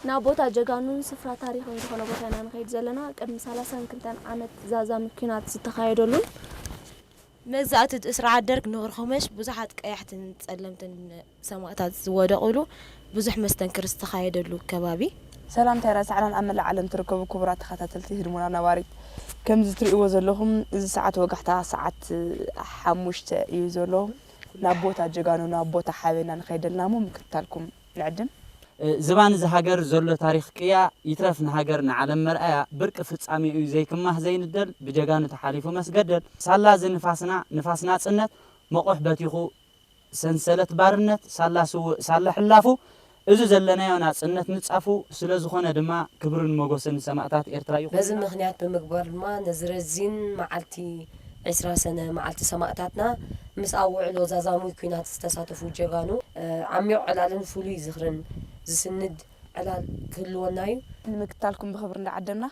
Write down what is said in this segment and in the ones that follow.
ናብ ቦታ ጀጋኑን ስፍራ ታሪኽን ዝኾነ ቦታ ኢና ንኸይድ ዘለና። ቅድሚ ሰላሳን ክልተን ዓመት ዛዛሚ ኲናት ዝተኻየደሉን መግዛእቲ ስርዓት ደርግ ኖርኾመሽ ብዙሓት ቀያሕትን ጸለምትን ሰማእታት ዝወደቑሉ ብዙሕ መስተንክር ዝተኻየደሉ ከባቢ። ሰላምታ የራሳዕናን ኣብ መላእ ዓለም ትርከቡ ክቡራት ተኸታተልቲ ህድሞና ነባሪት። ከምዚ ትርእይዎ ዘለኹም እዚ ሰዓት ወጋሕታ ሰዓት ሓሙሽተ እዩ ዘሎ። ናብ ቦታ ጀጋኑ ናብ ቦታ ሓበና ንኸይደልና እሞ ምክትታልኩም ንዕድም። ዝባን እዚ ሃገር ዘሎ ታሪኽ ቅያ ይትረፍ ንሃገር ንዓለም መርኣያ ብርቂ ፍጻሜ እዩ ዘይክማህ ዘይንደል ብጀጋኑ ተሓሊፉ መስገደል ሳላ እዚ ንፋስና ንፋስ ናጽነት መቑሕ በቲኹ ሰንሰለት ባርነት ሳላ ስውእ ሳላ ሕላፉ እዚ ዘለናዮ ናጽነት ንጻፉ ስለ ዝኾነ ድማ ክብርን ሞጎስን ንሰማእታት ኤርትራ ይኹን። በዚ ምኽንያት ብምግባር ድማ ነዚ ረዚን መዓልቲ ዕስራ ሰነ መዓልቲ ሰማእታትና ምስ ኣብ ውዕሎ ዛዛሙይ ኲናት ዝተሳተፉ ጀጋኑ ዓሚቕ ዕላልን ፍሉይ ዝኽርን ዝስንድ ዕላል ክህልወና እዩ። ንምክትታልኩም ብኽብሪ እንዳዓደምና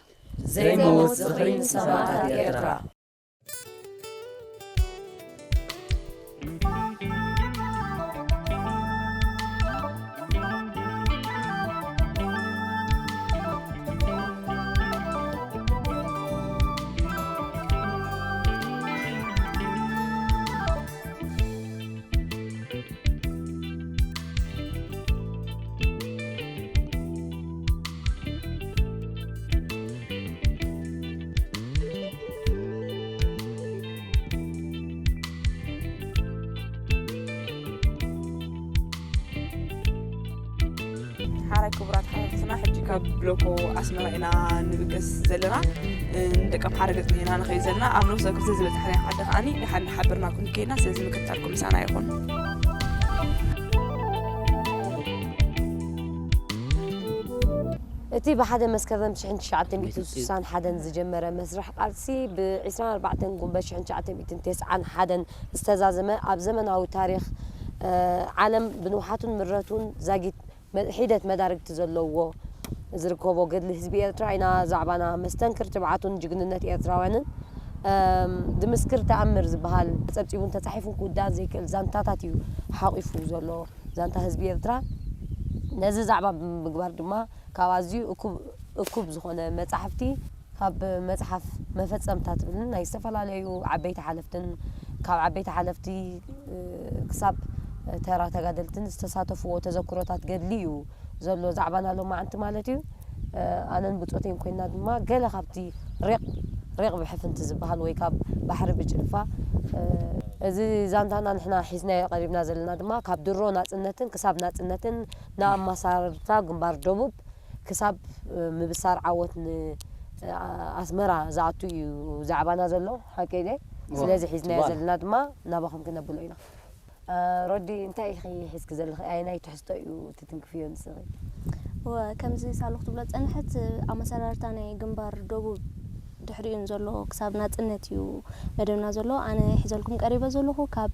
ዘይመውት ዝኽሪ ንሰማእታት ኤርትራ። ሓራይ ክቡራት ሓተትና ሕጂ ካብ ብሎኮ ኣስመራ ኢና ንብገስ ዘለና። ንደቀም ሓደ ገጽ ኢና ንኸይድ ዘለና ኣብ ነፍሰ ክልተ ዝበጽሐና ዓዲ ከዓኒ ይሓን ሓብርና ኩን ከይና ስለዚ ምክትታልኩም ምሳና ይኹን። እቲ ብሓደ መስከረም ሽሕን ትሽዓተ ሚእትን ስሳን ሓደን ዝጀመረ መስርሕ ቃልሲ ብ ዕስራን ኣርባዕተን ጉንበት ሽሕን ትሽዓተ ሚእትን ተስዓን ሓደን ዝተዛዘመ ኣብ ዘመናዊ ታሪኽ ዓለም ብንውሓቱን ምረቱን ዛጊት ሒደት መዳርግቲ ዘለዎ ዝርከቦ ገድሊ ህዝቢ ኤርትራ ኢና። ዛዕባና መስተንክር ትብዓቱን ጅግንነት ኤርትራውያንን ዝምስክር ተኣምር ዝበሃል ጸብጺቡን ተጻሒፉን ክውዳእ ዘይክእል ዛንታታት እዩ ሓቒፉ ዘሎ ዛንታ ህዝቢ ኤርትራ። ነዚ ዛዕባ ብምግባር ድማ ካብ ኣዝዩ እኩብ እኩብ ዝኾነ መጻሕፍቲ ካብ መጽሓፍ መፈጸምታ ትብልን ናይ ዝተፈላለዩ ዓበይቲ ሓለፍትን ካብ ዓበይቲ ሓለፍቲ ክሳብ ተራ ተጋደልትን ዝተሳተፍዎ ተዘክሮታት ገድሊ እዩ ዘሎ ዛዕባና ሎማዓንቲ ማለት እዩ። ኣነን ብጾተይን ኮይና ድማ ገለ ካብቲ ሬቕ ሬቕ ብሕፍንቲ ዝበሃል ወይ ካብ ባሕሪ ብጭልፋ እዚ ዛንታና ንሕና ሒዝናዮ ቀሪብና ዘለና ድማ ካብ ድሮ ናጽነትን ክሳብ ናጽነትን ንኣማሳርታ ግንባር ደቡብ ክሳብ ምብሳር ዓወት ንኣስመራ ዝኣቱ እዩ ዛዕባና ዘሎ ሓቂ ድየ? ስለዚ ሒዝናዮ ዘለና ድማ ናባኹም ክነብሎ ኢና። ሮዲ እንታይ ኢኺ ሒዝኪ ዘለኺ? ኣየናይ ትሕዝቶ እዩ ትትንክፍዮ ንስኺ? እወ ከምዚ ሳሉ ክትብሎ ዝጸንሐት ኣመሰራርታ ናይ ግንባር ደቡብ ድሕሪኡ ንዘሎ ክሳብ ናጽነት እዩ መደብና ዘሎ። ኣነ ሒዘልኩም ቀሪበ ዘለኹ ካብ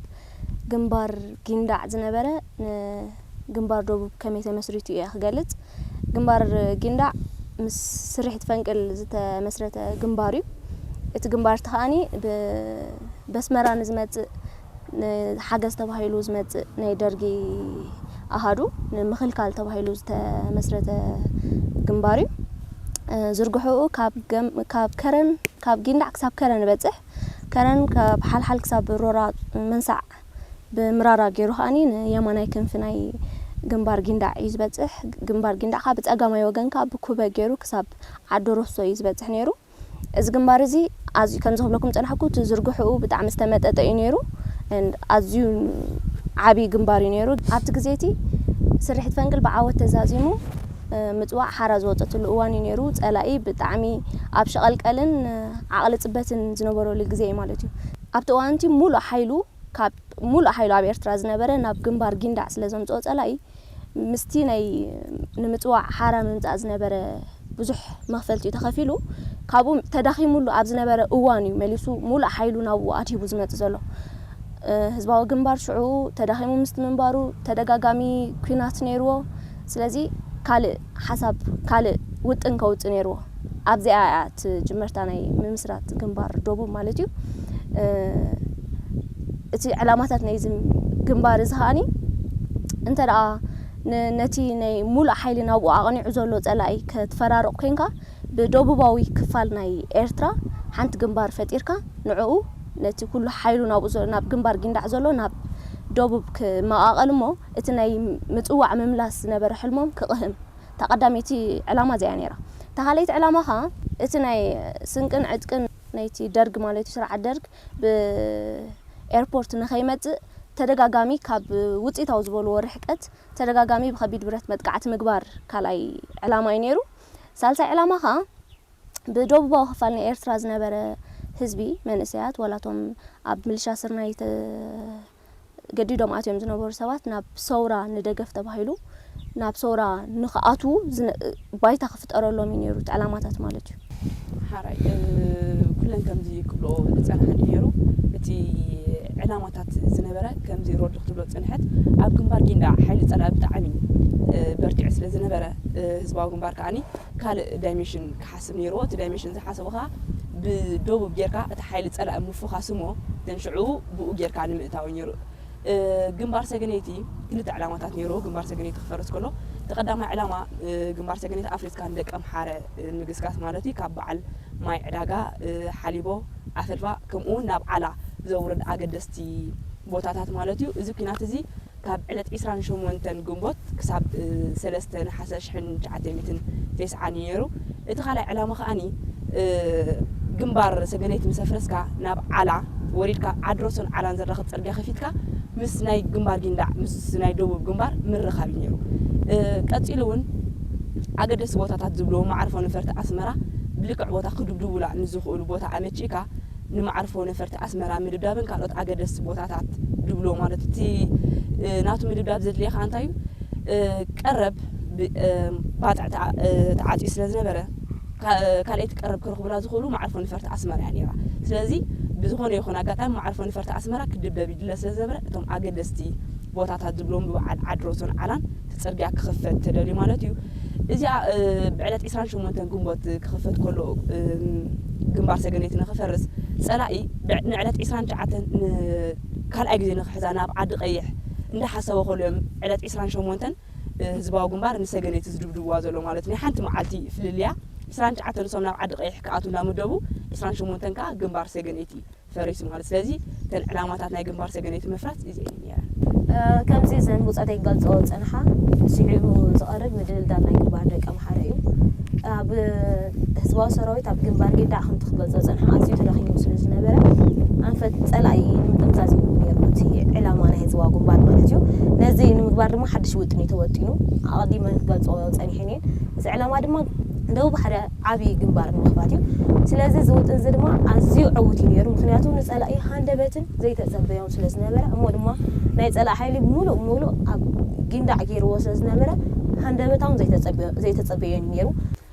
ግንባር ጊንዳዕ ዝነበረ ንግንባር ደቡብ ከመይ ተመስሪቱ እየ ክገልጽ። ግንባር ጊንዳዕ ምስ ስርሒት ፈንቅል ዝተመስረተ ግንባር እዩ። እቲ ግንባር እቲ ከኣኒ ብ- በስመራ ንዝመጽእ ንሓገዝ ተባሂሉ ዝመጽእ ናይ ደርጊ ኣሃዱ ንምኽልካል ተባሂሉ ዝተመስረተ ግንባር እዩ። ዝርግሕኡ ካብ ከረን ካብ ጊንዳዕ ክሳብ ከረን ይበጽሕ። ከረን ካብ ሓልሓል ክሳብ ሮራ መንሳዕ ብምራራ ገይሩ ከዓኒ ንየማናይ ክንፊ ናይ ግንባር ጊንዳዕ እዩ ዝበጽሕ። ግንባር ጊንዳዕ ከዓ ብጸጋማይ ወገን ከዓ ብኩበ ገይሩ ክሳብ ዓዲ ሮሶ እዩ ዝበጽሕ ነይሩ። እዚ ግንባር እዚ ኣዝዩ ከምዚ ክብለኩም ዝጸናሕኩ እቲ ዝርግሕኡ ብጣዕሚ ዝተመጠጠ እዩ ነይሩ። ኣዝዩ ዓብዪ ግንባር እዩ ነይሩ። ኣብቲ ግዜ እቲ ስርሒት ፈንቅል ብዓወት ተዛዚሙ ምጽዋዕ ሓራ ዝወፀትሉ እዋን እዩ ነይሩ። ጸላኢ ብጣዕሚ ኣብ ሸቐልቀልን ዓቕሊ ጽበትን ዝነበረሉ ግዜ እዩ ማለት እዩ። ኣብቲ እዋን እቲ ሙሉእ ሓይሉ ካብ ሙሉእ ሓይሉ ኣብ ኤርትራ ዝነበረ ናብ ግንባር ጊንዳዕ ስለ ዘምፅኦ ጸላኢ ምስቲ ናይ ንምጽዋዕ ሓራ ምምጻእ ዝነበረ ብዙሕ መኽፈልቲ እዩ ተኸፊሉ። ካብኡ ተዳኺሙሉ ኣብ ዝነበረ እዋን እዩ መሊሱ ሙሉእ ሓይሉ ናብኡ ኣድሂቡ ዝመጽእ ዘሎ። ህዝባዊ ግንባር ሽዑ ተዳኺሙ ምስቲ ምንባሩ ተደጋጋሚ ኲናት ነይርዎ። ስለዚ ካልእ ሓሳብ ካልእ ውጥን ከውጽእ ነይርዎ። ኣብዚኣ እያ እቲ ጅመርታ ናይ ምምስራት ግንባር ደቡብ ማለት እዩ። እቲ ዕላማታት ናይዚ ግንባር እዚ ከዓኒ እንተ ደኣ ን-፣ ነቲ ናይ ሙሉእ ሓይሊ ናብኡ ኣቕኒዑ ዘሎ ጸላኢ ክትፈራርቕ ኮንካ፣ ብደቡባዊ ክፋል ናይ ኤርትራ ሓንቲ ግንባር ፈጢርካ፣ ንዕኡ ነቲ ኩሉ ሓይሉ ናብኡ ዘሎ፣ ናብ ግንባር ጊንዳዕ ዘሎ ናብ ደቡብ ክመቓቐል እሞ፣ እቲ ናይ ምጽዋዕ ምምላስ ዝነበረ ሕልሞም ክቕህም። እታ ቀዳመይቲ ዕላማ እዚኣ ነይራ። እታ ካልኣይቲ ዕላማ ኸኣ፣ እቲ ናይ ስንቅን ዕጥቅን ናይቲ ደርግ ማለት እዩ፣ ስርዓት ደርግ ብኤርፖርት ንኸይመጽእ ተደጋጋሚ ካብ ውጽኢታዊ ዝበልዎ ርሕቀት ተደጋጋሚ ብኸቢድ ብረት መጥቃዕቲ ምግባር ካልኣይ ዕላማ እዩ ነይሩ። ሳልሳይ ዕላማ ኸኣ ብደቡባዊ ክፋል ናይ ኤርትራ ዝነበረ ህዝቢ፣ መንእሰያት፣ ዋላቶም ኣብ ምልሻ ስርናይ ተገዲዶም ኣትዮም ዝነበሩ ሰባት ናብ ሰውራ ንደገፍ ተባሂሉ ናብ ሰውራ ንኽኣትዉ ዝነ-፣ ባይታ ክፍጠረሎም እዩ ነይሩ፣ እቲ ዕላማታት ማለት እዩ። ሓራይ፣ እ፣ ኩለን ከምዚ ክብሎ ዝጸንሓ ነይሩ። እቲ ዕላማታት ዝነበረ ከምዚ ሮድ ክትብሎ ዝጸንሐት፣ ኣብ ግንባር ጊንዳ ሓይሊ ጸላኢ ብጣዕሚ፣ እ፣ በርቲዑ ስለ ዝነበረ፣ እ፣ ህዝባዊ ግንባር ከኣኒ ካልእ ዳይሜንሽን ክሓስብ ነይርዎ። እቲ ዳይሜንሽን ዝሓሰቦ ከኣ ብደቡብ ጌርካ እቲ ሓይሊ ጸላኢ ምፍኻስ እሞ፣ ተን ሽዑ ብኡ ጌርካ ንምእታው ነይሩ። እ፣ ግንባር ሰገነይቲ ክልተ ዕላማታት ነይርዎ። ግንባር ሰገነይቲ ክፈርስ ከሎ፣ እቲ ቀዳማይ ዕላማ፣ እ፣ ግንባር ሰገነይቲ ኣፍሪስካ ንደቂ ኣምሓረ፣ እ፣ ምግስጋስ ማለት እዩ። ካብ በዓል ማይ ዕዳጋ፣ እ፣ ሓሊቦ፣ ኣፈልፋ፣ ከምኡ እውን ናብ ዓላ ዘውርድ ኣገደስቲ ቦታታት ማለት እዩ። እዚ ኲናት እዚ ካብ ዕለት ዒስራን ሸሞንተን ግንቦት ክሳብ፣ እ፣ ሰለስተ ነሓሰ ሽሕን ትሽዓተ ሚእትን ተስዓን እዩ ነይሩ። እቲ ካልኣይ ዕላማ ከኣኒ፣ እ፣ ግንባር ሰገነይቲ ምስ ኣፍረስካ ናብ ዓላ ወሪድካ ዓድሮሶን ዓላን ዘራኽብ ጽርግያ ከፊትካ ምስ ናይ ግንባር ጊንዳዕ፣ ምስ ናይ ደቡብ ግንባር ምርኻብ እዩ ነይሩ። እ፣ ቀጺሉ እውን ኣገደስቲ ቦታታት ዝብልዎ መዓርፎ ነፈርቲ ኣስመራ ብልክዕ ቦታ ክድብድቡላ ንዝኽእሉ ቦታ ኣመቺእካ ንመዓርፎ ነፈርቲ ኣስመራ ምድብዳብን ካልኦት ኣገደስቲ ቦታታት ድብሎ ማለት እቲ፣ እ፣ ናቱ ምድብዳብ ዘድልየኻ እንታይ እዩ? እ፣ ቀረብ ብ-፣ እ፣ ባጽዕ ተዓ-፣ እ፣ ተዓጽዩ ስለ ዝነበረ፣ ካ-፣ ካልኣይቲ ቀረብ ክረኽቡላ ዝኽእሉ መዓርፎ ነፈርቲ ኣስመራ እያ ነይራ። ስለዚ ብዝኾነ ይኹን ኣጋጣሚ መዓርፎ ነፈርቲ ኣስመራ ክድብደብ ይድለ ስለ ዝነበረ፣ እቶም ኣገደስቲ ቦታታት ዝብሎም ብበዓል ዓድሮሶን ዓላን እቲ ጽርግያ ክኽፈት ተደልዩ ማለት እዩ። እዚኣ፣ እ፣ ብዕለት ዒስራን ሸሞንተን ግንቦት ክኽፈት ከሎ፣ እ፣ ግንባር ሰገነይቲ ንኽፈርስ ጸላኢ ብዕ-፣ ንዕለት ዒስራን ትሽዓተን ን-፣ ካልኣይ ግዜ ንኽሕዛ ናብ ዓዲ ቀይሕ እንዳሓሰበ ከሎ እዮም ዕለት ዒስራን ሸሞንተን፣ እ፣ ህዝባዊ ግንባር ንሰገነይቲ ዝድብድብዋ ዘሎ ማለት እዩ። ናይ ሓንቲ መዓልቲ ፍልልያ ዒስራን ትሽዓተን ንሶም ናብ ዓዲ ቀይሕ ክኣትዉ እንዳመደቡ ዒስራን ሸሞንተን ከኣ ግንባር ሰገነይቲ ፈሪሱ ማለት። ስለዚ እተን ዕላማታት ናይ ግንባር ሰገነይቲ ምፍራስ እዚአን እየን ነይረን። እ፣ ከምዚ እዘን ብጾተይ ክገልጽኦ ዝጸንሓ ስዒቡ ዝቐርብ ምድልዳል ናይ ግንባር ደቂ ኣምሓረ እዩ። ኣብ ህዝባዊ ሰራዊት ኣብ ግንባር ጊንዳዕ ከምቲ ክገልጾ ዝጸንሓ ኣዝዩ ተዳኺሙ ስለ ዝነበረ ኣንፈት ጸላኢ ንምጥምዛዝ እዩ ነይሩ እቲ ዕላማ ናይ ህዝባዊ ግንባር ማለት እዩ። ነዚ ንምግባር ድማ ሓድሽ ውጥን እዩ ተወጢኑ። ኣቐዲመ ክገልጾ ጸኒሐን እየን። እዚ ዕላማ ድማ ደቡብ ሓደ ዓብዪ ግንባር ንምኽፋት እዩ። ስለዚ እዚ ውጥን እዚ ድማ ኣዝዩ ዕዉት እዩ ነይሩ። ምኽንያቱ ንጸላኢ ሃንደበትን ዘይተጸበዮን ስለ ዝነበረ፣ እሞ ድማ ናይ ጸላኢ ሓይሊ ሙሉእ ሙሉእ ኣብ ጊንዳዕ ገይርዎ ስለ ዝነበረ፣ ሃንደበታውን ዘይተጸበዮ-፣ ዘይተጸበዮን እዩ ነይሩ።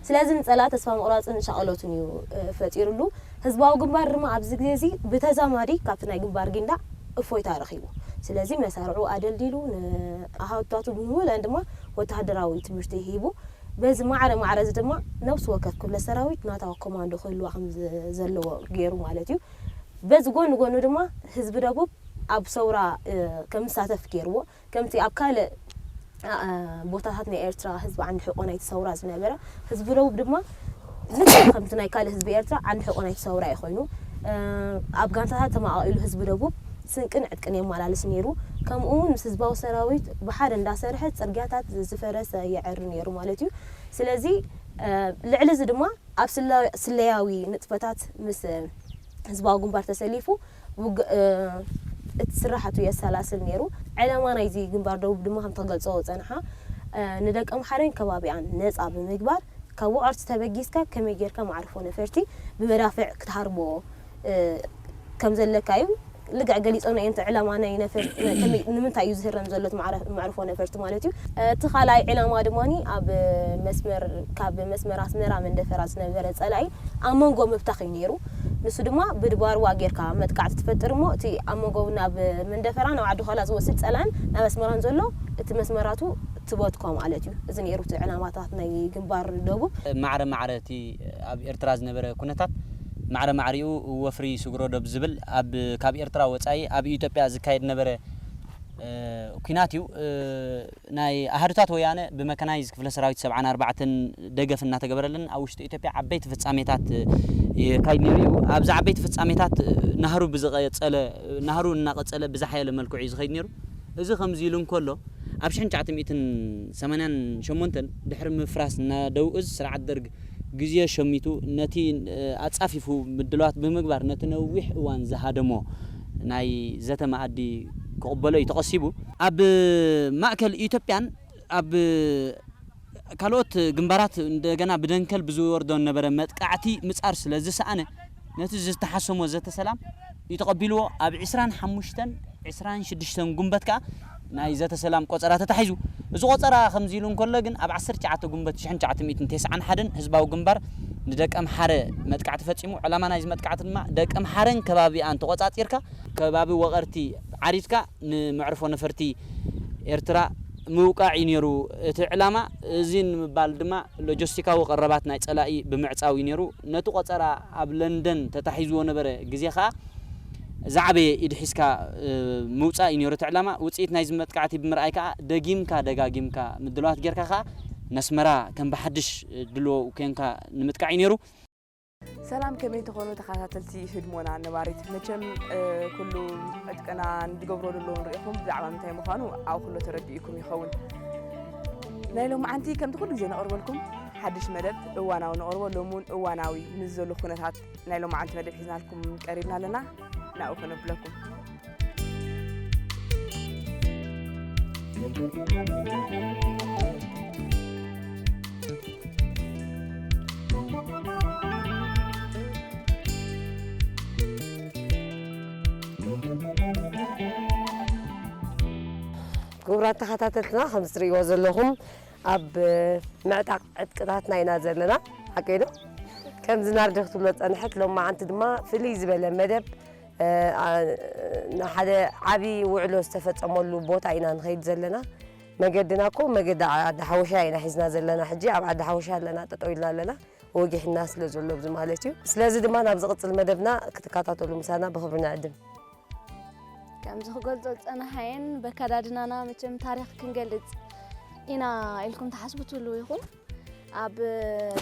ስለዚ ንጸላኢ ተስፋ ምቑራጽን ሻቕሎትን እዩ፣ እ፣ ፈጢሩሉ። ህዝባዊ ግንባር ድማ ኣብዚ ግዜ እዚ ብተዛማዲ ካብቲ ናይ ግንባር ጊንዳዕ እፎይታ ረኺቡ። ስለዚ መሳርዑ ኣደልዲሉ፣ ንኣሃዱታቱ ብምሉአን ድማ ወተሃደራዊ ትምህርቲ ሂቡ። በዚ ማዕረ ማዕረ እዚ ድማ ነብሲ ወከፍ ክፍለ ሰራዊት ናታ ኮማንዶ ክህልዋ ከም ዘ-፣ ዘለዎ ገይሩ ማለት እዩ። በዚ ጎኒ ጎኑ ድማ ህዝቢ ደቡብ ኣብ ሰውራ፣ እ፣ ከም ዝሳተፍ ገይርዎ። ከምቲ ኣብ ካልእ፣ እ፣ እ፣ ቦታታት ናይ ኤርትራ ህዝቢ ዓንዲ ሕቆ ናይቲ ሰውራ ዝነበረ፣ ህዝቢ ደቡብ ድማ ልክዕ ከምቲ ናይ ካልእ ህዝቢ ኤርትራ ዓንዲ ሕቆ ናይቲ ሰውራ እዩ ኮይኑ፣ እ፣ ኣብ ጋንታታት ተመቓቒሉ ህዝቢ ደቡብ ስንቅን ዕጥቅን የመላልስ ነይሩ። ከምኡ እውን ምስ ህዝባዊ ሰራዊት ብሓደ እንዳሰርሐ ጽርግያታት ዝፈረሰ የዐሪ ነይሩ ማለት እዩ። ስለዚ፣ እ፣ ልዕሊ እዚ ድማ ኣብ ስለ-፣ ስለያዊ ንጥፈታት ምስ ህዝባዊ ግንባር ተሰሊፉ ውግ-፣ እ፣ እቲ ስራሓቱ የሰላስል ነይሩ። ዕላማ ናይዚ ግንባር ደቡብ ድማ ከም ተገልጾ ጸንሓ፣ እ፣ ንደቂ ኣምሓራን ከባቢኣን ነጻ ብምግባር ካብ ወቐርቲ ተበጊስካ ከመይ ጌርካ መዕርፎ ነፈርቲ ብመዳፍዕ ክትሃርሞ፣ እ፣ ከም ዘለካ እዩ። ልክዕ ገሊጾ ናይ እቲ ዕላማ ናይ ነፈርቲ፣ ከመይ፣ ንምንታይ እዩ ዝህረም ዘሎ እቲ ማዕረ-፣ መዕርፎ ነፈርቲ ማለት እዩ። እቲ ካልኣይ ዕላማ ድማ ኣብ መስመር፣ ካብ መስመር ኣስመራ መንደፈራ ዝነበረ ጸላኢ ኣብ መንጎ ምብታኽ እዩ ነይሩ። ንሱ ድማ ብድባርዋ ጌርካ መጥቃዕቲ ትፈጥር እሞ እቲ ኣብ መንጎ ናብ መንደፈራ ናብ ዓዲ ዃላ ዝወስድ ጸላእን ናብ ኣስመራን ዘሎ እቲ መስመራቱ ትበትኮ ማለት እዩ። እዚ ነይሩ እቲ ዕላማታት ናይ ግንባር ደቡብ። ማዕረ ማዕረ እቲ ኣብ ኤርትራ ዝነበረ ኩነታት ማዕረ ማዕሪኡ ወፍሪ ስግሮ ዶብ ዝብል ኣብ፣ ካብ ኤርትራ ወጻኢ ኣብ ኢትዮጵያ ዝካየድ ነበረ እ፣ ኲናት እዩ። እ፣ ናይ ኣሃዱታት ወያነ ብመካናይዝ ክፍለ ሰራዊት ሰብዓን ኣርባዕተን ደገፍ እናተገበረለን ኣብ ውሽጢ ኢትዮጵያ ዓበይቲ ፍጻሜታት፣ እ፣ የካይድ ነይሩ እዩ። ኣብዚ ዓበይቲ ፍጻሜታት፣ እ፣ ናህሩ ብዝቐጸለ፣ ናህሩ እናቐጸለ ብዝሓየለ መልክዑ እዩ ዝኸይድ ነይሩ። እዚ ከምዚ ኢሉ እንከሎ፣ ኣብ ሽሕን ትሽዓተ ሚእትን ሰማንያን ሸሞንተን ድሕሪ ምፍራስ ናደው እዝ ስርዓት ደርግ ግዜ ሸሚቱ ነቲ፣ እ፣ ኣጻፊፉ ምድላዋት ብምግባር ነቲ ነዊሕ እዋን ዝሃደሞ ናይ ዘተ መኣዲ ክቕበሎ እዩ ተቐሲቡ። ኣብ ማእከል ኢትዮጵያን ኣብ ካልኦት ግንባራት እንደገና ብደንከል ብዝወርዶ ነበረ መጥቃዕቲ ምጻር ስለ ዝሰኣነ፣ ነቲ ዝተሓሰሞ ዘተ ሰላም እዩ ተቐቢልዎ። ኣብ ዕስራን ሓሙሽተን ዕስራን ሽዱሽተን ጉንበት ከኣ ናይ ዘተ ሰላም ቆጸራ ተታሒዙ። እዚ ቆጸራ ከምዚ ኢሉ እንከሎ ግን፣ ኣብ ዓሰርተ ትሽዓተ ጉንበት ሽሕን ትሽዓተ ሚእትን ተስዓን ሓደን ህዝባዊ ግንባር ንደቀምሓረ መጥቃዕቲ ፈጺሙ። ዕላማ ናይዚ መጥቃዕቲ ድማ ደቀምሓረን ከባቢኣን ተቖጻጺርካ፣ ከባቢ ወቐርቲ ዓሪድካ ንመዕርፎ ነፈርቲ ኤርትራ ምውቃዕ እዩ ነይሩ እቲ ዕላማ። እዚ ንምባል ድማ ሎጂስቲካዊ ቀረባት ናይ ጸላኢ ብምዕጻው እዩ ነይሩ። ነቲ ቆጸራ ኣብ ለንደን ተታሒዝዎ ነበረ ግዜ ከኣ ዝዓበየ ኢድ ሒዝካ፣ እ፣ ምውጻእ እዩ ነይሩ እቲ ዕላማ። ውጽኢት ናይዚ መጥቃዕቲ ብምርኣይ ከኣ ደጊምካ ደጋጊምካ ምድላዋት ጌርካ ከኣ ነስመራ ከም ብሓድሽ ድልዎ ኮንካ ንምጥቃዕ እዩ ነይሩ። ሰላም፣ ከመይ ትኾኑ ተኸታተልቲ ህድሞና ነባሪት? መቸም፣ እ፣ ኩሉ ዕጥቅና ንዝገብሮ ዘለዉ ንሪኢኹም፣ ብዛዕባ ምንታይ ምዃኑ ኣብ ኩሎ ተረዲእኩም ይኸውን። ናይ ሎማዓንቲ ከምቲ ኩሉ ግዜ ነቕርበልኩም ሓድሽ መደብ እዋናዊ ነቕርቦ። ሎም እውን እዋናዊ ምስ ዘሎ ኩነታት ናይ ሎማዓንቲ መደብ ሒዝናልኩም ቀሪብና ኣለና። ናብኡ ከነብለኩም። ክቡራት ተኸታተልትና፣ ከም እትርእይዎ ዘለኹም ኣብ ምዕጣቕ ዕጥቅታትና ኢና ዘለና። ሓቀይ ዶ? ከምዚ ናርዲ ክትብሎ ጸንሐት። ሎማዓንቲ ድማ ፍልይ ዝበለ መደብ፣ እ፣ ኣ፣ ንሓደ ዓቢ ውዕሎ ዝተፈጸመሉ ቦታ ኢና ንኸይድ ዘለና። መገድና እኮ መገዲ ዓዲ ሓወሻ ኢና ሒዝና ዘለና። ሕጂ ኣብ ዓዲ ሓወሻ ኣለና፣ ጠጠው ኢልና ኣለና። ወጊሕና ስለ ዘሎ ኣብዚ ማለት እዩ። ስለዚ ድማ ናብ ዝቕጽል መደብና ክትከታተሉ ምሳና ብኽብሪ ንዕድም። ከምዚ ክገልጾ ዝጸናሓየን፣ በከዳድናና መቸም ታሪኽ ክንገልጽ ኢና ኢልኩም ትሓስቡ ትህልዉ ኢኹም። ኣብ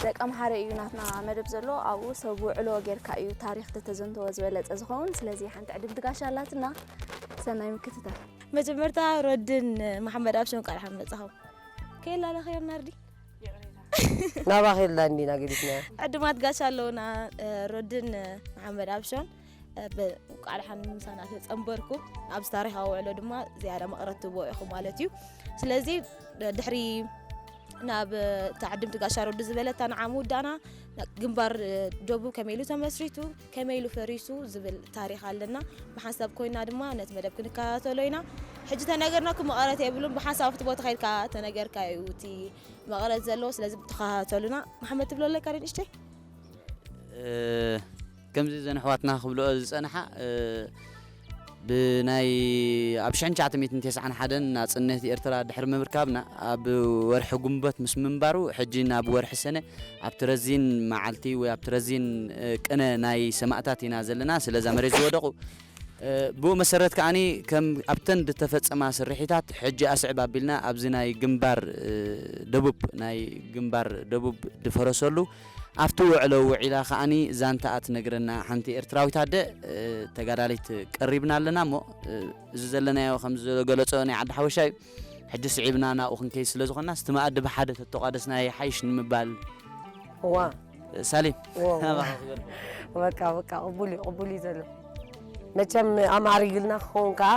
ደቀምሓረ እዩ ናትና መደብ ዘሎ። ኣብኡ ሰብ ውዕሎ ጌርካ እዩ ታሪኽ ተተዘንተወ ዝበለጸ ዝኸውን። ስለዚ ሓንቲ ዕድምቲ ጋሻ ኣላትና። ሰናይ ምክትታል። መጀመርታ ሮድን መሓመድ ኣብሸን ቃል ሓመጻኹም። ከየላለኽዮም ናርዲ? ናባኺ ኢልና እንዲና ገዲፍናዮ። ዕዱማት ጋሻ ኣለውና፣ እ፣ ሮድን፣ እ፣ መሓመድ ኣብሾን፣ እ፣ ብ-፣ ቃል ሓን ምሳና ተጸንበርኩም። ኣብዚ ታሪኻዊ ውዕሎ ድማ ዝያዳ መቐረት ትህቦ ኢኹም ማለት እዩ። ስለዚ፣ እ፣ ድሕሪ ናብ፣ እ፣ እታ ዕድምቲ ጋሻ ሮዲ ዝበለታ ንዓ ምውዳእና፣ ግንባር፣ እ፣ ደቡብ ከመይ ኢሉ ተመስሪቱ፣ ከመይ ኢሉ ፈሪሱ ዝብል ታሪኽ ኣለና። ብሓንሳብ ኮይና ድማ ነቲ መደብ ክንከታተሎ ኢና። ሕጂ ተነገርናኩም መቐረት የብሉን። ብሓንሳብ ኣብቲ ቦታ ከይድካ ተነገርካ እዩ እቲ መቐረት ዘለዎ። ስለዚ ተኸታተሉና። መሓመድ ትብሎ ኣለካ ዶ ንእሽተይ? እ፣ ከምዚ ዘን ኣሕዋትና ክብልኦ ዝጸንሓ፣ እ፣ ብናይ ኣብ ሽሕን ትሽዓተ ሚእትን ተስዓን ሓደን ናጽነት ኤርትራ ድሕሪ ምምርካብና ኣብ ወርሒ ጉንበት ምስ ምንባሩ፣ ሕጂ ናብ ወርሒ ሰነ ኣብቲ ረዚን መዓልቲ ወይ ኣብቲ ረዚን፣ እ፣ ቅነ ናይ ሰማእታት ኢና ዘለና። ስለዛ መሬት ዝወደቑ፣ እ፣ ብኡ መሰረት ከኣኒ ከም ኣብተን ዝተፈጸማ ስርሒታት ሕጂ ኣስዕብ ኣቢልና ኣብዚ ናይ ግንባር፣ እ፣ ደቡብ ናይ ግንባር ደቡብ ድፈረሰሉ ኣብቲ ውዕሎ ውዒላ ከኣኒ ዛንታኣ ትነግረና ሓንቲ ኤርትራዊት ኣደ፣ እ፣ ተጋዳሊት ቀሪብና ኣለና እሞ፣ እ፣ እዚ ዘለናዮ ከም ዝገለጾ ናይ ዓዲ ሓበሻ እዩ። ሕጂ ስዒብና ናብኡ ክንከይድ ስለ ዝኾንና፣ እስቲ መኣዲ ብሓደ ተተቋደስና ይሓይሽ ንምባል። እዋ። ሳሌም። እዋ፣ እዋ። ናባኻ ክገርም። በቃ፣ በቃ፣ ቅቡል እዩ፣ ቅቡል እዩ ዘሎ። መቸም ኣማዕሪግልና ክኸውን ከኣ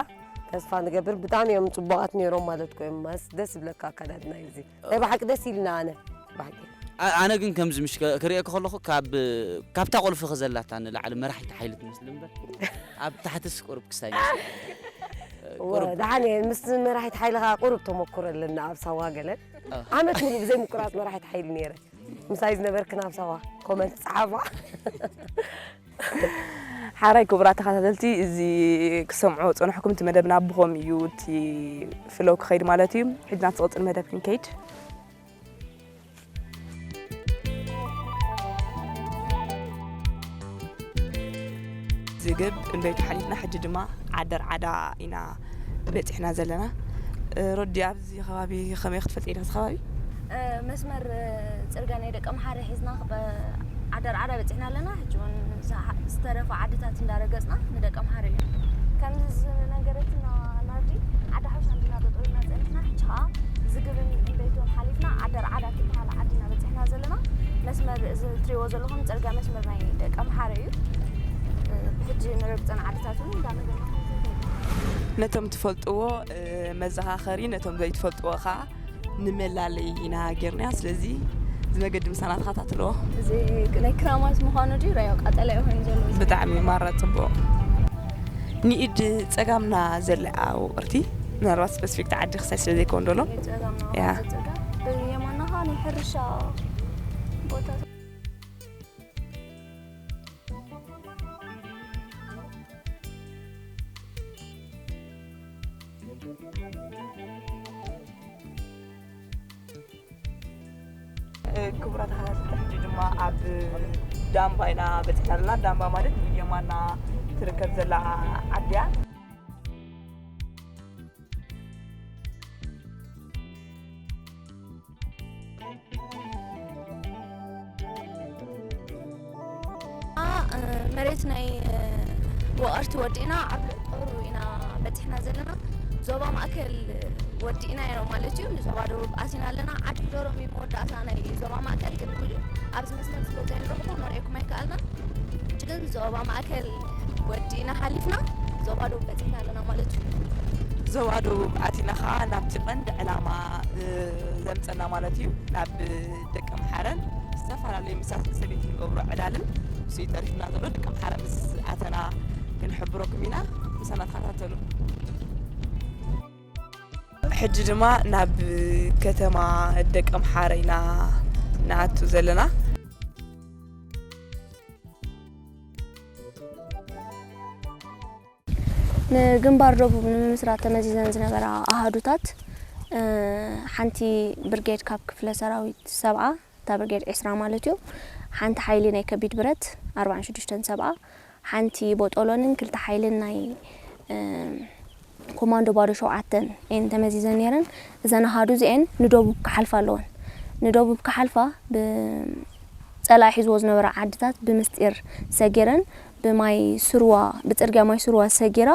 ተስፋ ንገብር። ብጣዕሚ እዮም ጽቡቓት ነይሮም ማለት እኮ እዮም። ማስ ደስ ዝብለካ ኣከዳድና እዩ እዚ። ናይ ብሓቂ ደስ ኢልና ኣነ። ብሓቂ። ኣ-፣ ኣነ ግን ከምዚ ምሽ ከ-፣ ክርእየኪ ከለኹ ካብ፣ ካብታ ቁልፊ ከዘላታ ንላዕሊ መራሒት ሓይሊ ትመስሊ እምበር፣ ኣብ ታሕትስ ቁሩብ ክስታይ ይመስል። እወ፣ ቁሩብ። ደሓን እየ። ምስ መራሒት ሓይሊ ከኣ ቁሩብ ተመኩሮ ኣለና ኣብ ሳዋ ገለ። አ። ዓመት ሙሉ ብዘይ ምቁራጽ መራሒት ሓይሊ ነይረ። ምሳይ ዝነበርክን ኣብ ሳዋ ኮመንት ጸሓፋ። ሓራይ ክቡራት ተኸታተልቲ፣ እዚ ክሰምዖ ጸንሕኩም እቲ መደብና ብኸም እዩ እቲ ፍለው ክኸይድ ማለት እዩ። ሕጂ ናብ ዝቕጽል መደብ ክንከይድ። ዝግብ እምበይቱ ሓሊፍና ሕጂ ድማ ዓደር ዓዳ ኢና በጺሕና ዘለና። እ፣ ሮዲ፣ ኣብዚ ከባቢ ከመይ ክትፈልጥ ኢኻ እዚ ከባቢ? እ፣ መስመር፣ እ፣ ጽርግያ ናይ ደቀምሓረ ሒዝና ክበ-፣ ዓዲ ኣርዓዳ በጺሕና ኣለና። ሕጂ እውን ዝሃ-፣ ዝተረፉ ዓድታት እንዳረገጽና ንደቀምሓረ እዩ። ከምዚ ዝነገረትና ናርዲ፣ ዓዲ ሓውሻ እንዲና ጠጠው ኢልና ጸኒሕና፣ ሕጂ ኸኣ ዝግብን እምበይቶን ሓሊፍና ዓዲ ኣርዓዳ ትበሃል ዓዲ ኢና በጺሕና ዘለና። መስመር እዚ እትሪእዎ ዘለኹም ጽርግያ መስመር ናይ ደቀምሓረ እዩ። እ፣ ብሕጂ ንረግጸን ዓድታት እውን እንዳመገና ነቶም ትፈልጥዎ፣ እ፣ መዘኻኸሪ፣ ነቶም ዘይትፈልጥዎ ኸኣ ንመላለዪ ኢና ጌርናዮ። ስለዚ እዚ መገዲ ምሳና ተኸታተልዎ። እዚ ናይ ክራማት ምዃኑ ድዩ? ራዮ ቀጠልያ ኮይኑ ዘሎ እዚ። ብጣዕሚ ማራ ጽቡቕ። ንኢድ ጸጋምና ዘላ ውቕርቲ፣ ምናልባት ስፐሲፊክ ዓዲ ክሳይ ስለ ዘይከውን ዶሎ። ናይ ጸጋምና ያ። ውቕርቲ ጸጋም። ብየማንና ኸኣ ናይ ሕርሻ ቦታ። ክቡራት ተኸታተልቲ፣ ሕጂ ድማ ኣብ ዳምባ ኢና በጺሕና ኣለና። ዳምባ ማለት ንየማና ትርከብ ዘላ ዓዲ እያ። እ፣ መሬት ናይ፣ እ፣ ወቐርቲ ወዲእና ኣብ ቁሩ ኢና በጺሕና ዘለና። ዞባ ማእከል ወዲእናዮ ማለት እዩ። ንዞባ ደቡብ ኣቲና ኣለና። ዓዲ ዶሮም እዩ መወዳእታ ናይ ዞባ ማእከል፣ ግን ኩሉ ኣብዚ መስመር ስለ ዘይንረኽቦ ነርእየኩም ኣይከኣልናን። ግን ዞባ ማእከል ወዲእና ሓሊፍና ዞባ ደቡብ በጺሕና ኣለና ማለት እዩ። ዞባ ደቡብ ኣቲና ኸኣ ናብቲ ቀንዲ ዕላማ፣ እ፣ ዘምጸና ማለት እዩ። ናብ ደቀምሓረን ዝተፈላለዩ ምስ ሰበይቲ ንገብሮ ዕላልን ንሱ እዩ ተሪፍና ዘሎ። ደቀምሓረ ምስ ኣተና ክንሕብረኩም ኢና። ምሳና ተኸታተሉ። ሕጂ ድማ ናብ ከተማ ደቀምሓረ ኢና ንኣቱ ዘለና። ንግንባር ደቡብ ንምምስራት ተመዚዘን ዝነበራ ኣሃዱታት፣ እ፣ ሓንቲ ብርጌድ ካብ ክፍለ ሰራዊት ሰብዓ፣ እታ ብርጌድ ዕስራ ማለት እዩ፣ ሓንቲ ሓይሊ ናይ ከቢድ ብረት ኣርባዓን ሽዱሽተን ሰብዓ፣ ሓንቲ ቦጦሎንን ክልተ ሓይልን ናይ፣ እ፣ ኮማንዶ ባዶ ሸውዓተን እየን ተመዚዘን ነይረን። እዘን ኣሃዱ እዚአን ንደቡብ ክሓልፋ ኣለወን። ንደቡብ ክሓልፋ ብ-፣ ጸላኢ ሒዝዎ ዝነበረ ዓድታት ብምስጢር ሰጊረን፣ ብማይ ስርዋ፣ ብጽርግያ ማይ ስርዋ ሰጊራ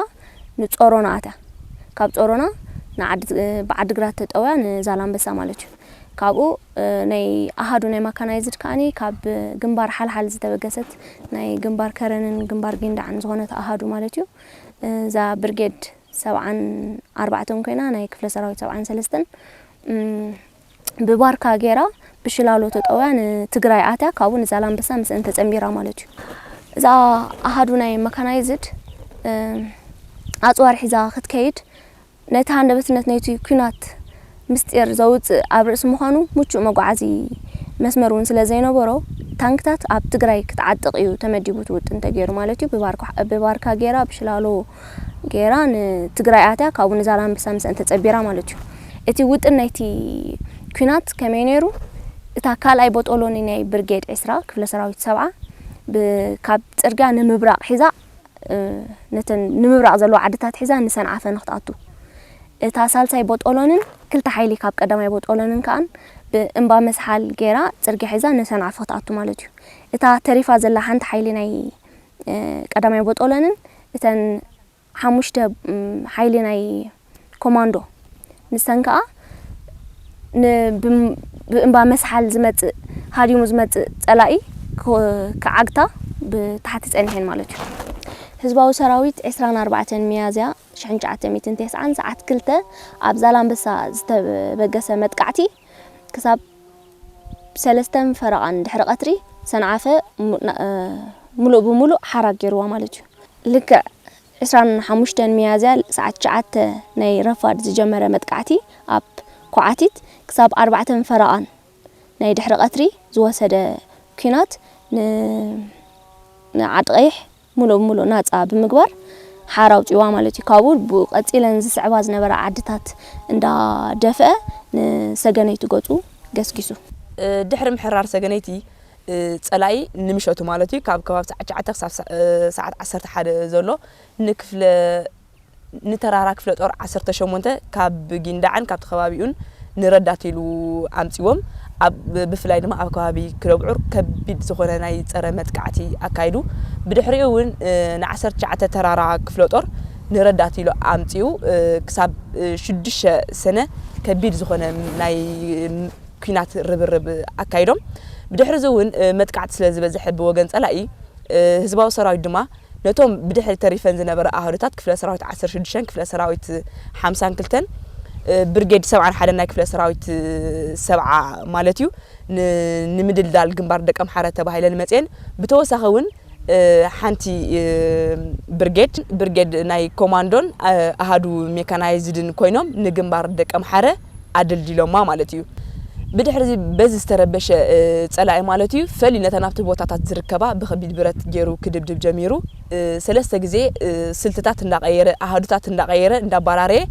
ንጾሮና ኣትያ። ካብ ጾሮና ንዓዲ-፣ ብዓዲግራት ተጠውያ ንዛላምበሳ ማለት እዩ። ካብኡ፣ እ፣ ናይ ኣሃዱ ናይ ማካናይዝድ ከኣኒ ካብ ግንባር ሓልሓል ዝተበገሰት ናይ ግንባር ከረንን ግንባር ጊንዳዕን ዝኾነት ኣሃዱ ማለት እዩ። እዛ ብርጌድ ሰብዓን ኣርባዕተን ኮይና፣ ናይ ክፍለ ሰራዊት ሰብዓን ሰለስተን፣ እም፣ ብባርካ ገይራ ብሽላሎ ተጠውያ ንትግራይ ኣትያ፣ ካብኡ ንዛላምበሳ ምስአን ተጸንቢራ ማለት እዩ። እዛ ኣሃዱ ናይ መካናይዝድ፣ እም፣ ኣጽዋር ሒዛ ክትከይድ፣ ነቲ ሃንደበትነት ናይቲ ኲናት ምስጢር ዘውጽእ ኣብ ርእሲ ምዃኑ፣ ምቹእ መጓዓዚ መስመር እውን ስለ ዘይነበሮ፣ ታንክታት ኣብ ትግራይ ክትዓጥቕ እዩ ተመዲቡ፣ እቲ ውጥን ተገይሩ ማለት እዩ። ብባርካ፣ ብባርካ ገይራ፣ ብሽላሎ ገይራ ንትግራይ ኣትያ፣ ካብኡ ንዛላምበሳ ምስአን ተጸቢራ ማለት እዩ። እቲ ውጥን ናይቲ ኲናት ከመይ ነይሩ? እታ ካልኣይ ቦጦሎኒ ናይ ብርጌድ ዕስራ ክፍለ ሰራዊት ሰብዓ ብ-፣ ካብ ጽርግያ ንምብራቕ ሒዛ፣ እ፣ ነተን ንምብራቕ ዘለዋ ዓድታት ሒዛ ንሰንዓፈ ንክትኣቱ። እታ ሳልሳይ ቦጦሎንን ክልተ ሓይሊ ካብ ቀዳማይ ቦጦሎንን ከኣን ብእምባ መስሓል ገይራ ጽርግያ ሒዛ ንሰንዓፈ ክትኣቱ ማለት እዩ። እታ ተሪፋ ዘላ ሓንቲ ሓይሊ ናይ፣ እ፣ ቀዳማይ ቦጦሎንን እተን ሓሙሽተ፣ እም፣ ሓይሊ ናይ ኮማንዶ ንሰን ከኣ ን-፣ ብም-፣ ብእምባ መስሓል ዝመጽእ፣ ሃዲሙ ዝመጽእ ጸላኢ ክ-፣ ክዓግታ ብታሕቲ ጸኒሐን ማለት እዩ። ህዝባዊ ሰራዊት ዕስራን ኣርባዕተን ሚያዝያ ሽሕን ትሽዓተ ሚእትን ተስዓን ሰዓት ክልተ ኣብ ዛላምበሳ ዝተበገሰ መጥቃዕቲ ክሳብ ሰለስተን ፈረቓን ድሕሪ ቀትሪ ሰንዓፈ ሙ-፣ ና-፣ እ፣ ሙሉእ ብሙሉእ ሓራ ገይርዋ ማለት እዩ። ልክዕ ዕስራን ሓሙሽተን ሚያዝያ ሰዓት ትሽዓተ ናይ ረፋድ ዝጀመረ መጥቃዕቲ ኣብ ኮዓቲት ክሳብ ኣርባዕተን ፈረቓን ናይ ድሕሪ ቀትሪ ዝወሰደ ኲናት ን-፣ ንዓዲ ቀይሕ ሙሉእ ብሙሉእ ናጻ ብምግባር ሓራ ኣውጺእዋ ማለት እዩ። ካብኡ ብኡ ቀጺለን ዝስዕባ ዝነበራ ዓድታት እንዳደፍአ ንሰገነይቲ ገጹ ገስጊሱ። እ፣ ድሕሪ ምሕራር ሰገነይቲ፣ እ፣ ጸላኢ ንምሸቱ ማለት እዩ፣ ካብ ከባቢ ሰዓት ትሽዓተ ክሳብ ሰ-፣ እ፣ ሰዓት ዓሰርተ ሓደ ዘሎ ንክፍለ ንተራራ ክፍለ ጦር ዓሰርተ ሸሞንተ ካብ ጊንዳዕን ካብቲ ከባቢኡን ንረዳት ኢሉ ኣምጺዎም። ኣብ ብፍላይ ድማ ኣብ ከባቢ ክረብዑር ከቢድ ዝኾነ ናይ ጸረ መጥቃዕቲ ኣካይዱ። ብድሕሪኡ እውን ንዓሰርተ ትሽዓተ ተራራ ክፍለ ጦር ንረዳት ኢሉ ኣምጺኡ ክሳብ ሽዱሽተ ሰነ ከቢድ ዝኾነ ናይ ኲናት ርብርብ ኣካይዶም። ብድሕሪ እዚ እውን መጥቃዕቲ ስለ ዝበዝሐ ብወገን ጸላኢ ህዝባዊ ሰራዊት ድማ ነቶም ብድሕሪ ተሪፈን ዝነበረ ኣሃዱታት ክፍለ ሰራዊት ዓሰርተ ሽዱሽተን ክፍለ ሰራዊት ሓምሳን ክልተን ብርጌድ ሰብዓን ሓደን ናይ ክፍለ ሰራዊት ሰብዓ ማለት እዩ ንምድልዳል ግንባር ደቀምሓረ ተባሂለን መፅኤን ብተወሳኺ እውን ሓንቲ ብርጌድ ብርጌድ ናይ ኮማንዶን ኣሃዱ ሜካናይዝድን ኮይኖም ንግንባር ደቀምሓረ ኣደልዲሎማ ማለት እዩ። ብድሕሪ በዚ ዝተረበሸ ጸላኢ ማለት እዩ ፈሊ ነተን ኣብቲ ቦታታት ዝርከባ ብኸቢድ ብረት ገይሩ ክድብድብ ጀሚሩ። ሰለስተ ግዜ ስልትታት እንዳቐየረ ኣሃዱታት እንዳቐየረ እንዳባራረየ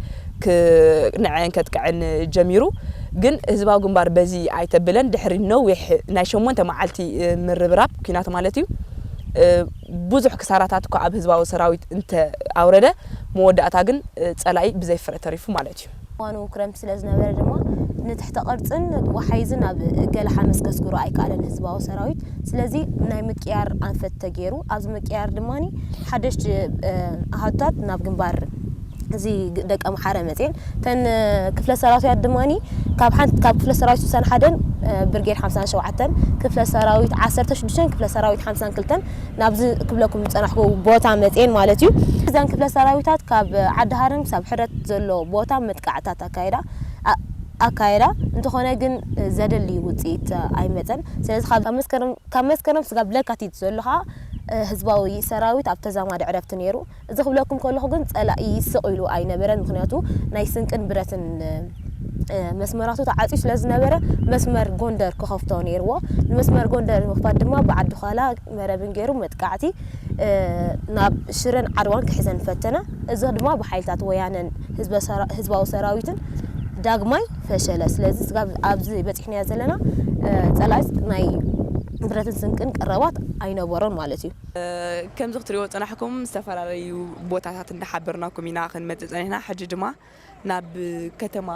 ንዐን ከጥቅዐን ጀሚሩ። ግን ህዝባዊ ግንባር በዚ ኣይተብለን ድሕሪ ነዊሕ ናይ ሸሞንተ መዓልቲ ምርብራብ ኲናት ማለት እዩ ብዙሕ ክሳራታት እኳ ኣብ ህዝባዊ ሰራዊት እንተ ኣውረደ መወዳእታ ግን ጸላኢ ብዘይ ፍረ ተሪፉ ማለት እዩ። እዋኑ ክረምቲ ስለ ዝነበረ ድማ ንትሕተ ቅርፅን ወሓይዝን ኣብ ገለ ሓመስ ከስግሮ ኣይከኣለን ህዝባዊ ሰራዊት። ስለዚ ናይ ምቅያር ኣንፈት ተገይሩ ኣብዚ ምቅያር ድማ ሓደሽቲ ኣሃዱታት ናብ ግንባር እዚ ደቀ ምሓረ መፅኤን ተን ክፍለ ሰራዊት ድማ ካብ ሓንቲ ካብ ክፍለ ሰራዊት ስሳን ሓደን ብርጌድ ሓምሳን ሸውዓተን ክፍለ ሰራዊት ዓሰርተ ሽዱሽተን ክፍለ ሰራዊት ሓምሳን ክልተን ናብዚ ክብለኩም ዝፀናሕኩ ቦታ መፅኤን ማለት እዩ። እዘን ክፍለ ሰራዊታት ካብ ዓዲ ሃረን ክሳብ ሕረት ዘሎ ቦታ መጥቃዕታት ኣካየዳ ኣካየዳ እንተኾነ ግን ዘደሊ ውፅኢት ኣይመፀን። ስለዚ ካብ መስከረም ካብ መስከረም ስጋብ ለካቲት ዘሎ ከዓ ህዝባዊ ሰራዊት ኣብ ተዛማዲ ዕረፍቲ ነይሩ። እዚ ክብለኩም ከለኹ ግን ፀላኢ ይስቕ ኢሉ ኣይነበረን። ምክንያቱ ናይ ስንቅን ብረትን መስመራቱ ተዓፅዩ ስለ ዝነበረ መስመር ጎንደር ክኸፍቶ ነይርዎ። ንመስመር ጎንደር ንምኽፋት ድማ ብዓዲ ዃላ መረብን ገይሩ መጥቃዕቲ ናብ ሽረን ዓድዋን ክሕዘን ፈተነ። እዚ ድማ ብሓይልታት ወያነን ህዝባዊ ሰራዊትን ዳግማይ ፈሸለ። ስለዚ ስጋብ ኣብዚ በፂሕናዮ ዘለና ፀላኢ ናይ ብረትን ስንቅን ቀረባት ኣይነበሮን ማለት እዩ። ከምዚ ክትሪእዎ ዝፀናሕኩም ዝተፈላለዩ ቦታታት እንዳሓበርናኩም ኢና ክንመፅእ ፀኒሕና። ሕጂ ድማ ናብ ከተማ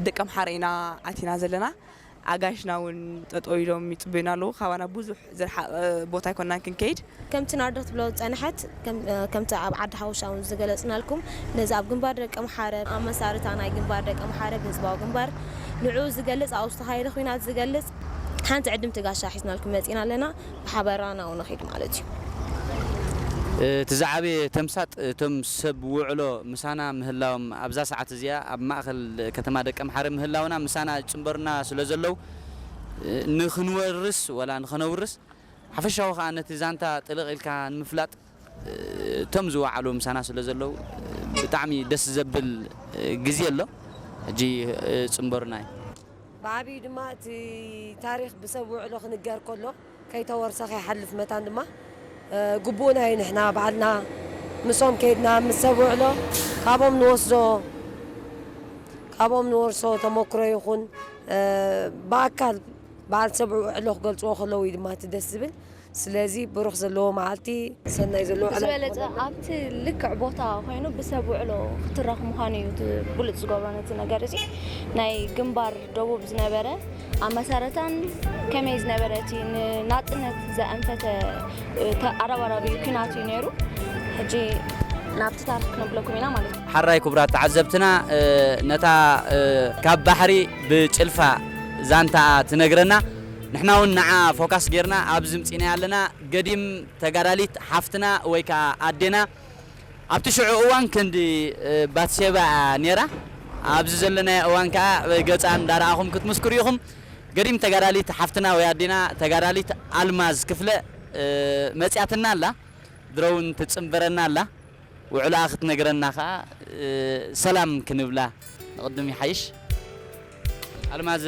ደቀምሓረ ኢና ኣቲና ዘለና። ኣጋይሽና እውን ጠጠው ኢሎም ይፅበዩና ኣለዉ። ካባና ብዙሕ ዝረሓቐ ቦታ ኣይኮናን ክንከይድ። ከምቲ ናርዶ ትብሎ ዝፀንሐት ከምቲ ኣብ ዓዲ ሓውሻ እውን ዝገለፅናልኩም ነዚ ኣብ ግንባር ደቀምሓረ ኣብ መሳርታ ናይ ግንባር ደቀምሓረ ብህዝባዊ ግንባር ንዕኡ ዝገልፅ ኣብኡ ዝተኻየደ ኲናት ዝገልፅ ሓንቲ ዕድምቲ ጋሻ ሒዝናልኩም መፂና ኣለና። ብሓበራ ናብኡ ንኺድ ማለት እዩ። እቲ ዝዓበየ ተምሳጥ እቶም ሰብ ውዕሎ ምሳና ምህላዎም ኣብዛ ሰዓት እዚኣ ኣብ ማእኸል ከተማ ደቀምሓረ ምህላውና ምሳና ይፅንበሩና ስለ ዘለዉ ንኽንወርስ ወላ ንኸነውርስ ሓፈሻዊ ከዓ ነቲ ዛንታ ጥልቕ ኢልካ ንምፍላጥ እቶም ዝወዓሉ ምሳና ስለ ዘለዉ ብጣዕሚ ደስ ዘብል ግዜ ኣሎ። ሕጂ ፅንበሩና እዩ። ብዓብዩ ድማ እቲ ታሪኽ ብሰብ ውዕሎ ክንገር ከሎ ከይተወርሰ ከይሓልፍ መታን ድማ ግቡእና እዩ። ንሕና ባዕልና ምስኦም ከይድና ምስ ሰብ ውዕሎ ካብኦም ንወስዶ ካብኦም ንወርሶ ተመክሮ ይኹን ብኣካል በዓል ሰብ ውዕሎ ክገልፅዎ ከለዉ እዩ ድማ እቲ ደስ ዝብል። ስለዚ ብሩኽ ዘለዎ መዓልቲ ሰናይ ዘለዎ ዕለት ዝበለጸ ይኹነልና። ኣብቲ ልክዕ ቦታ ኮይኑ ብሰብ ውዕሎ ክትረኽ ምዃኑ እዩ እቲ ብሉፅ ዝገብሮ ነቲ ነገር እዚ ናይ ግንባር ደቡብ ዝነበረ ኣመሰረታን ከመይ ዝነበረ እቲ ንናፅነት ዘኣንፈተ ተኣረባራቢ ኩናት እዩ ነይሩ። ሕጂ ናብቲ ታሪክ ክነብለኩም ኢና ማለት እዩ። ሓራይ ክቡራት ተዓዘብትና ነታ ካብ ባሕሪ ብጭልፋ ዛንታ ትነግረና ንሕና እውን ንዓ ፎካስ ጌርና ኣብዚ ምፂና ኣለና። ገዲም ተጋዳሊት ሓፍትና ወይ ከዓ ኣዴና ኣብቲ ሽዑ እዋን ክንዲ ባትሴባ እያ ነይራ። ኣብዚ ዘለናዮ እዋን ከዓ ገፃ እንዳረኣኹም ክትምስክሩ ኢኹም። ገዲም ተጋዳሊት ሓፍትና ወይ ኣዴና ተጋዳሊት ኣልማዝ ክፍለ መፅያትና ኣላ። ድሮ እውን ትፅንበረና ኣላ። ውዕሎኣ ክትነግረና ከዓ ሰላም ክንብላ ንቕድም ይሓይሽ። ኣልማዝ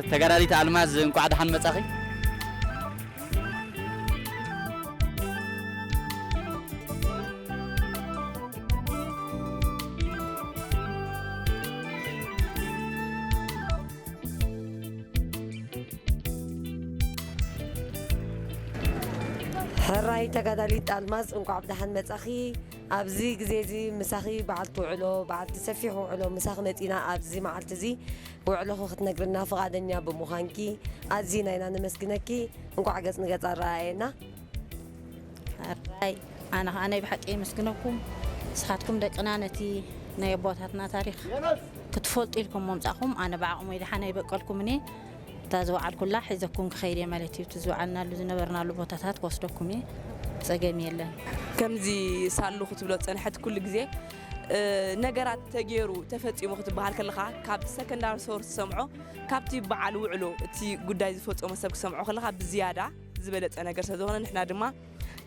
ተጋዳሊት ኣልማዝ እንኳዕ ደሓን መፃኺ። ሕራይ ተጋዳሊት ኣልማዝ፣ እንቋዕ ብደሓን መጻኺ። ኣብዚ ግዜ እዚ ምሳኺ በዓልቲ ውዕሎ፣ በዓልቲ ሰፊሕ ውዕሎ ምሳኺ መጺና ኣብዚ መዓልቲ እዚ ውዕሎኺ ክትነግርና ፍቓደኛ ብምዃንኪ ኣዚና ኢና ነመስግነኪ። እንቋዕ ገጽ ንገጽ ኣረኣየና። ሕራይ፣ ኣነ ኸኣ ናይ ብሓቂ የመስግነኩም። ንስኻትኩም ደቅና ነቲ ናይ ኣቦታትና ታሪኽ ክትፈልጡ ኢልኩም ምምጻእኩም ኣነ ብዓቕመይ ደሓን ኣይበቀልኩምን እየ። እታ ዝወዓልኩላ ሒዘኩም ክኸይድ እየ ማለት እዩ። እቲ ዝወዓልናሉ ዝነበርናሉ ቦታታት ክወስደኩም እየ። ጸገም የለን። ከምዚ ሳሉ ክትብሎ ዝጸንሐት ኩሉ ግዜ፣ እ፣ ነገራት ተገይሩ ተፈጺሙ ክትበሃል ከለኻ ካብ ሰከንዳሪ ሶርስ ትሰምዖ፣ ካብቲ በዓል ውዕሎ እቲ ጉዳይ ዝፈጸሞ ሰብ ክሰምዖ ከለኻ ብዝያዳ ዝበለጸ ነገር ስለ ዝኾነ ንሕና ድማ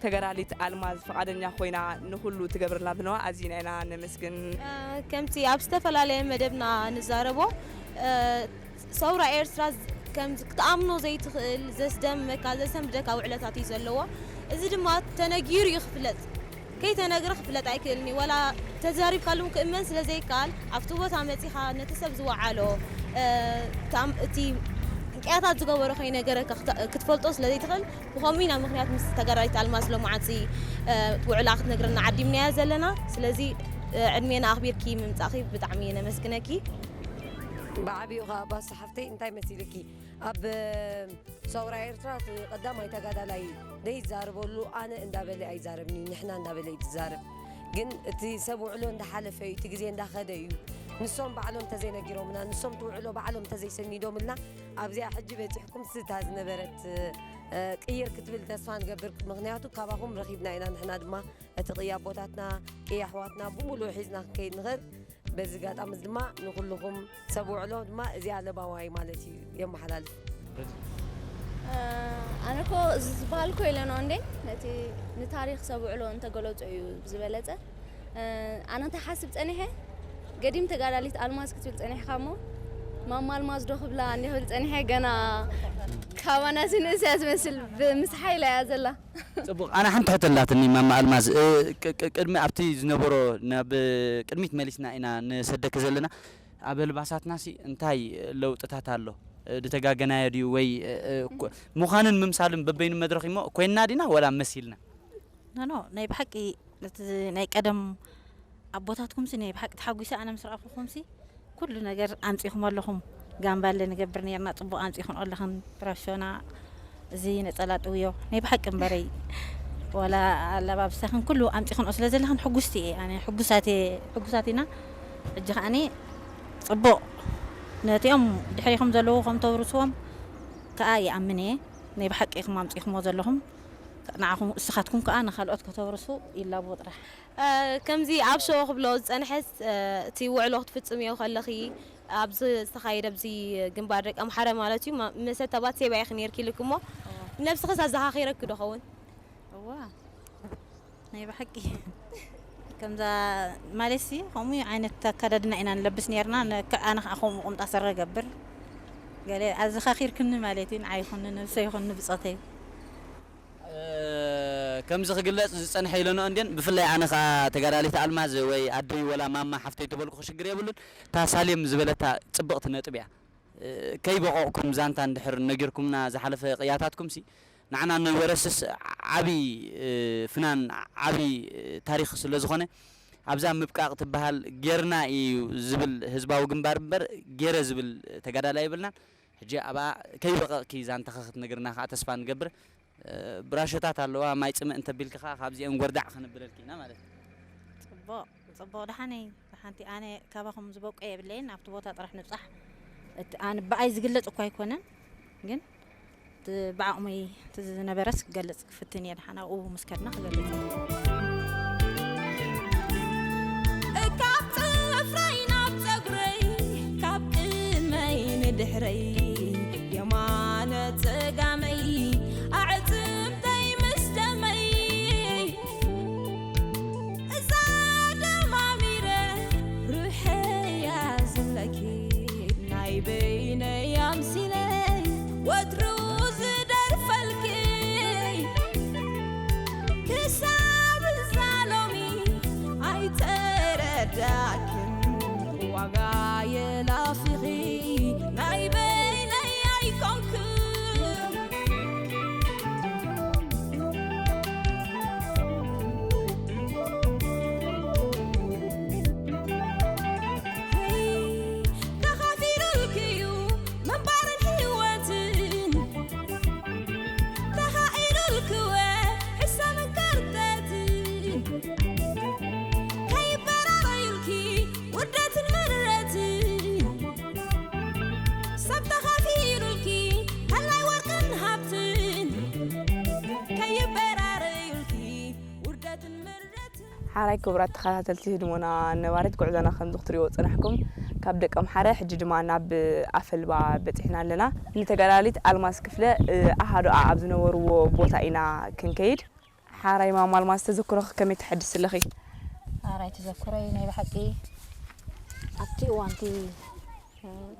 ተጋዳሊት ኣልማዝ ፍቓደኛ ኮይና ንኹሉ ትገብረልና ብነዋ ኣዚና ኢና ነመስግን። እ፣ ከምቲ ኣብ ዝተፈላለየ መደብና ንዛረቦ፣ እ፣ ሰውራ ኤርትራ ዝ-፣ ከም ክትኣምኖ ዘይትኽእል ዘስደምመካ ዘሰንብደካ ውዕለታት እዩ ዘለዎ። እዚ ድማ ተነጊሩ እዩ ክፍለጥ፣ ከይተነግረ ክፍለጥ ኣይክእልን እዩ። ወላ ተዛሪብካሉ ክእመን ስለ ዘይከኣል ኣብቲ ቦታ መጺኻ ነቲ ሰብ ዝወዓሎ፣ እ፣ ታም-፣ እቲ ቅያታት ዝገበሮ ከይነገረካ ክተ-፣ ክትፈልጦ ስለ ዘይትኽእል ብኸምኡ ኢና ምኽንያት ምስ ተጋዳሊት ኣልማዝ ሎማዓንቲ፣ እ፣ ውዕላ ክትነግረና ዓዲምናያ ዘለና። ስለዚ፣ እ፣ ዕድሜና ኣኽቢርኪ ምምጻእኺ ብጣዕሚ ነመስግነኪ። ብዓቢኡ ኸኣ ባሱ ሓፍተይ እንታይ መሲልኪ? ኣብ፣ እ፣ ሰውራ ኤርትራ እቲ ቀዳማይ ተጋዳላይ ዘይዛረበሉ ኣነ እንዳበለ ኣይዛረብን እዩ፣ ንሕና እንዳበለ እዩ ዝዛረብ። ግን እቲ ሰብ ውዕሎ እንዳሓለፈ እዩ፣ እቲ ግዜ እንዳኸደ እዩ። ንሶም ባዕሎም እንተዘይነጊሮምና፣ ንሶም እቲ ውዕሎ ባዕሎም እንተዘይሰኒዶምልና ኣብዚኣ ሕጂ በጺሕኩም ስታ ዝነበረት፣ እ፣ ቅይር ክትብል ተስፋ ንገብር። ምኽንያቱ ካባኹም ረኺብና ኢና ንሕና ድማ እቲ ቅያ ኣቦታትና፣ ቅያ ኣሕዋትና ብምሉኡ ሒዝና ክንከይድ ንኽእል። በዚ ኣጋጣሚ እዚ ድማ ንኹልኹም ሰብ ውዕሎ ድማ እዚኣ ለባዋይ ማለት እዩ የመሓላልፍ። እ፣ ኣነ እኮ እዚ ዝበሃል እኮ ኢለንኦ እንዴ፣ ነቲ ንታሪኽ ሰብ ውዕሎ እንተገለጾ እዩ ዝበለጸ። እ፣ ኣነ እንታይ ሓስብ ጸኒሐ፣ ገዲም ተጋዳሊት ኣልማዝ ክትብል ጸኒሕካ እሞ፣ ማማ ኣልማዝ ዶ ክብላ እንዲ ክብል ጸኒሐ፣ ገና ካባና እዚ ንእስ እያ ትመስል፣ ብ-፣ ምስ ሓይላ እያ ዘላ። ጽቡቕ። ኣነ ሓንቲ ሕቶ ኣላትኒ ማማ ኣልማዝ። እ፣ ቅ-፣ ቅ-፣ ቅድሚ ኣብቲ ዝነበሮ ናብ ቅድሚት መሊስና ኢና ንሰደኪ ዘለና። ኣብ ኣልባሳትናሲ እንታይ ለውጥታት ኣሎ? እ፣ ዝተጋገናዮ ድዩ ወይ፣ እ፣ እ፣ ኮ-፣ ምዃንን ምምሳልን በበይኑ መድረኽ እሞ ኮይንና ዲና ወላ መሲልና? ኖ፣ ኖ፣ ናይ ብሓቂ እቲ ናይ ቀደም ኣቦታትኩምሲ ናይ ብሓቂ ተሓጒሰ ኣነ ምስ ረኣኹኹምሲ። ኩሉ ነገር ኣምጺኹም ኣለኹም። ጋምባለ ንገብር ነርና፣ ጽቡቕ ኣምጺኹን ኣለኽን። ብራሾና፣ እዚ ነጸላ ጥውዮ ናይ ብሓቂ እምበረይ፣ ዋላ ኣለባብሳኽን ኩሉ ኣምጺኹንኦ ስለ ዘለኽን ሕጉስቲ እየ ኣነ። ሕጉሳት እየ፣ ሕጉሳት ኢና። ሕጂ ከኣኒ ጽቡቕ ነቲኦም ድሕሪኹም ዘለዉ ከም ተውርስዎም ከኣ ይኣምን እየ። ናይ ብሓቂ ኢኹም ኣምጺኹምዎ ዘለኹም። ንዓኹም፣ እስኻትኩም ከኣ ንኻልኦት ከተውርሱ ይላቦ ጥራሕ። እ፣ ከምዚ ኣብ ሸዎ ክብሎ ዝጸንሐስ፣ እ፣ እቲ ውዕሎ ክትፍጽምዮ ከለኺ፣ ኣብዚ ዝተኻየደ፣ ኣብዚ ግንባር ደቂ ኣምሓረ ማለት እዩ፣ ማ-፣ መሰተባት ሴባ ኢኺ ነይርኪ ኢልኪ እሞ፣ እዋ። ነብስኽስ ኣዘኻኺረኪ ዶ ኸውን? እዋ፣ ናይ ብሓቂ። ከምዛ ማለትሲ፣ ከምኡ ዓይነት ኣከዳድና ኢና ንለብስ ነይርና። ነ-፣ ከ-፣ ኣነ ከኣ ከምኡ ቁምጣ ስረ ገብር። ገለ ኣዘኻኺርክኒ ማለት እዩ፣ ንዓይ ይኹን ንነብሰይ ይኹን ንብጾተይ። እ፣ ከምዚ ክግለጽ ዝጸንሐ ኢለንኦ እንድየን። ብፍላይ ኣነ ኸኣ ተጋዳሊት ኣልማዝ ወይ ኣደይ ወላ ማማ ሓፍተይ ተበልኩ ክሽግር የብሉን። እታ ሳሌም ዝበለታ ጽብቕቲ ነጥቢ እያ። እ፣ ከይበቐቕኩም ዛንታ እንድሕር ነጊርኩምና ዝሓለፈ ቅያታትኩምሲ፣ ንዓና ንወረስስ ዓቢ፣ እ፣ ፍናን፣ ዓቢ፣ እ፣ ታሪኽ ስለ ዝኾነ፣ ኣብዛ ምብቃቕ ትበሃል ጌርና እዩ ዝብል ህዝባዊ ግንባር እምበር፣ ጌረ ዝብል ተጋዳላይ የብልናን። ሕጂ ኣብኣ ከይበቐቕኪ ዛንታኺ ክትነግርና ከኣ ተስፋ ንገብር። እ፣ ብራሾታት ኣለዋ፣ ማይ ጽምእ እንተቢልኪ ከኣ ካብዚአን ጎርዳዕ ከነብለልኪ ኢና ማለት እዩ። ጽቡቕ፣ ጽቡቕ። ደሓነይ፣ ደሓንቲ ኣነ ካባኹም ዝበቁ የብለይን፣ ኣብቲ ቦታ ጥራሕ ንብጻሕ። እቲ ኣነ ብኣይ ዝግለጽ እኳ ኣይኮነን፣ ግን እቲ ብዓቕመይ እቲ ዝነበረስ ክገልጽ ክፍትን እየ። ደሓን ኣብኡ ምስ ከድና ክገልጽ እየ። ካብ ጽፍረይ ናብ ጸጉረይ፣ ካብ ቅድመይ ንድሕረይ፣ የማነ ጸጋመይ፣ ኣዕጽምተይ ምስ ደመይ፣ እዛ ደማሚረ ሩሐያ ዘለኪ፣ ናይ በይነይ ኣምሲለ ወትሩ ዝደርፈልኪ፣ ክሳብ ሓራይ ክቡራት ተኸታተልቲ ህድሞና ነባሪት ጉዕዞና ከምዚ ክትሪእዎ ጽናሕኩም ካብ ደቀምሓረ ሕጂ ድማ ናብ ኣፈልባ በጺሕና ኣለና። ንተጋዳሊት ኣልማዝ ክፍለ ኣሃዱኣ ኣብ ዝነበርዎ ቦታ ኢና ክንከይድ። ሓራይ ማማ ኣልማዝ ተዘክሮኺ ከመይ ተሐድሲ ኣለኺ? ሓራይ ተዘክሮይ ናይ ብሓቂ ኣብቲ እዋንቲ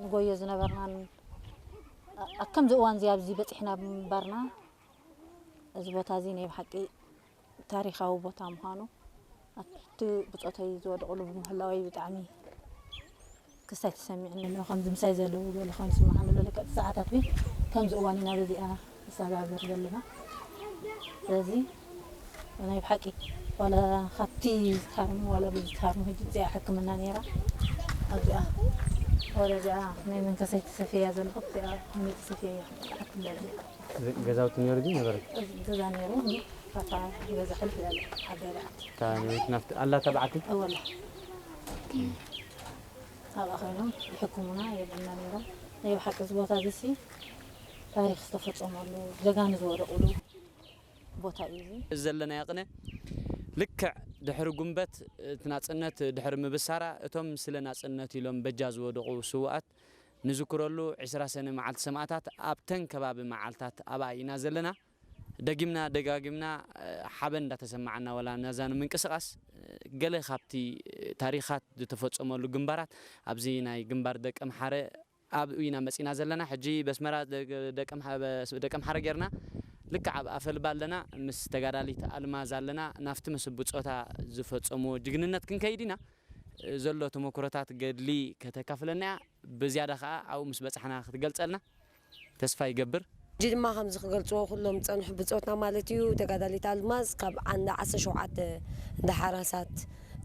ንጎዮ ዝነበርናን ኣብ ከምዚ እዋን እዚ ኣብዚ በጺሕና ብምንባርና እዚ ቦታ እዚ ናይ ብሓቂ ታሪኻዊ ቦታ ምዃኑ ኣብቲ ብጾተይ ዝወደቑሉ ብምህላወይ ብጣዕሚ ክስታይ ተሰሚዕኒ ኣሎ። ከምዚ ምሳይ ዘለዉ ገለ ከም ዝስምዓኒ ኣሎ። ልክዕ እቲ ሰዓታት ግን ከምዚ እዋን ኢና በዚኣ ንሰጋገር ዘለና። ስለዚ ናይ ብሓቂ ዋላ ካብቲ ዝትሃርሙ ዋላ ብዝትሃርሙ ሕጂ እዚኣ ሕክምና ነይራ ኣብዚኣ ወላ እዚኣ ናይ መንከሰይ ተሰፍያ ዘለኹ እዚኣ መመይ ተሰፍያ እያ ትሓክም እዚኣ። ገዛውቲ ነይሩ ድዩ ነበረ? ገዛ ነይሩ፣ ካታ ገዛ ሕልፍ ያለ ዓባይ በዓቲ። እታ ነዊት ናፍቲ ኣላ እታ በዓቲ? እወላ። ኣብኣ ኮይኖም ይሕክሙና የብልና ነይሮም። ናይ ብሓቂ እዚ ቦታ እዚ ሲ ታሪኽ ዝተፈጸመሉ ጀጋኑ ዝወደቑሉ ቦታ እዩ እዚ። እዚ ዘለናዮ ቅነ ልክዕ ድሕሪ ጉንበት እቲ ናጽነት ድሕሪ ምብሳራ እቶም ስለ ናጽነት ኢሎም በጃ ዝወደቑ ስውኣት ንዝክረሉ ዕስራ ሰነ መዓልቲ ሰማእታት ኣብተን ከባቢ መዓልታት ኣብኣ ኢና ዘለና። ደጊምና ደጋጊምና ሓበን እንዳተሰማዓና ወላ ነዛ ንምንቅስቓስ ገለ ካብቲ ታሪኻት ዝተፈጸመሉ ግንባራት ኣብዚ ናይ ግንባር ደቀምሓረ ኣብኡ ኢና መጺና ዘለና። ሕጂ በስመራ ደቀምሓረ ጌርና ልክዕ ኣብ ኣፈልባ ኣለና። ምስ ተጋዳሊት ኣልማዝ ኣለና። ናብቲ ምስ ብጾታ ዝፈጸምዎ ጅግንነት ክንከይድ ኢና። ዘሎ ተመኩሮታት ገድሊ ከተካፍለና እያ። ብዝያዳ ከኣ ኣብኡ ምስ በጻሕና ክትገልጸልና ተስፋ ይገብር። ሕጂ ድማ ከምዚ ክገልጽዎ ኩሎም ዝጸንሑ ብጾትና ማለት እዩ። ተጋዳሊት ኣልማዝ ካብ ዓንዲ ዓሰርተ ሸውዓተ እንዳ ሓራሳት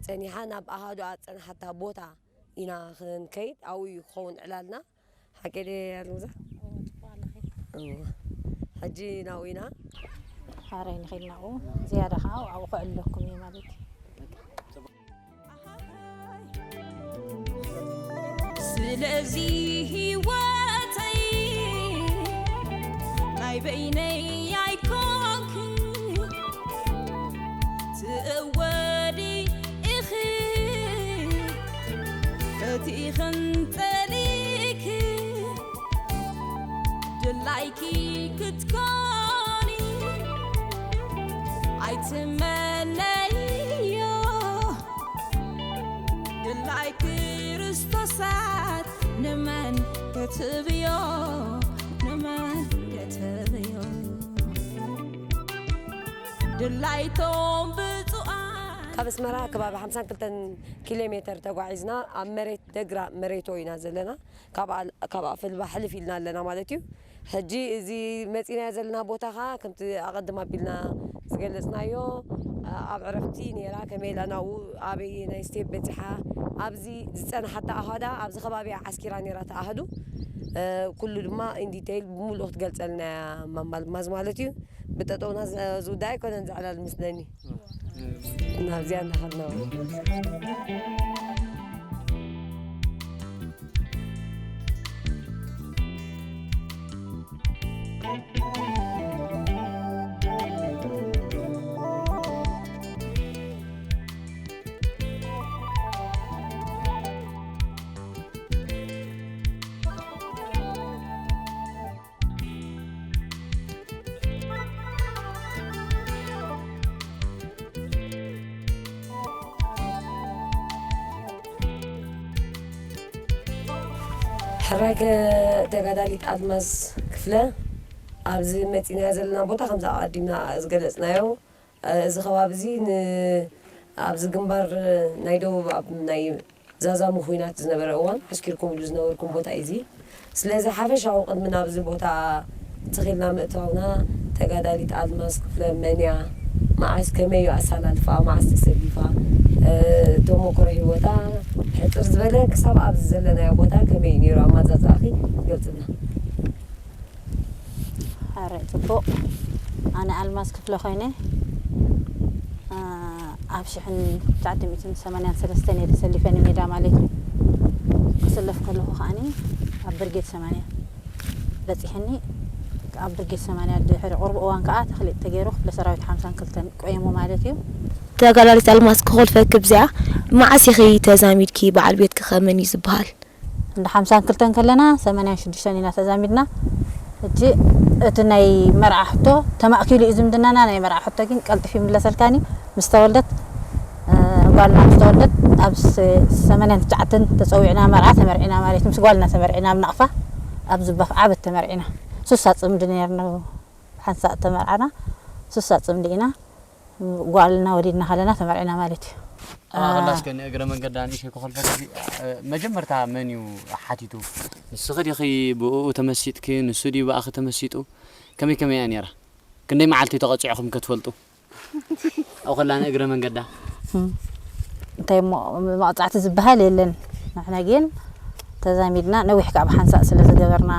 ጸኒሓ ናብ ኣሃዱኣ ዝጸንሓታ ቦታ ኢና ክንከይድ። ኣብኡ እዩ ክኸውን ዕላልና። ሓቂ ድየ ኣልማዛ? እዎ፣ ጽቡቕ ኣለኺ። እዎ። ሕጂ ናብኡ ኢና። ሓራይ ንኸይድ ናብኡ። ዝያዳ ከኣ ኣብኡ ከዕልለኩም እየ ማለት እዩ። ስለዚ ህይወተይ ናይ በይነይ ኣይኮንክን፣ ትእወዲ ኢኺ ፈቲኽን ጸሊእኪ። ድላይኪ ክትኮኒ ኣይትመነዮ። ድላይ ክርስቶሳት ንመን ክትብዮ፣ ንመን ክትብዮ። ድላይቶም ብፁዓን። ካብ ኣስመራ ከባቢ ሓምሳን ክልተን ኪሎ ሜተር ተጓዒዝና ኣብ መሬት ደግራ መሬቶ ኢና ዘለና። ካብ ኣል-፣ ካብ ኣፈልባ ሕልፍ ኢልና ኣለና ማለት እዩ። ሕጂ እዚ መጺናዮ ዘለና ቦታ ኸኣ ከምቲ ኣቐድም ኣቢልና ዝገለጽናዮ፣ ኣብ ዕረፍቲ ነይራ፣ ከመይ ኢላ ናብኡ ኣበየናይ ስቴፕ በጺሓ፣ ኣብዚ ዝጸንሓታ ኣሃዳ ኣብዚ ከባቢ ዓስኪራ ነይራ ተኣህዱ። ኩሉ ድማ ኢን ዲቴይል ብምሉእ ክትገልጸልና እያ ማማ ኣልማዝ ማለት እዩ። ብጠጠውና ዝ-፣ ዝውዳእ ኣይኮነን ዝዕላል ምስለኒ። ናብዚኣ እናኸድና። ሕራይ ተጋዳሊት ኣልማዝ ክፍለ፣ ኣብዚ መጺእናዮ ዘለና ቦታ ከምዚ ኣቐዲምና ዝገለጽናዮ፣ እዚ ከባቢ እዚ ን-፣ ኣብዚ ግንባር ናይ ደቡብ ኣብ ናይ ዛዛሙ ኹናት ዝነበረ እዋን ዓስኪርኩምሉ ዝነበርኩም ቦታ እዩ እዚ። ስለዚ ሓፈሻዊ ቅድሚ ናብዚ ቦታ ትኺልና ምእታውና፣ ተጋዳሊት ኣልማዝ ክፍለ መን እያ? መዓስ ከመይ እዩ ኣሰላልፋ? መዓስ ተሰሊፋ? እ፣ ተሞክሮ ህይወታ ሕጽር ዝበለ ክሳብ ኣብዚ ዘለናዮ ቦታ ከመይ እዩ ነይሩ ኣመጻጽኣኺ? ገልጽልና። ኣረ ጽቡቕ። ኣነ ኣልማዝ ክፍለ ኮይነ፣ እ፣ ኣብ ሽሕን ትሽዓተ ሚእትን ሰማንያን ሰለስተን እየ ተሰሊፈ ንሜዳ ማለት እዩ። ክስለፍ ከለኹ ከዓኒ ኣብ ብርጌድ ሰማንያ በጺሐኒ። ኣብ ብርጌድ ሰማንያ ድሕሪ ቁሩብ እዋን ከኣ ተኽሊጥ ተገይሩ ክፍለ ሰራዊት ሓምሳን ክልተን ቆየሙ ማለት እዩ። ተጋዳሊት ኣልማዝ ክኾልፈኪ ብዚኣ፣ መዓስ ኢኺ ተዛሚድኪ? በዓል ቤትኪ ከ መን እዩ ዝበሃል? እንዳ ሓምሳን ክልተን ከለና ሰማንያን ሽዱሽተን ኢና ተዛሚድና። ሕጂ እቲ ናይ መርዓ ሕቶ ተማእኪሉ እዩ ዝምድናና። ናይ መርዓ ሕቶ ግን ቀልጢፉ ይምለሰልካኒ። ምስ ተወልደት እ፣ ጓልና ምስ ተወልደት ኣብ ስ- ሰማንያን ትሽዓተን ተፀዊዕና መርዓ ተመርዒና ማለት እዩ። ምስ ጓልና ተመርዒና ኣብ ናቕፋ ኣብ ዝባፍ ዓበት ተመርዒና። ሱሳ ፅምዲ ነርና። ሓንሳእ ተመርዓና ሱሳ ፅምዲ ኢና። ጓልና ወሊድና ከለና ተመርዒና ማለት እዩ። ኣበባ፣ እ፣ ከላስ ከ ንእግረ መንገዳ ንእሽተይ ክኾልፈኪ፣ እ፣ መጀመርታ መን እዩ ሓቲቱ? ንስኺ ዲኺ ብእኡ ተመሲጥኪ፣ ንሱ ድዩ ብኣኺ ተመሲጡ? ከመይ ከመይ እያ ነይራ? ክንደይ መዓልቲ ተቐጺዕኹም ከ ትፈልጡ? ኣብኡ ከላ ንእግረ መንገዳ። እም። እንታይ እሞ መቕጻዕቲ ዝበሃል የለን። ንሕና ግን ተዛሚድና ነዊሕ ከኣ ብሓንሳእ ስለ ዝገበርና፣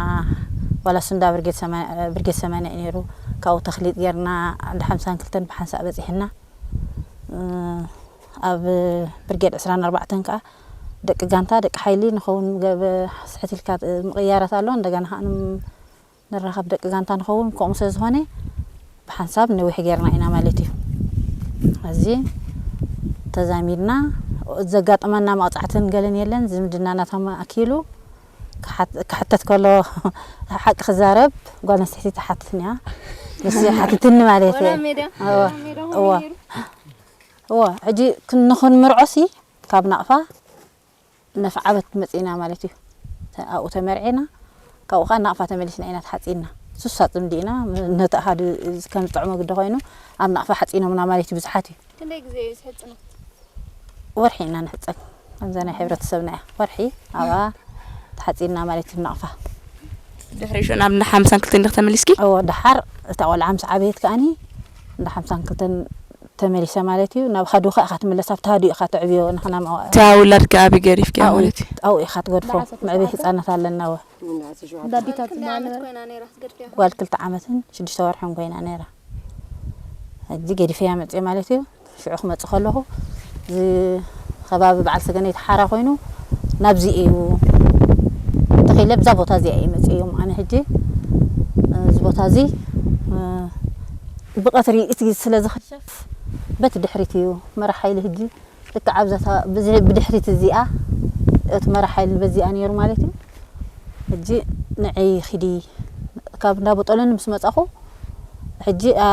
ዋላ እሱ እንዳ ብርጌድ ሰማ-፣ ብርጌድ ሰማንያ እዩ ነይሩ። ካብኡ ተኽሊጥ ጌርና፣ እንዳ ሓምሳን ክልተን ብሓንሳእ በጺሕና። እ፣ ኣብ ብርጌድ ዕስራን ኣርባዕተን ከኣ ደቂ ጋንታ፣ ደቂ ሓይሊ ንኸውን ገበ-፣ ስሕት ኢልካ ምቕያራት ኣሎ። እንደገና ከኣ ንም-፣ ንራኸብ ደቂ ጋንታ ንኸውን። ከምኡ ስለ ዝኾነ ብሓንሳብ ነዊሕ ጌርና ኢና ማለት እዩ። እዚ ተዛሚድና ዘጋጠመና መቕጻዕትን ገለን የለን። ዝምድናና ተማእኪሉ ክሓት-፣ ክሕተት ከሎ ሓቂ ክዛረብ ጓል ኣንስተይቲ ትሓትትኒ እያ። ንሱ ሓቲትኒ ማለት እዩ። ወላ ሜዳ፣ እወ፣ ወላ ሜዳ እወ፣ ሆነ ነይሩ። እወ፣ ሕጂ ክን-፣ ንኽንምርዖሲ ካብ ናቕፋ ነፍዓበት መጺእና ማለት እዩ። ተ-፣ ኣብኡ ተመርዒና፣ ካብኡ ኸዓ ናቕፋ ተመሊስና ኢና ተሓጺንና። ሱሳ ጽምዲ ኢና፣ ነቲ ኣሃዱ ከም ዝጥዕሞ ግዲ ኮይኑ፣ ኣብ ናቕፋ ሓጺኖምና ማለት እዩ ብዙሓት እዩ። ክንደይ ግዜ እዩ ዝሕጽኖ? ወርሒ ኢና ንሕጸን። ከምዛ ናይ ሕብረተሰብና እያ። ወርሒ ኣብኣ ተሓጺንና ማለት እዩ ናቕፋ። ድሕሪ ሽዑ ናብ እንዳ ሓምሳን ክልተን ዲኺ ተመሊስኪ? እወ፣ ደሓር እታ ቆልዓ ምስ ዓበየት ከኣኒ እንዳ ሓምሳን ክልተን ተመሊሰ ማለት እዩ። ናብ ሃዱኻ ኢኻ ትምለስ፣ ኣብቲ ሃዱ ኢኻ ተዕብዮ ንኽና መዋ-፣ እታ ውላድኪ ኣበይ ገዲፍኪያ ኣብኡ፣ ማለት እዩ? ኣብኡ ኢኻ ትገድፎ። መዕበይ ህጻናት ኣለና ወ። እንዳ ኣዲታት ትበሃል ነበረ። ጓል ክልተ ዓመትን ሽዱሽተ ወርሕን ኮይና ነይራ። ሕጂ ገዲፈያ መጽየ ማለት እዩ። ሽዑ ክመጽእ ከለኹ፣ እዚ ከባቢ በዓል ሰገነይቲ ሓራ ኮይኑ፣ ናብዚ እዩ ተኺለ፣ ብዛ ቦታ እዚኣ እዩ መጽእዮም። ኣነ ሕጂ፣ እዚ ቦታ እዚ፣ እ፣ ብቐትሪ እቲ ስለ ዝኽሸፍ፣ በቲ ድሕሪት እዩ መራሕ ሓይሊ። ሕጂ ልክዕ ኣብዛ እታ ብዚ-፣ ብድሕሪት እዚኣ፣ እቲ መራሕ ሓይሊ በዚኣ ነይሩ ማለት እዩ። ሕጂ ንዐይ ኺዲ፣ ካብ እንዳ ቦጦሎኒ ምስ መጻኹ፣ ሕጂ፣ ኣ፣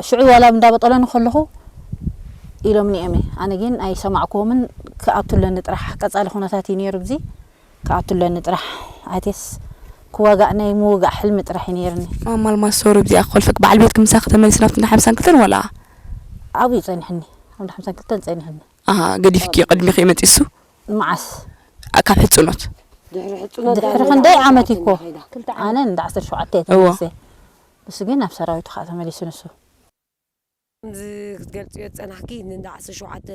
ሽዑ ዋላ ኣብ እንዳ ቦጦሎኒ ከለኹ ኢሎምኒ እዮም። ኣነ ግን ኣይሰማዕኩዎምን። ክኣቱ ኣለኒ ጥራሕ፣ ቀጻሊ ኩነታት እዩ ነይሩ። ብዚ ክኣቱ ኣለኒ ጥራሕ፣ ኣትየስ ክዋጋእ ናይ ምውጋእ ሕልሚ ጥራሕ እዩ ነይርኒ። ማማ ኣልማዝ ሶሪ፣ ብዚኣ ክኾልፈክ፣ በዓል ቤትኪ ምሳኺ ተመሊሱ ናብቲ እንዳ ሓምሳን ክልተን ዋላ? ኣብኡ እዩ ጸኒሕኒ፣ ኣብ እንዳ ሓምሳን ክልተን ጸኒሕኒ። ኣሃ፣ ገዲፍኪ ቅድሚኺ መጺሱ? መዓስ? ኣ፣ ካብ ሕጽኖት? ድሕሪ ሕጽኖት ድሕሪ ዳርጋ ክንደይ ዓመት ዓመት እኮ? ከይዳ። ኣነ እንዳ ዓሰርተ ሸውዓተ እየ እዎ። ተመሊሰ። ንሱ ግን ናብ ሰራዊቱ ከዓ ተመሊሱ ንሱ። ከምዚ ክትገልጽዮ ዝጸናሕኪ ንእንዳ ዓሰርተ ሸውዓተ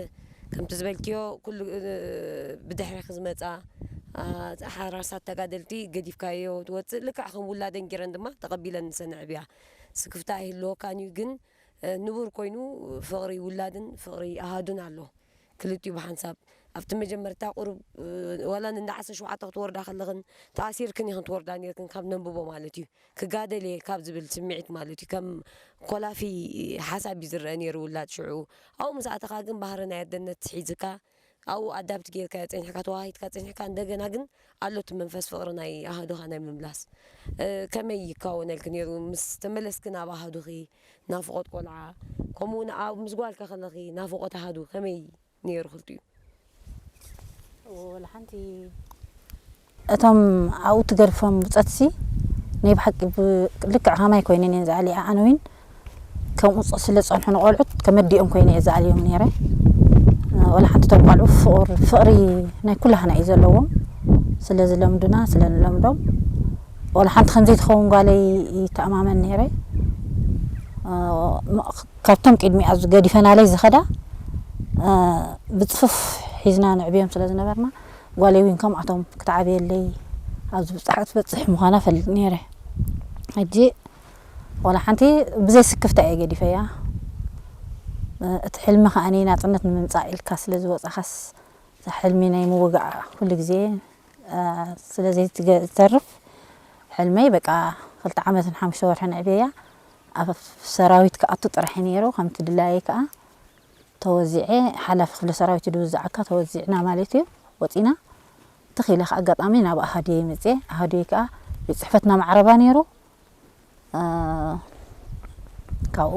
ከምቲ ዝበልክዮ ኩሉ፣ እ፣ ብድሕሪኺ ዝመጻ፣ ኣ፣ ሓራሳት ተጋደልቲ ገዲፍካዮ ትወጽእ። ልክዕ ከም ውላደን ጌረን ድማ ተቐቢለን ንሰን ኣዕብያ። ስክፍታ ኣይህልወካን እዩ፣ ግን፣ እ፣ ንቡር ኮይኑ ፍቕሪ ውላድን ፍቕሪ ኣሃዱን ኣሎ። ክልቲኡ ብሓንሳብ ኣብቲ መጀመርታ ቁሩብ፣ እ፣ ዋላ ንእንዳ ዓሰርተ ሸውዓተ ክትወርዳ ከለኽን ተኣሲርክን ኢኽን ትወርዳ ኔርክን ካብ ነንብቦ ማለት እዩ። ክጋደል እየ ካብ ዝብል ስምዒት ማለት እዩ። ከም ኮላፊ ሓሳብ እዩ ዝረአ ነይሩ ውላድ ሽዑ። ኣብኡ ምስ ኣተኻ ግን ባህሪ ናይ ኣደነት ሒዝካ ኣብኡ ኣዳፕት ጌርካ ጸኒሕካ፣ ተዋሂድካ ጸኒሕካ፣ እንደገና ግን ኣሎ እቲ መንፈስ ፍቕሪ ናይ ኣሃዱኻ ናይ ምምላስ። እ፣ ከመይ ይካወነልኪ ነይሩ ምስ ተመለስኪ ናብ ኣሃዱኺ? ናፍቖት ቆልዓ፣ ከምኡ እውን ኣብ ምስ ጓልካ ከለኺ ናፍቖት ኣሃዱ ከመይ ነይሩ ክልቲኡ? ወላ ሓንቲ። እቶም ኣብኡ ትገድፎም ብጾትሲ ናይ ብሓቂ ብ-፣ ልክዕ ከማይ ኮይነን እየን ዝኣልያ። ኣነ እውን ከምኡ ጸ-፣ ስለ ዝጸንሑ ንቖልዑት ከመዲኦም ኮይነ እየ ዝኣልዮም ነይረ። ወላ ሓንቲ እቶም ቆልዑ ፍቕር-፣ ፍቕሪ ናይ ኩላህና እዩ ዘለዎም። ስለ ዝለምዱና፣ ስለ ንለምዶም፣ ወላ ሓንቲ ከም ዘይትኸውን ጓለይ ይተኣማመን ነይረ። እ፣ ም-፣ ካብቶም ቅድሚኣ ገዲፈናለይ ዝኸዳ፣ እ፣ ብጽፉፍ ሒዝና ንዕብዮም ስለ ዝነበርና፣ ጓለይ እውን ከምኣቶም ክትዓብየለይ ኣብዚ ብጽሓ ክትበጽሕ ምዃና እፈልጥ ነይረ። ሕጂ ወላ ሓንቲ ብዘይ ስክፍታ እየ ገዲፈያ። እ፣ እቲ ሕልሚ ከኣኒ ናጽነት ንምምጻእ ኢልካ ስለ ዝወጻኻስ፣ እዛ ሕልሚ ናይ ምውጋእ ኩሉ ግዜ፣ እ፣ ስለ ዘይትገ-፣ ዝተርፍ፣ ሕልመይ በቃ ክልተ ዓመትን ሓሙሽተ ወርሕን ኣዕብየያ ኣብ ሰራዊት ክኣቱ ጥራሕ እዩ ነይሩ። ከምቲ ድላየይ ከኣ እቶ ተወዚዐ፣ ሓላፊ ክፍለ ሰራዊት ድውዝዓካ ተወዚዕና ማለት እዩ። ወፂና ትኺለ ከዓ ኣጋጣሚ ናብ ኣሃዱየ መፅየ። ኣሃዱየ ከዓ ቤት ፅሕፈትና ማዕረባ ነይሩ። እ፣ ካብኡ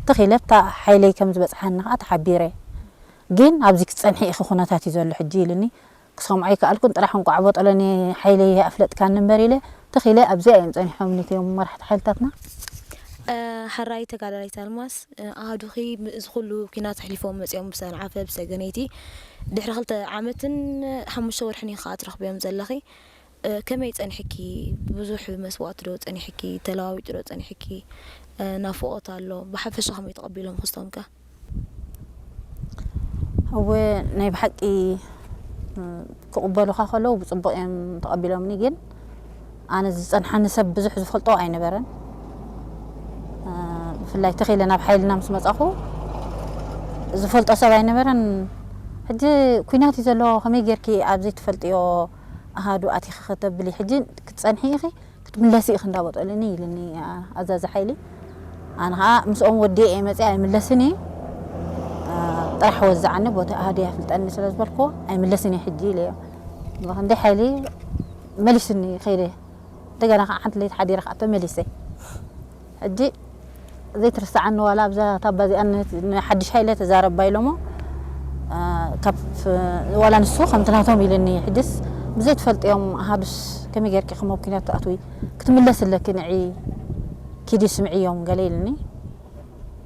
ትኺለ እታ ሓይለይ ከም ዝበፅሓኒ ከዓ ተሓቢረ። ግን ኣብዚ ክትፀንሒ ኢኺ፣ ኩነታት እዩ ዘሎ ሕጂ ኢሉኒ። ክሰምዖ ኣይከኣልኩን፣ ጥራሕ እንቋዕ ቦጠለኒ ሓይለይ ኣፍለጥካኒ እምበር ኢለ ትኺለ። ኣብዚኣ እዮም ፀኒሖም ነቲኦም መራሕቲ ሓይልታትና። እ፣ ሓራይ ተጋዳላይት ኣልማስ፣ እ፣ ኣሃዱኺ ም-፣ እዚ ኩሉ ኲናት ኣሕሊፎም መፂኦም ብሰንዓፈ፣ ብሰገነይቲ ድሕሪ ክልተ ዓመትን ሓሙሽተ ወርሕን ኢኺ ኸኣ ትረኽብዮም ዘለኺ። እ፣ ከመይ ጸኒሕኪ? ብዙሕ መስዋእቲ ዶ ጸኒሕኪ? ተለዋዊጡ ዶ ጸኒሕኪ? እ፣ ናፍቖት ኣሎ። ብሓፈሻ ከመይ ተቐቢሎም ክስቶም ከ? እወ፣ ናይ ብሓቂ፣ እ፣ ክቕበሉኻ ከለዉ ብጽቡቕ እዮም ተቐቢሎምኒ። ግን ኣነ ዝጸንሓኒ ሰብ ብዙሕ ዝፈልጦ ኣይነበረን። እ፣ ብፍላይ ተኺለ ናብ ሓይልና ምስ መጻኹ ዝፈልጦ ሰብ ኣይነበረን። ሕጂ ኲናት እዩ ዘሎ፣ ከመይ ጌርኪ ኣብ ዘይትፈልጥዮ ኣሃዱ ኣቲኺ ከተብሊ፣ ሕጂ ክትጸንሒ ኢኺ፣ ክትምለሲ ኢኺ እንዳበጠሉኒ ኢሉኒ ኣ-፣ ኣዛዚ ሓይሊ። ኣነ ኸዓ ምስኦም ወዲኤ እየ መፂኣ፣ ኣይምለስን እየ። አ፣ ጥራሕ ወዝዓኒ፣ ቦታ ኣሃዱ ኣፍልጠኒ ስለ ዝበልክዎ፣ ኣይምለስን እየ ሕጂ ኢለዮ። ክንደይ ሓይሊ መሊሱኒ ከይደ። እንደገና ከዓ ሓንቲ ለይቲ ሓዲረ ከዓ ተመሊሰ። ሕጂ ዘይትርስዓኒ ዋላ ኣብዛ ታባ እዚኣ ን-፣ ንሓድሽ ሃይለ ተዛረባ ኢሎሞ፣ አ፣ ካብ፣ ዋላ ንሱ ከምቲ ናቶም ኢልኒ። ሕጅስ ብዘይ ትፈልጥዮም ኣሃዱስ ከመይ ጌርኪ ከም ኣብ ኲናት ትኣትዊ? ክትምለሲ ኣለኪ ንዒ፣ ኪዲ ስምዕዮም ገለ ኢልኒ።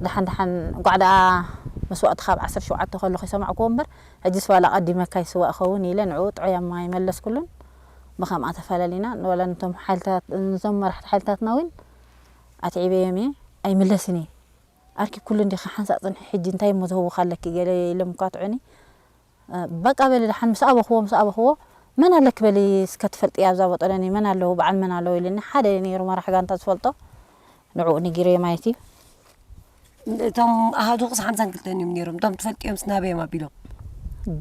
ደሓን ደሓን እንቋዕ ደኣ መስዋእቲ ካብ ዓሰርተ ሸውዓተ ከለኹ ይሰማዕክዎ እምበር፣ ሕጅስ ዋላ ቀዲመካ ይስዋእ ኸውን ኢለ ንዕኡ ጥዑይ ኣማ ይመለስኩሉን። ብኸምኣ ተፈላለና። ዋላ ነቶም ሓይልታት፣ ነዞም መራሕቲ ሓይልታትና እውን ኣትዒበዮም እየ፣ ኣይምለስን እየ። ኣርኪብ ኩሉ እንዲኻ ሓንሳእ ጽንሒ፣ ሕጂ እንታይ እሞ ዝህውኻ ኣለኪ ገለ ኢሎም እኳ ትዑኒ። እ፣ በቃ በሊ ደሓን ምስ ኣበኽዎ፣ ምስ ኣበኽዎ፣ "መን ኣለኪ በሊ እስከ ትፈልጥያ ኣብዛ ቦጠለኒ፣ መን ኣለዉ፣ በዓል መን ኣለዉ?" ኢሉኒ። ሓደ እዩ ነይሩ መራሕ ጋንታ ዝፈልጦ፣ ንዕኡ ነጊረዮ ማለት እዩ። እቶም ኣሃዱኽስ ሓምሳን ክልተን እዮም ነይሮም። እቶም ትፈልጥዮምስ ናበይ እዮም ኣቢሎም?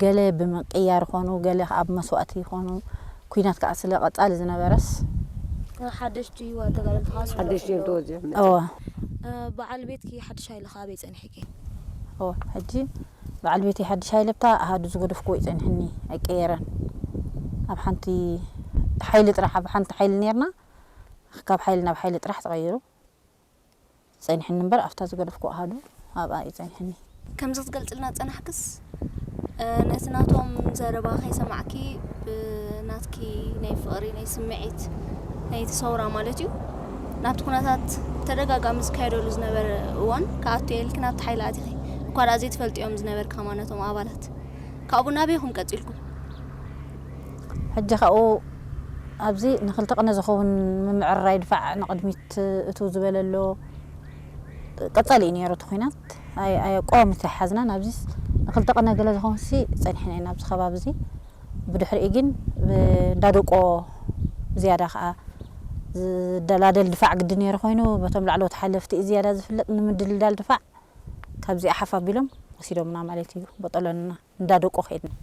ገለ ብምቅያር ይኾኑ፣ ገለ ኣብ መስዋእቲ ይኾኑ። ኲናት ከዓ ስለ ቀጻሊ ዝነበረስ። ሓደሽቲ ተጋደልቲ ከዓ ስለ ሓደሽቲ እዮም ተወዚዖም መፅዮም። እወ። እ፣ በዓል ቤትኪ ሓድሽ ሃይለ ከዓ ኣበይ ጸኒሕኪ? እወ፣ ሕጂ በዓል ቤተይ ሓድሽ ሃይለ ብታ ኣሃዱ ዝገደፍክዎ እዩ ጸኒሕኒ፣ ኣይቀየረን። ኣብ ሓንቲ ሓይሊ ጥራሕ፣ ኣብ ሓንቲ ሓይሊ ነይርና፣ ካብ ሓይሊ ናብ ሓይሊ ጥራሕ ተቐይሩ። ጸኒሕኒ እምበር፣ ኣብታ ዝገደፍኩ ኣሃዱ ኣብኣ እዩ ጸኒሕኒ። ከምዚ ክትገልጽልና ጸናሕክስ፣ እ፣ ነቲ ናቶም ዘረባ ከይሰማዕኪ፣ ብናትኪ ናይ ፍቕሪ፣ ናይ ስምዒት፣ ናይቲ ሰውራ ማለት እዩ፣ ናብቲ ኩነታት ተደጋጋሚ ዝካየደሉ ዝነበረ እዋን ክኣቱ እየ ኢልኪ ናብቲ ሓይሊ ኣቲኺ። እኳ ደኣ ዘይትፈልጥዮም ዝነበርኪ ከማን ነቶም ኣባላት። ካብኡ ናበይ ኢኹም ቀጺልኩም? ሕጂ ካብኡ ኣብዚ ንክልተ ቅነ ዝኸውን ምምዕርራይ ድፋዕ ንቕድሚት እትው ዝበለ ኣሎ። ቀጻሊ እዩ ነይሩ እቲ ኲናት። ኣይ-፣ ኣየቋርጽን ኣይሓዝናን። ኣብዚስ ንክልተ ቅነ ገለ ዝኾንሲ ጸኒሕና ኢና ኣብዚ ከባቢ እዚ። ብድሕሪኡ ግን ብ-፣ እንዳ ደቆ ዝያዳ ከኣ ዝደላደል ድፋዕ ግዲ ነይሩ ኮይኑ፣ በቶም ላዕለዎት ሓለፍቲ እዩ ዝያዳ ዝፍለጥ ንምድልዳል ድፋዕ። ካብዚኣ ሓፍ ኣቢሎም ወሲዶምና ማለት እዩ። ቦጠሎንና እንዳ ደቆ ከይድና።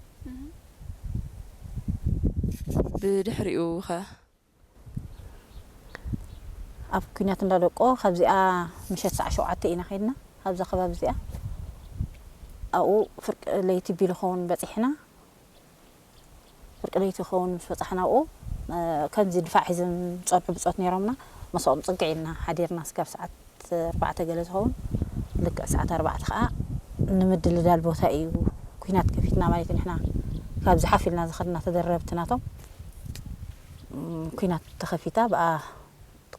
ብድሕሪኡ ኸ? ኣብ ኲናት እንዳ ደቆ ካብዚኣ ምሸት ሰዓት ሸውዓተ ኢና ከይድና። ኣብዛ ከባቢ እዚኣ ኣብኡ ፍርቂ ለይቲ ቢሉ ኸውን በጺሕና። ፍርቂ ለይቲ ክኸውን ምስ በጻሕና ኣብኡ፣ እ፣ ከምዚ ድፋዕ ሒዞም ዝጸንሑ ብጾት ነይሮምና። መሳኦም ጽግዕ ኢልና ሓዲርና እስካብ ሰዓት ኣርባዕተ ገለ ዝኸውን። ልክዕ ሰዓት ኣርባዕተ ኸኣ ንምድልዳል ቦታ እዩ ኲናት ከፊትና ማለት እዩ። ንሕና ካብዚ ሓፍ ኢልና ዝኸድና ተደረብቲ ናቶም፣ እም፣ ኲናት ተኸፊታ፣ ብኣ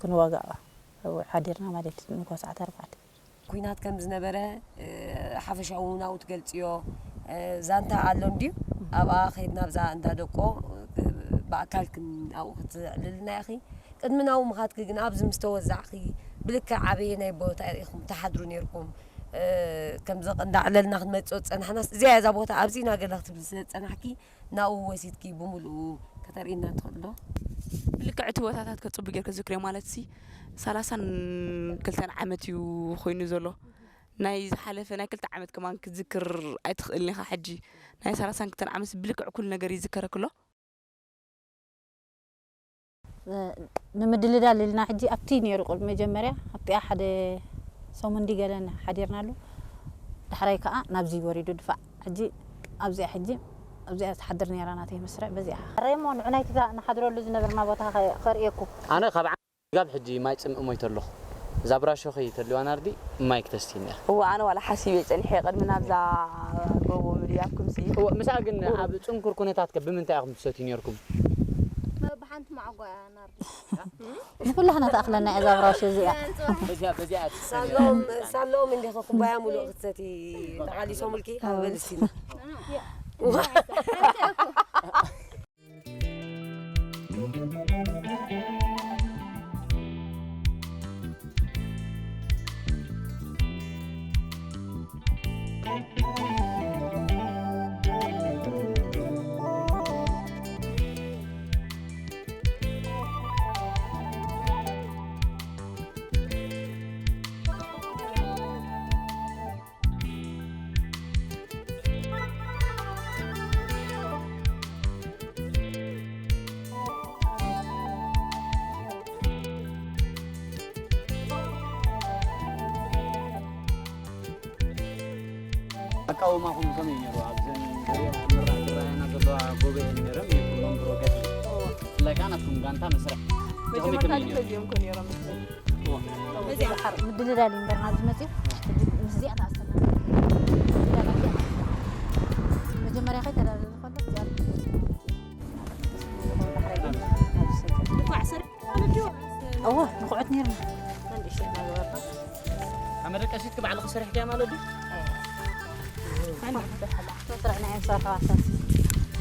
ክንዋጋእ ሓዲርና ማለት እዩ። ንግሆ ሰዓት ኣርባዕተ። ኲናት ከም ዝነበረ፣ እ፣ ሓፈሻዊ እውን ኣብኡ ትገልጽዮ፣ እ፣ ዛንታ ኣሎ እንድዩ። ኣብኣ ከይድና ኣብዛ እንዳ ደቆ፣ እ፣ ብኣካል ክን-፣ ኣብኡ ክትዕልልና ኢኺ። ቅድሚ ናብኡ ምኻድኪ ግን ኣብዚ ምስ ተወዛዕኪ ብልክዕ ኣበየናይ ቦታ ኢኹም ትሓድሩ ነይርኩም? እ፣ ከምዚ እንዳዕለልና ክንመጽኦ ዝጸናሕናስ እዚኣ እያ እዛ ቦታ ኣብዚ ኢና ገለ ክትብሊ ስለ ዝጸናሕኪ ናብኡ ወሲድኪ ብምሉኡ ከተርእየና ትኽእሊ ዶ? ብልክዕ እቲ ቦታታት ከ ጽቡቕ ጌርኪ ትዝክርዮ ማለትሲ ሰላሳን ክልተን ዓመት እዩ ኮይኑ ዘሎ። ናይ ዝሓለፈ ናይ ክልተ ዓመት ከማን ክትዝክር ኣይትኽእልን ኢኻ። ሕጂ ናይ ሰላሳን ክልተን ዓመት ብልክዕ ኩሉ ነገር ይዝከረኪ ኣሎ። እ፣ ንምድልዳል ኢልና ሕጂ ኣብቲ ነይሩ ቅድሚ መጀመርያ ኣብቲኣ ሓደ ሰሙን ድዩ ገለ ሓዲርናሉ። እታ ዳሕራይ ከኣ ናብዚ ወሪዱ ድፋዕ። ሕጂ ኣብዚኣ፣ ሕጂ ኣብዚኣ ትሓድር ነይራ ናተይ መስርዕ በዚኣ። ሕራይ እሞ ንዑ ናይቲ ንሓድረሉ ዝነበርና ቦታ ከ-፣ ከርእየኩም። ኣነ ካብ ጋብ ሕጂ ማይ ጽምእ ሞይተ ኣለኹ። እዛ ብራሾኺ ተልዋ ናርዲ ማይ ክተስትይኒ ኢኻ። እወ፣ ኣነ ዋላ ሓሲበ ጸኒሐ ቅድሚ ናብዛ ጎቦ ምድያብኩም ስኢነ። እወ፣ ምስኣ ግን ኣብ ጽንኩር ኩነታት ከ ብምንታይ ኢኹም ትሰትዩ ነይርኩም? ብሓንቲ ማዕጓ እያ ናርዲ። ንኩላህና ትኣኽለና እያ እዛ ብራሾ እዚኣ። በዚኣ፣ በዚኣ ሳሎም፣ ሳሎም እንዲኺ ኩባያ ሙሉእ ክትሰቲ ተቓሊሶምልኪ? ሃበል እስቲ። ኣቃውማኹም ከመይ ነይሩ? ኣብዘን ዝርያ-፣ ዝረኣያና ዘለዋ ጎቦ እየን ነይረን፣ ነይርኩም መንበሮ ገዛ። ብፍላይ ከኣ ናትኩም ጋንታ መስርሕ። ከመይ፣ መጀመርታ ከመይ ነይሩ? ተዚኦም እኮ ነይሮም። እዎ። በዚኣ ባሕር ምድልዳል እዩ እምበር ናብዚ መፅዩ ምስዚኣ ተኣስተና። መጀመርያ ከይተዳለለ ከሎ እዚኣ ባሕረይ ግን ናብዚ ሰገር። እዎ፣ ንኹዕት ነይርና። መንእሽተይ እናገበርና። ኣብ መደቀሲትኪ ባዕልኺ ሰሪሕክያ ማለት ድዩ? ኣነ ስራሕ ናይ ምሰርሓ ዋሳስ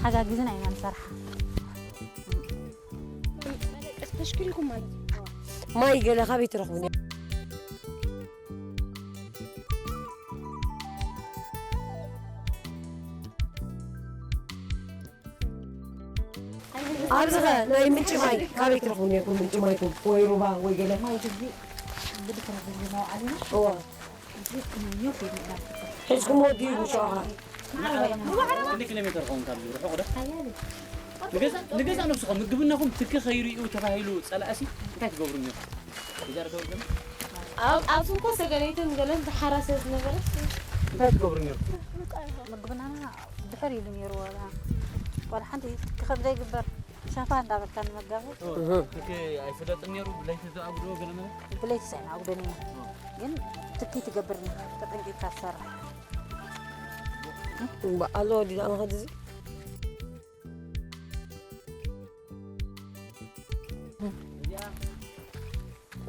ሓጋጊዝና ኢና ንሰርሓ። መደቀሲ ተሽኪልኩም ማለት እዩ። ማይ ገለ ካበይ ትረኽቡ? ኣብዚ ኸ ናይ ምንጪ ማይ ካበይ ትረኽቡ ነይርኩም? ምንጪ ማይኩም ወይ ሩባ ወይ ገለ? ማይ ግቢ ብድሕሪ ግቢ መውዓሊ ነው። እዋ። እዚ ቁንዮ ከይዱ ይላል። ሒዝኩሞ ድዩ ጉሾኻ? ማዕረባ ኢና። ክንደይ ኪሎ ሜትር ኸውን ካብ ርሑቕ ዶ? ሓያለ። ንገዛ፣ ንገዛ ነብስኹም ምግብናኹም ትኪ ከይርእዩ ተባሂሉ ጸላእሲ እንታይ ትገብሩ ነይርኩም? ገዛ ዶ ተወልደም? ኣብ፣ ኣብ ስንኮ ሰገነይትን ገለን ተሓራሰ ዝነበረት። እንታይ ትገብሩ ነይርኩም? ምግብና ድሕር ኢሉ ነይሩ ወላ። ወላ ሓንቲ ትኪ ከም ዘይግበር ሸፋ እንዳበልካ ንመጋቡ። እህ። ትኪ ኣይፍለጥን ነይሩ፣ ብለይቲ ዝኣጉዶ ገለ መለ? ብለይቲ ሳይና ኣጉዶ ነይሩ። እህ። ግን ትኪ ትገብር ነይሩ፣ ተጠንቂቕካ ትሰርሕ። እምባ ኣሎ ወዲዳ መኸዲ እዚ?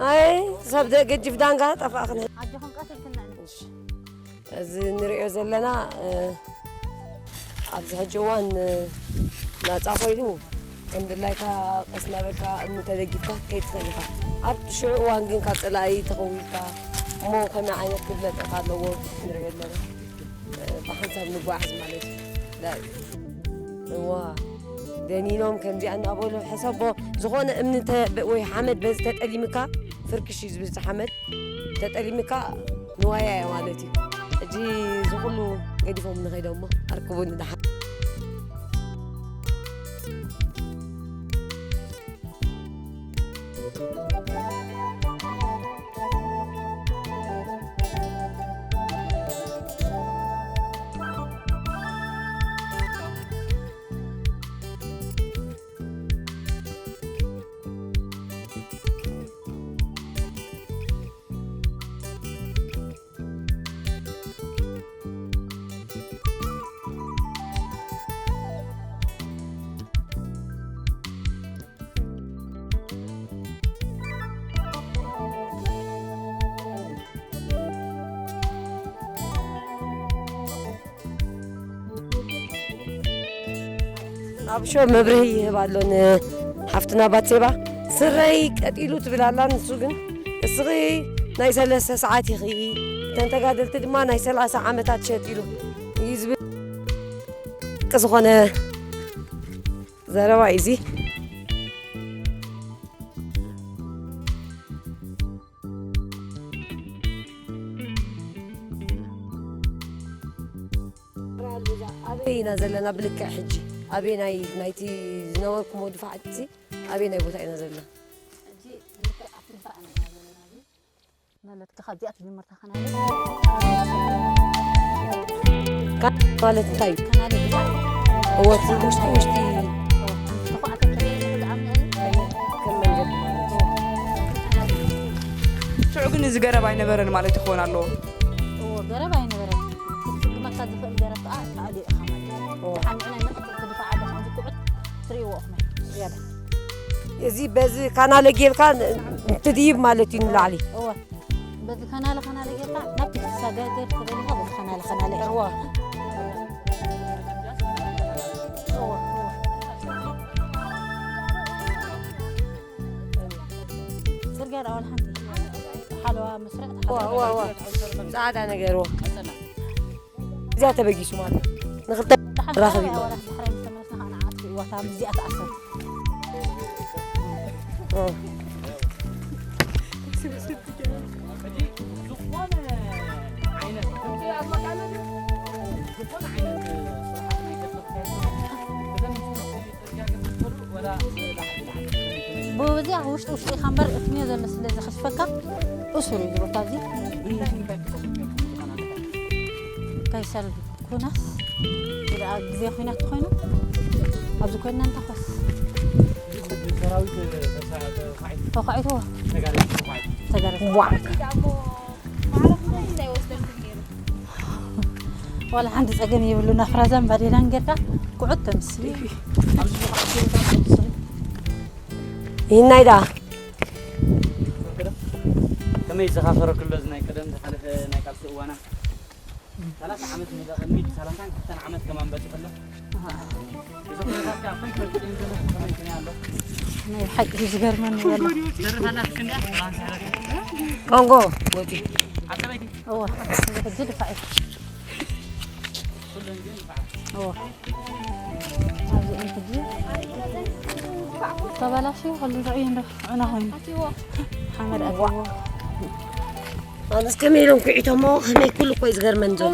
ኣይ፣ ሰብ ደ-፣ ገጅፍ ዳንጋ ጠፋእኽነ። ኣጆኹም ቀስ ኢልክና። እሺ። እዚ ንሪኦ ዘለና፣ እ፣ ኣብዚ ሕጂ እዋን፣ እ፣ ናጻ ኮይኑ ከም ድላይካ ቀስ እናበልካ እምኒ ተደጊፍካ ክትከይድ ትኽእል ኢኻ። ኣብቲ ሽዑ እዋን ግን ካብ ጸላኢ ተኸዊልካ እሞ ከመይ ዓይነት ክፍለጠካ ኣለዎ ንሪኦ ኣለና። እ፣ ብሓንሳብ ንጓዓዝ ማለት እዩ። ዳይ-፣ እዋ፣ ደኒኖም ከምዚኣ እናበሉ ሕሰቦ፣ ዝኾነ እምኒ ተ-፣ በ-፣ ወይ ሓመድ በዚ ተጠሊምካ፣ ፍርክሽ እዩ ዝብል እቲ ሓመድ፣ ተጠሊምካ ንዋያ እያ ማለት እዩ። ሕጂ እዚ ኩሉ ገዲፎም ንኸይዶሞ ኣርክቡኒ ደሓን። ኣብ ሾው መብርሂ ይህብ ኣሎ ንሓፍትና ባትሴባ። ስረይ ቀጢሉ ትብል ኣላ፣ ንሱ ግን እስኺ ናይ ሰለስተ ሰዓት ኢኺ፣ እተን ተጋደልቲ ድማ ናይ ሰላሳ ዓመታት ሸጢሉ እዩ ዝብል። ሓቂ ዝኾነ ዘረባ እዩ እዚ። ኣበይ ኢና ዘለና ብልክዕ ሕጂ? ኣበይ ናይ፣ ናይቲ ዝነበርኩሞ ድፋዕ እዚ ኣበይ ናይ ቦታ ኢና ዘለና? ሕጂ ብልክዕ ኣብቲ ድፋዕ ኢና ዘለና። ማለት ካብዚኣ ትጅምር ተኸናለ። ማለት እንታይ እዩ? ከናለ ድፋዕ እወ እቲ ውሽጢ ውሽጢ ተኳዕተ ተለየ ዝዓምነ ከም መንገዲ ማለት እዩ። ሽዑ ግን እዚ ገረብ ኣይነበረን ማለት ይኸውን ኣለዎ። እዎ ገረብ ኣይነበረን። ክስጉመካ ዝኽእል ገረብ ከዓ ተኣሊኡ ኢኻ ማለት እዩ። ሓሚዕና ንቕፅል ትድፋዕ ኣለ ከምዚ ኩዕት ትርእይዎ ኢኹም። ዝያዳ እዚ በዚ ካናለ ጌርካ እንትድይብ ማለት እዩ ንላዕሊ። እዎ በዚ ከናለ ከናለ ጌርካ ናብቲ ክትሳገር ተደሊኻ በዚ ከናለ ከናለ ኢኻ። እዋ እዎ እዎ። ፅርግያ ደኣ ዋላ ሓንቲ ሓለዋ መስርዕ እዋ እዋ እዋ ፃዕዳ ነገር እዋ እዚኣ ተበጊሱ ማለት እዩ። ንክልተ ራኸብ ይብሎ። ዳሕራይ ምስ ተመለስና ከዓ ንዓት እዋታ ምስዚኣ ተኣሰር። ብብዚኣ ውሽጢ ውሽጢ ኢኻ እምበር እቲ ሜዮ ዘሎ ስለ ዘኸሽፈካ እሱር እዩ ዝቦታ እዚ ከይሰልዱ ኩናስ ግዜ ኩናት ተኾይኑ ኣብዚ ኮይና እንተኾስ ተኳዒትዎ ተጋረ ዋላ ሓንቲ ፀገም የብሉ ናፍራዛን ባዴላን ጌርካ ኩዑት ተምስሊ ይህናይ ደኣ ከመይ ይዘኻኸረክሎ እዚ ናይ ቀደም ዝሓለፈ ናይ ቃልሲ እዋና ሰላሳ ዓመት ንቕድሚት ሰላሳን ክልተን ዓመት ከማን በፂሑ ኣሎ እዚ ኩነታት ከዓ ፈንቅል ክፅኢን ዘሎ ከመይ ክነ ኣሎ ናይ ሓቂ ዝገርመኒ ዘሎ ተርፋላት ክንዲያ ሰላም ሰረት ኮንጎ ወፂ ዓፀበይቲ እዋ ሕጂ ድፋዕ እዩ ኩሉ እንጂ ንፋዕ እዋ ኣብዚ ሕጂ ተበላሽዩ ከሉ ርዕዩ እንዶ ዕና ኮይኑ ሓመድ ኣትዎ ኣነስ ከመይ ኢሎም ኩዒቶሞ ከመይ ኩሉ እኮ እዩ ዝገርመን ዘሎ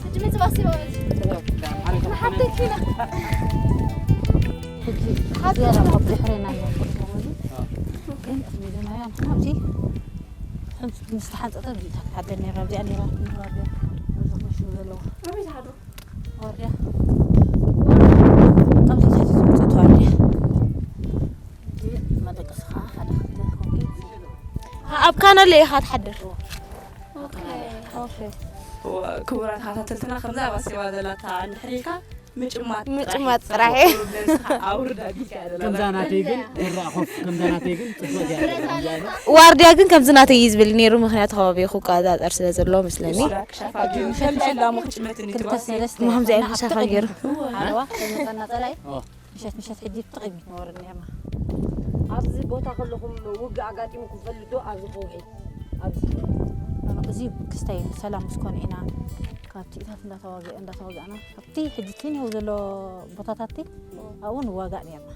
ሕጂ መጽባሲ ማለት ንሓተኪና ሕጂ ዝያዳ ካብ ድሕሬና እዮም ግን መጀመርያ ንሕና ኣብዚ ምስ ተሓንፀጠ እዚኣ ክትሓደር ነራ እዚኣ ነራ ኣብዚ ክመሽሩ ዘለዋ ኣበይ ዝሓድሩ ዋርድያ ኣብዚ ታሕቲ ዝመፅእ ዋርድያ መደቀሲ ከዓ ሓደ ክልተ ኮንክሪት ኣብ ካናለ ኢኻ ትሓድር ኦኬ ክቡራት ተኸታተልትና ከምዛ ባሴባ ዘላታ እንድሕር ኢልካ ምጭማት ምጭማት ጥራሕ ኣውርዳ ቢልካ ከምዛ ናተይ ግን ይረኣ ኮፍ ከምዛ ናተይ ግን ፅቡቅ እያ። ዋርድያ ግን ከምዚ ናተይ እዩ ዝብል ነይሩ ምክንያቱ ከባቢ ክቆፃፀር ስለ ዘለዎ መስለኒ ክሻፋ ግን ከምዚ ዕላሙ ክጭመትኒ ክልተ ሰለስተ ከምዚ ዓይነት ክሻፋ ገይሩ። ሓለዋ ከይመፀና ፀላይ ኦ። ምሸት ምሸት ሕጂ ብጥቕሚ ነወርድ ነርና ኣብዚ ቦታ ከለኹም ውግእ ኣጋጢምኩም ፈልጡ ኣብዚ ከውሒ ኣብዚ እዚ ክስታይ ሰላም ምስ ኮነ ኢና ካብ ትኢታት እንዳተዋግአ እንዳተዋጋእና ኣብቲ ሕጂ እቲ ኔው ዘሎ ቦታታትቲ ኣብኡ ንዋጋእ ነርና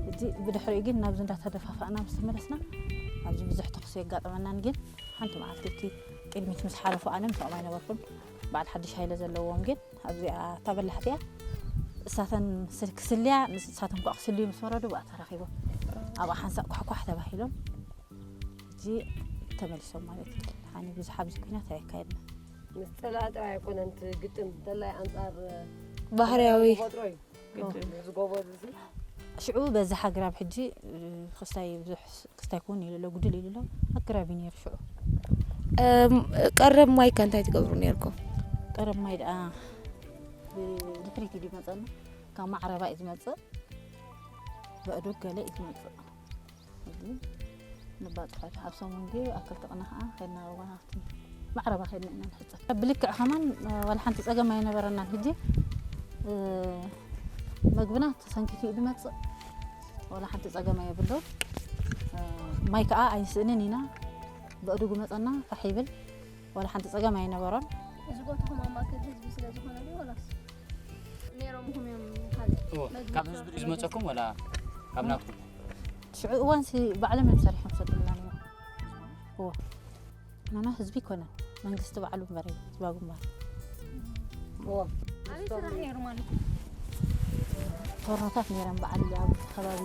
ሕጂ ብድሕሪኡ ግን ናብዚ እንዳተደፋፋእና ምስ ተመለስና ኣብዚ ብዙሕ ተኽሲ የጋጠመናን ግን ሓንቲ መዓልቲ እቲ ቅድሚት ምስ ሓለፉ ኣነ ምስኦም ኣይነበርኩን በዓል ሓድሽ ሃይለ ዘለዎም ግን ኣብዚኣ እታ በላሕቲ እያ እሳተን ክስልያ እሳተን ኳ ክስልዩ ምስ ወረዱ ብኣ ተራኺቦም ኣብኣ ሓንሳእ ኳሕኳሕ ተባሂሎም ሕጂ ተመሊሶም ማለት እዩ ሓኒ ብዙሕ ኣብዚ ኩናት ኣየካየድና ምስ ፀላኢ ጥራይ ኣይኮነን እቲ ግጥም እንተላይ ኣንፃር ባህርያዊ ተፈጥሮ እዩ እዚ ጎበዝ እዚ ሽዑ በዚ ሓግራብ ሕጂ ክስታይ ብዙሕ ክስታይ ክውን ኢሉ ኣሎ ጉድል ኢሉ ኣሎ ኣግራብ እዩ ነይሩ ሽዑ እም፣ ቀረብ ማይ ከ እንታይ ትገብሩ ነርኩም ቀረብ ማይ ደኣ ብድሕሪት እዩ ዝመፀና ካብ ማዕረባ እዩ ዝመፅእ በእዱግ ገለ እዩ ዝመፅእ ሕጂ ንባፅሖ ኣብ ሰሙን ድዩ ኣብ ክልተ ቅነ ከዓ ከድና ዋ ኣብቲ ማዕረባ ከድና ኢና ንሕፀብ ብልክዕ ከማን ዋላ ሓንቲ ፀገም ኣይነበረናን ሕጂ መግብና ተሰንኪቱ እዩ ዝመፅእ ዋላ ሓንቲ ፀገም ኣየብሉን ማይ ከዓ ኣይንስእንን ኢና በእዱግ መፀና ፋሕ ይብል ዋላ ሓንቲ ፀገም ኣይነበሮን እዚ ቦታኹም ኣብ ማእከል ህዝቢ ስለ ዝኾነ ድዩ ወላስ ነይሮምኹም እዮም ካልእ ካብ ህዝቢ ድዩ ዝመፀኩም ወላ ካብ ናትኩም ሽዑ እዋንሲ ባዕሎም እዮም ሰሪሖም ሰዱልና ነይሮም እዎ ናና ህዝቢ ይኮነን መንግስቲ ባዕሉ እምበር እዩ ህዝባዊ ግንባር እዎ። ኣበይ ስራሕ ነይሩ ማለት እዩ? ቶርኖታት ነይረን በዓል ኣብ ከባቢ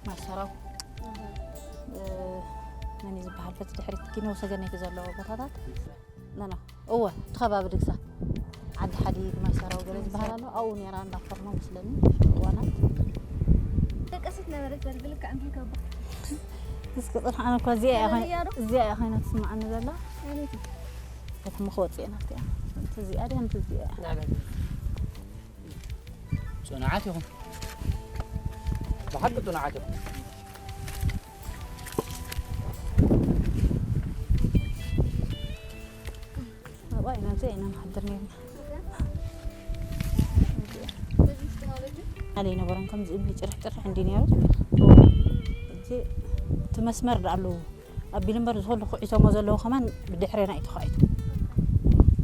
ማሰራው፣ እ፣ መን እዩ ዝበሃል፣ በቲ ድሕሪት ኪኖ ሰገነይቲ ዘለዎ ቦታታት። ኖ፣ ኖ። እወ፣ እቲ ከባቢ ድግሳ። ዓዲ ሓዲድ፣ ማሰራው ገለ ዝበሃል ኣሎ። ኣብኡ ነይራ እንዳ ፎርኖ መስለኒ፣ እዋናት። ደቀሲት ነበረት በል፣ ብልክዕ እንታይ ከባ? እስኪ ጽንሓ፣ ኣነ እኳ እዚኣ እያ ኮይና፣ መለያ ዶ? እዚኣ እያ ኮይና ትስምዓኒ ዘላ። ኣቤት። ከተማ ክወጽእ እየ ናብቲ እያ። እዚኣ ድያ፣ እዚኣ እያ። ጽኑዓት ኢኹም። ብሓቂ ጽኑዓት ኢኹም። ኣብኣ ኢና፣ ኣብዚኣ ኢና ንሓድር ነይርና። ኣለ ኣይነበረን፣ ከምዚ እምኒ ጭርሕ ጭርሕ እንዲ ነይሩ። ሕጂ እቲ መስመር ደኣ ኣለዎ ኣቢሉ እምበር፣ ዝኹሉ ኩዒቶሞ ዘለዉ ከማን ብድሕሬና እዩ ተዃዒቱ።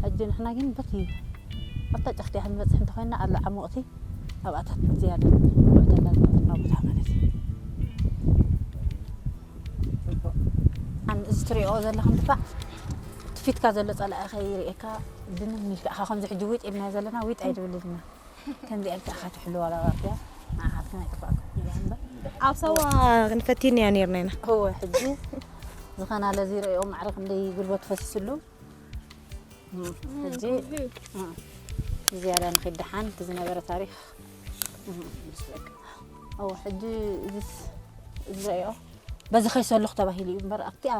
ሕጂ ንሕና ግን በቲ ኣብታ ጫፍ እቲኣ ክንበጽሕ እንተኾይንና፣ ኣሎ ዓሞቕቲ ኣብኣታት ዝያዳ ንውዕል ዘለና ቦታ ማለት እዩ። ኣን-፣ እዚ ትሪኦ ዘለኹም ድፋዕ፣ እቲ ፊትካ ዘሎ ጸላኢ ከይርእየካ፣ ድንን ኢልካ ኢኻ ከምዚ ሕጂ ዊጥ ኢልናዮ ዘለና፣ ዊጥ ኣይድብልልና። ከምዚ ኢልካ ኢኻ ትሕሉ ዋላ ዋርድያ፣ ንዓኻትኩም ኣይጥፋእኩም ይብላ እምበር። ኣብ ሳዋ ክንፈቲን እያ ነይርና ኢና። እወ፣ ሕጂ ዝኾነ ለዚ ርእዮ ማዕረ ክንደይ ጉልበት ፈሲስሉ። እም፣ ሕጂ፣ እም፣ ዝያዳ ንኺድ ደሓን እቲ ዝነበረ ታሪኽ። እም፣ እው፣ ሕጂ እዚስ ዝረእዮ በዚ ከይሰሉኽ ተባሂሉ እዩ እምበር፣ ኣብቲኣ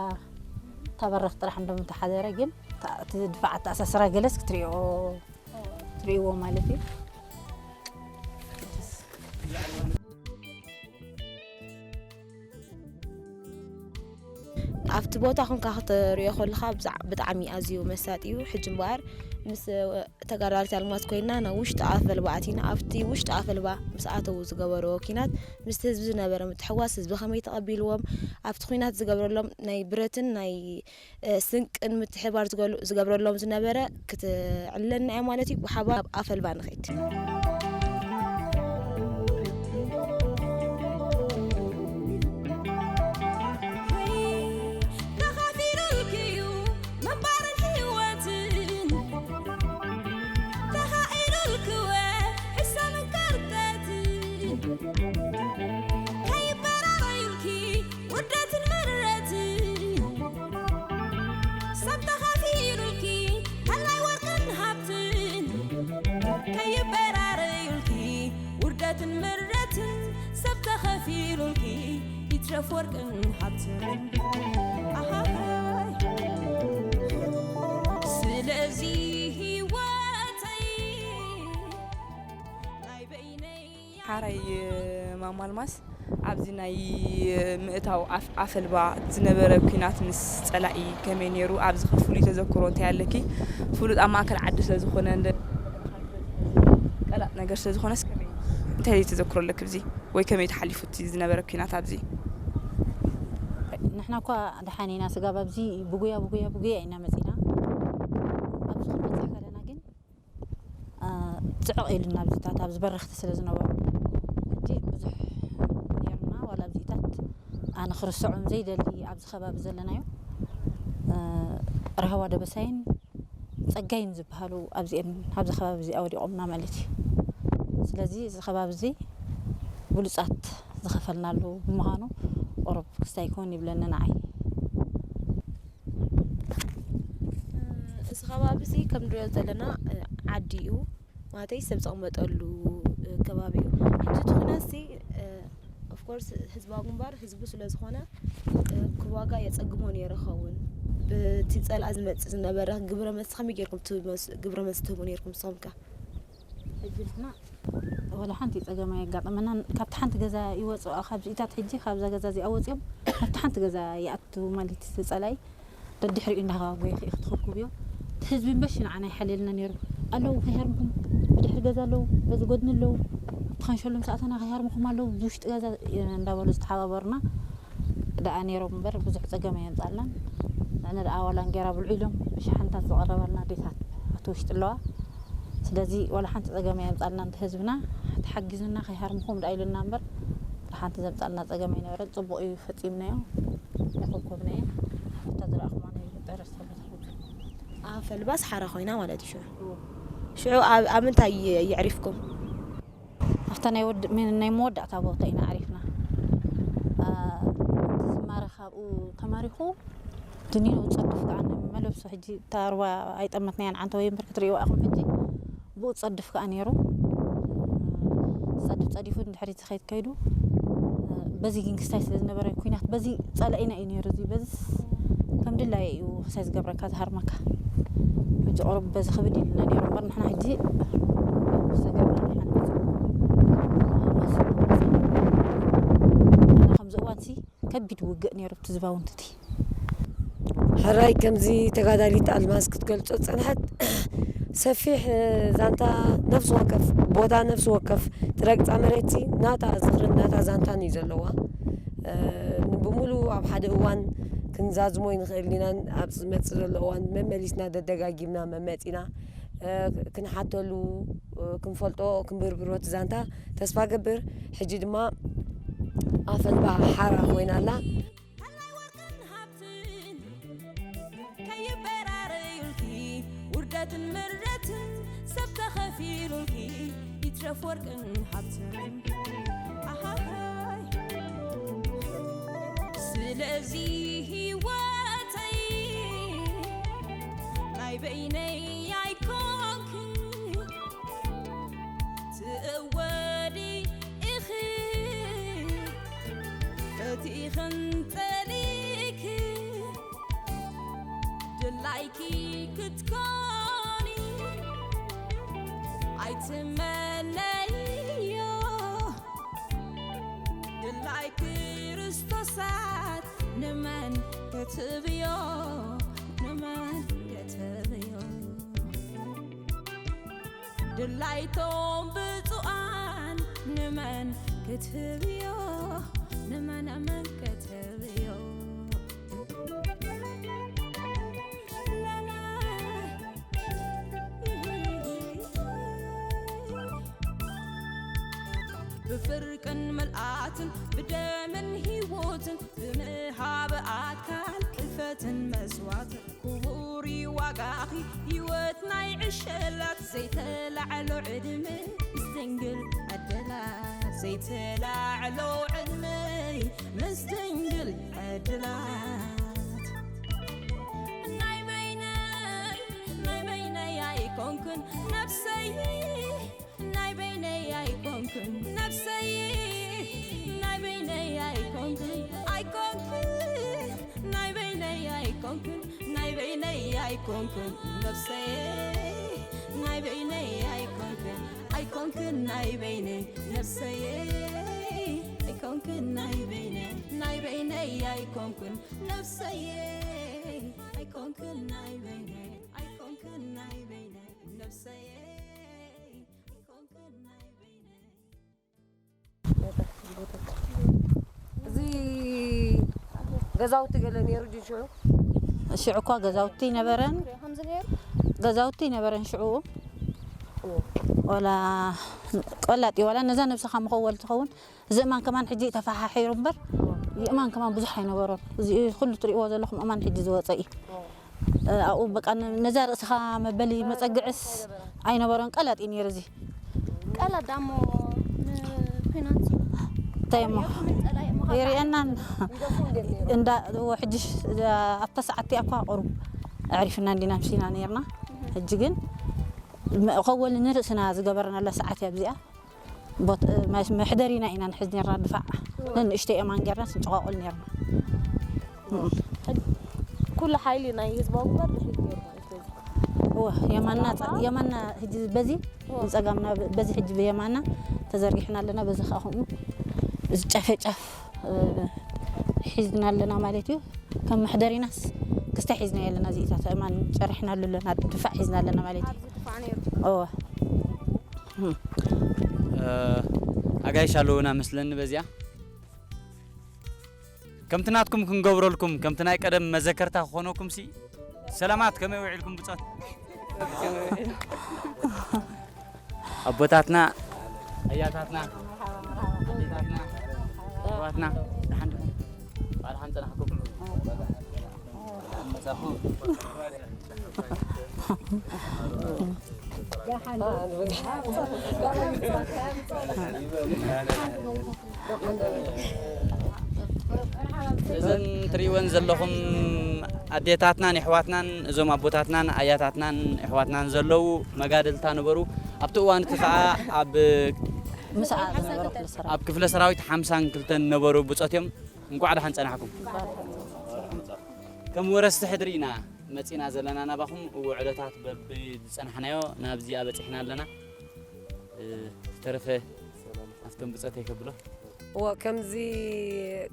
እታ በረኽ ጥራሕ እንደምተሓደረ፣ ግን እታ፣ እቲ ድፋዕ ኣተኣሳስራ ገለስ ክትሪኦ፣ ትሪእዎ ማለት እዩ። ኣብቲ ቦታ ኮንካ ክትሪኦ ከለኻ ብዛዕ-፣ ብጣዕሚ ኣዝዩ መሳጢ እዩ። ሕጂ እምበኣር ምስ ተጋዳሊት ኣልማዝ ኮይንና ናብ ውሽጢ ኣፈልባ ኣቲና። ኣብቲ ውሽጢ ኣፈልባ ምስ ኣተዉ ዝገበርዎ ኲናት ምስቲ ህዝቢ ዝነበረ ምትሕውዋስ፣ ህዝቢ ከመይ ተቐቢልዎም፣ ኣብቲ ኲናት ዝገብረሎም ናይ ብረትን ናይ፣ እ፣ ስንቅን ምትሕብባር ዝገሉ-፣ ዝገብረሎም ዝነበረ ክትዕልለና እያ ማለት እዩ። ብሓባር ኣብ ኣፈልባ ንኸይድ። ተኻፊሉልኪ እዩ ምንባርን ህይወትን፣ ተኻኢሉልኪ እወ ሕሰምን ከርተትን፣ ከይበራረዩልኪ ውርደትን ምረትን፣ ሰብ ተኻፊሉልኪ ተላይ ወርቅን ሃብትን፣ ከይበራረዩልኪ ውርደትን ምረትን፣ ሰብ ተኸፊሉልኪ ይትረፍ ወርቅን ሃብትን። ኣሃሃይ። ስለዚ ህይወተይ ናይ በይነይ ሓራይ ማማ ኣልማዝ፣ ኣብዚ ናይ ምእታው ኣፍ-፣ ኣፈልባ ዝነበረ ኲናት ምስ ጸላኢ ከመይ ነይሩ? ኣብዚ ከ ፍሉይ ተዘክሮ እንታይ ኣለኪ? ፍሉጥ ኣብ ማእከል ዓዲ ስለ ዝኾነ፣ እንደ ቀላጥ ነገር ስለ ዝኾነስ፣ ከመይ፣ እንታይ ተዘክሮ ኣለኪ ኣብዚ? ወይ ከመይ ተሓሊፉ እቲ ዝነበረ ኲናት ኣብዚ? ንሕና እኳ ደሓን ኢና፣ ስጋብ ኣብዚ ብጉያ፣ ብጉያ፣ ብጉያ ኢና መጺና። ኣብዚ ክንበጽሕ ከለና ግን፣ አ፣ ጽዕቕ ኢሉና ኣብዚታት፣ ኣብዚ በረኽቲ ስለ ዝነበሩ። ሕጂ ብዙሕ ነይሩና፣ ዋላ ኣብዚታት ኣነ ክርስዖም ዘይደሊ ኣብዚ ከባቢ ዘለናዮ፣ አ፣ ራህዋ ደበሳይን ጸጋይን ዝበሃሉ ኣብዚኦም፣ ኣብዚ ከባቢ እዚኣ ወዲቖምና ማለት እዩ። ስለዚ እዚ ከባቢ እዚ ብሉጻት ዝኸፈልናሉ ብምዃኑ ቁሩብ ክስታይ ክውን ይብለኒ ንዓይ። እዚ ከባቢ እዚ ከም ንሪኦ ዘለና፣ እ፣ ዓዲ እዩ። ማለተይ ሰብ ዝቕመጠሉ፣ እ፣ ከባቢ እዩ። ሕጂ እቲ ኲናት እዚ፣ እ፣ ኦፍኮርስ ህዝባዊ ግንባር ህዝቡ ስለ ዝኾነ፣ እ፣ ክዋጋ የጸግሞ ነይሩ ይኸውን። ብቲ ጸላኢ ዝመጽእ ዝነበረ ግብረ መልሲ ከመይ ጌርኩም ትመስ-፣ ግብረ መልሲ ትህቡ ነይርኩም ንስኹም ከ? ሕጂ ንሕና ወላ ሓንቲ ጸገም ኣየጋጠመናን። ካብቲ ሓንቲ ገዛ ይወጽኡ፣ ካብዚኢታት ሕጂ ካብዛ ገዛ እዚኣ ወጺኦም ናብቲ ሓንቲ ገዛ ይኣትዉ ማለት እዩ። ጸላኢ ደድሕሪኡ እንዳሃዋጎየ ከ ክትኸኩብዮ። እቲ ህዝቢ እምበሽ ንዓና ይሓልየልና ነይሩ። ኣለዉ ከይሃርምኹም፣ ብድሕሪ ገዛ ኣለዉ፣ በዚ ጎድኒ ኣለዉ፣ ኣብቲ ኸንሸሎ ምስ ኣተና ከይሃርምኹም ኣለዉ፣ ብዚ ውሽጢ ገዛ እንዳበሉ ዝተሓባበሩና ደኣ ነይሮም እምበር ብዙሕ ጸገም ኣየምጻልናን። ንዕነ ደኣ ዋላ እንጌራ ብልዑ ኢሎም ብሸሓንታት ዝቐረባልና ኣዴታት ኣብቲ ውሽጢ ኣለዋ። ስለዚ ዋላ ሓንቲ ጸገም ኣየምጻልናን። እቲ ህዝብና ተሓጊዙና ከይሃርምኹም ደኣ ኢሉና እምበር ሓንቲ ዘምጻልና ጸገም ኣይነበረን። ጽቡቕ እዩ ፈጺምናዮ። ኣይኮብኮብናዮ። ኣብታ ዝረኣኹማ ናይ በረስታ ቦታ ኣፈልባ ሰሓራ ኮይና ማለት እዩ ሽዑ። እዎ። ሽዑ ኣብ ኣብ ምንታይ የዕሪፍኩም? ኣብታ ናይ ወድ-፣ ምን-፣ ናይ መወዳእታ ቦታ ኢና ዓሪፍና። አ፣ እቲ ዝማረ ካብኡ ተማሪኹ፣ ድኒኑ ጸድፍ ከኣ መለብሶ፣ ሕጂ እታ ሩባ ኣይጠመትናያን፣ ዓንተወይ እምበር ክትርእይዋ ኢኹም። ሕጂ ብኡ ጸድፍ ከኣ ነይሩ። ጸድፍ ጸዲፉ ንድሕሪት ዝኸይድ ከይዱ፣ በዚ ግን ክስታይ ስለ ዝነበረ፣ ኲናት በዚ ጸላኢና እዩ ነይሩ። እዚ በዚ ከም ድላየ እዩ ክስታይ ዝገብረካ፣ ዝሃርመካ። ሕጂ ቁሩብ በዚ ክብድ ኢሉና ነይሩ እምበር፣ ንሕና ሕጂ ሰገርና ንሓንበጽ። ንሕና ከምዚ እዋንሲ ከቢድ ውግእ ነይሩ ኣብቲ ዝባውንትቲ። ሕራይ ከምዚ ተጋዳሊት ኣልማዝ ክትገልጾ ዝጸንሐት፣ ሰፊሕ ዛንታ፣ ነፍሲ ወከፍ ቦታ፣ ነፍሲ ወከፍ ትረግጻ መሬትሲ ናታ ዝኽርን ናታ ዛንታን እዩ ዘለዋ። እ፣ ብምሉኡ ኣብ ሓደ እዋን ክንዛዝሞ ይንኽእል ኢናን ኣብ ዝመጽእ ዘሎ እዋን መመሊስና ደደጋጊምና መመጺና፣ እ፣ ክንሓተሉ፣ እ፣ ክንፈልጦ፣ ክንብርብሮ እቲ ዛንታ ተስፋ ገብር። ሕጂ ድማ ኣፈልባ ሓራ ኮይና ኣላ። ሃላይ ወርቅን ሃብትን ከይበራረዩልኪ፣ ውርደትን ምረትን ሰብ ተኸፊሉልኪ፣ ይትረፍ ወርቅን ሃብትን። ኣሃሃይ። ስለዚ ህይወተይ ናይ በይነይ ኣይኮንክን። ትእወዲ ኢኺ ፈቲኽን ጠሊኺ፣ ድላይኪ ክትኮኒ ኣይትመነዮ። ድላይ ክርስቶሳት ንመን ክትብዮ፣ ንመን ክትብዮ? ድላይቶም ብፁዓን ንመን ክትህብዮ፣ ንመን ኣመን ክትህብዮ? ላላ። ብፍርቅን ምልኣትን ብደምን ህይወትን ብምሃብ ኣካል ክልፈትን መስዋዕትን ክቡር እዩ ዋጋኺ ህይወት ናይ ዕሸላት ዘይተላዕሎ ዕድመ ምስ ድንግል ዕድላት ዘይተላዕሎ ዕድመ ምስ ድንግል ዕድላት ናይ በይነይ ናይ በይነይ ኣይኮንክን ነብሰይ ናይ በይነይ ኣይኮንክን ነብሰይ ናይ በይነይ ኣይኮንክን ኣይኮንክን ናይ በይነይ ኣይኮንክን ናይ በይነይ ኣይኮንክን ነብሰይ ናይ በይነይ ኣይኮንክን ኣይኮንክን ናይ በይነይ ነብሰይ ኣይኮንክን ናይ በይነይ ናይ በይነይ ኣይኮንክን ነብሰይ ኣይኮንክን ናይ በይነይ ኣይኮንክን ናይ በይነይ ነብሰይ ኣይኮንክን ናይ በይነይ። እዚ ገዛውቲ ገለ ነይሩ ድዩ ሽዑ? ሽዑ እኳ ገዛውቲ ነበረን። ከምዚ ነይሩ? ገዛውቲ ነበረን ሽዑ። እዎ። ወላ ቀላጢ፣ ወላ ነዛ ነብስኻ መኸወል ትኸውን። እዚ እማን ከማን ሕጂ ተፈሓሒሩ እምበር፣ እዚ እማን ከማን ብዙሕ ኣይነበሮን። እዚ ኩሉ ትርእይዎ ዘለኹም እማን ሕጂ ዝወፀ እዩ። እ፣ ኣብኡ በቃ ን-፣ ነዛ ርእስኻ መበሊ መጸግዕስ ኣይነበሮን። ቀላጥ እዩ ነይሩ እዚ። ቀላጥ ዳሞ ንኲናት እንታይ እሞ? ይርእየኩም ጸላኢ እሞ ካብ ይርእየናን። ይደፉ እንዴ ነይሩ? እንዳ፣ እዎ፣ ሕጂ ሽ-፣ ኣብታ ሰዓት እቲኣ እኳ ቁሩብ ኣዕሪፍና እንዲና ምሽና ነይርና። ሕጂ ግን መ-፣ ከወል ንርእስና ዝገበርናላ ሰዓት እያ ኣብዚኣ። ቦት-፣ መ-፣ መሕደሪና ኢና ንሕዝ ነርና ድፋዕ። ነንእሽተይ እማን ጌርና ስንጭቋቁል ነርና። እም። ኩሉ ሓይሊ ናይ ህዝባዊ ግንባር ድሕሪት ነይሩ ማለት በዚ። እወ፣ የማና ጸ-፣ የማና ሕጂ በዚ፣ እወ። ንጸጋምና በዚ ሕጂ ብየማና ተዘርጊሕና ኣለና። በዚ ከኣ ከምኡ እዚ ጫፈ ጫፍ፣ እ፣ ሒዝና ኣለና ማለት እዩ። ከም መሕደሪናስ ክስታይ ሒዝና ኣለና። እዚኢታት እማን ጨሪሕናሉ ኣለና፣ ድፋዕ ሒዝና ኣለና ማለት እዩ። ኣብዚ ድፋዕ ነይሩ። እወ። እ፣ ኣጋይሽ ኣለዉና መስለኒ በዚኣ። ከምቲ ናትኩም ክንገብረልኩም፣ ከምቲ ናይ ቀደም መዘከርታ ክኾነኩም ሲ፣ ሰላማት፣ ከመይ ውዒልኩም ብጾት? ኣቦታትና፣ ኣያታትና፣ ኣዴታትና፣ ኣሕዋትና፣ ደሓን ዲኹም? ባዕልኹም ጸናሕኩም? ደሓን መጻኹም? እዘን ትርእይወን ዘለኹም ኣዴታትናን ኣሕዋትናን፣ እዞም ኣቦታትናን ኣያታትናን ኣሕዋትናን ዘለዉ መጋድልታ ነበሩ። ኣብቲ እዋን እቲ ኸዓ ኣብ ምስኣ ዝነበሩ ክፍለ ሰራዊት። ኣብ ክፍለ ሰራዊት ሓምሳን ክልተን ነበሩ ብጾት እዮም። እንኳዕ ደሓን ጸናሕኩም። ከም ወረስቲ ሕድሪ ኢና መጺና ዘለና ናባኹም። ውዕሎታት በብዝጸናሕናዮ ናብዚኣ በጺሕና ኣለና። እ፣ ዝተረፈ ኣብቶም ብጾተይ ከብሎ። እዎ፣ ከምዚ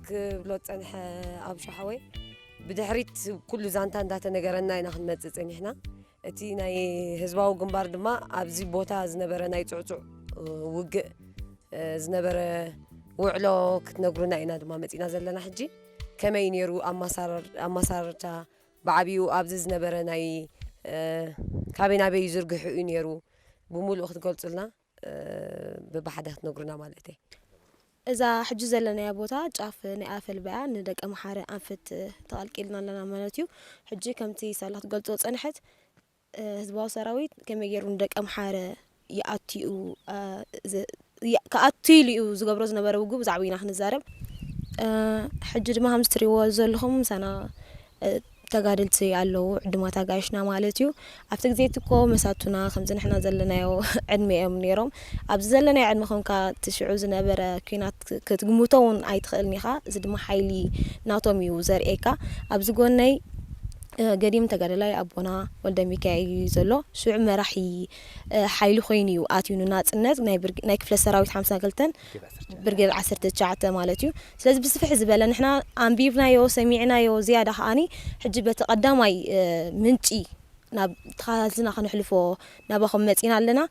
ክብሎ ዝጸንሐ ኣብ ሸሓወይ፣ ብድሕሪት ኩሉ ዛንታ እንዳተነገረና ኢና ክንመጽእ ጸኒሕና። እቲ ናይ ህዝባዊ ግንባር ድማ ኣብዚ ቦታ ዝነበረ ናይ ጽዕጹዕ፣ እ፣ ውግእ፣ እ፣ ዝነበረ ውዕሎ ክትነግሩና ኢና ድማ መጺና ዘለና። ሕጂ ከመይ ነይሩ ኣማሳር-፣ ኣማሳርታ ብዓቢኡ ኣብዚ ዝነበረ ናይ፣ እ፣ ካበይ ናበይ ዝርግሑ እዩ ነይሩ፣ ብምሉኡ ክትገልጹልና፣ እ፣ ብብሓደ ክትነግሩና ማለት እየ። እዛ ሕጂ ዘለናያ ቦታ ጫፍ ናይ ኣፈልባ እያ። ንደቀምሓረ ኣንፈት ተቐልቂልና ኣለና ማለት እዩ። ሕጂ ከምቲ ሳላ ክትገልጾ ዝጸንሐት፣ እ፣ ህዝባዊ ሰራዊት ከመይ ገይሩ ንደቀምሓረ ይኣትዩ፣ እ፣ ዝ-፣ ያ-፣ ክኣቱ ኢሉ እዩ ዝገብሮ ዝነበረ ውግእ ብዛዕባ ኢና ክንዛረብ። እ፣ ሕጂ ድማ ከምዚ ትሪእዎ ዘለኹም ምሳና፣ እ፣ ተጋደልቲ ኣለዉ፣ ዕዱማት ኣጋይሽና ማለት እዩ። ኣብቲ ግዜ እቲ እኮ መሳቱና ከምዚ ንሕና ዘለናዮ ዕድመ እዮም ነይሮም። ኣብዚ ዘለናዮ ዕድመ ኮንካ እቲ ሽዑ ዝነበረ ኲናት ክ-፣ ክትግምቶ እውን ኣይትኽእልን ኢኻ። እዚ ድማ ሓይሊ ናቶም እዩ ዘርእየካ። ኣብዚ ጎነይ፣ እ፣ ገዲም ተጋዳላይ ኣቦና ወልደ ሚካኤል እዩ ዘሎ። ሽዑ መራሒ፣ እ፣ ሓይሊ ኮይኑ እዩ ኣትዩ ንናጽነት ናይ ብርግ-፣ ናይ ክፍለ ሰራዊት ሓምሳ ክልተን ብርጌድ ዓሰርተ ትሽዓተ ማለት እዩ። ስለዚ ብስፍሕ ዝበለ ንሕና ኣንቢብናዮ፣ ሰሚዕናዮ፣ ዝያዳ ከኣኒ ሕጂ በቲ ቀዳማይ፣ እ፣ ምንጪ ናብ ተኸታተልትና ከነሕልፎ ናባኹም መጺና ኣለና።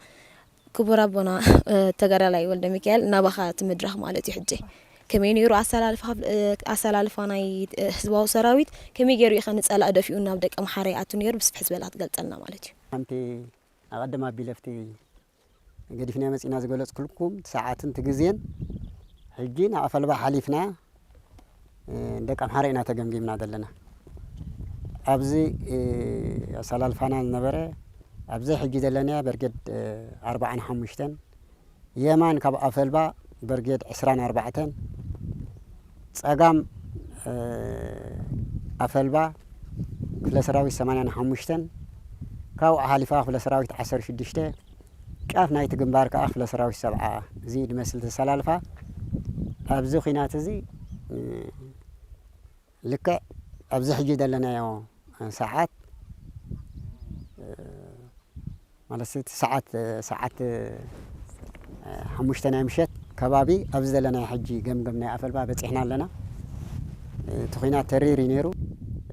ክቡር ኣቦና፣ እ፣ ተጋዳላይ ወልደ ሚካኤል፣ ናባኻ እቲ መድረኽ ማለት እዩ። ሕጂ ከመይ ነይሩ ኣሰላልፋ፣ እ፣ ኣሰላልፋ ናይ፣ እ፣ ህዝባዊ ሰራዊት? ከመይ ገይሩ እዩ ከ ንጸላእ ደፊኡ ናብ ደቀምሓረ ይኣቱ ነይሩ? ብስፍሕ ዝበለ ክትገልጸልና ማለት እዩ። ከምቲ ኣቐድም ኣቢለ ኣብቲ ገዲፍና መጺና ዝገለጽኩልኩም፣ እቲ ሰዓትን እቲ ግዜን፣ ሕጂ ንኣፈልባ ሓሊፍና፣ እ፣ ደቀምሓረ ኢና ተገምጊምና ዘለና። ኣብዚ፣ እ፣ ኣሰላልፋና ዝነበረ፣ ኣብዚ ሕጂ ዘለናያ በርጌድ፣ እ፣ ኣርባዓን ሓሙሽተን፣ የማን ካብ ኣፈልባ በርጌድ ዕስራን ኣርባዕተን፣ ጸጋም፣ እ፣ ኣፈልባ ክፍለ ሰራዊት ሰማንያን ሓሙሽተን፣ ካብኡ ሓሊፋ ክፍለ ሰራዊት ዓሰርተ ሽዱሽተ፣ ጫፍ ናይቲ ግንባር ከኣ ክፍለ ሰራዊት ሰብዓ። እዚ ድመስል ተሰላልፋ። ኣብዚ ኲናት እዚ፣ እ፣ ልክዕ ኣብዚ ሕጂ ዘለናዮ ሰዓት፣ እ፣ ማለት እቲ ሰዓት፣ ሰዓት፣ እ፣ ሓሙሽተ ናይ ምሸት ከባቢ ኣብዚ ዘለናዮ ሕጂ ገምገም ናይ ኣፈልባ በጺሕና ኣለና። እቲ ኲናት ተሪር እዩ ነይሩ።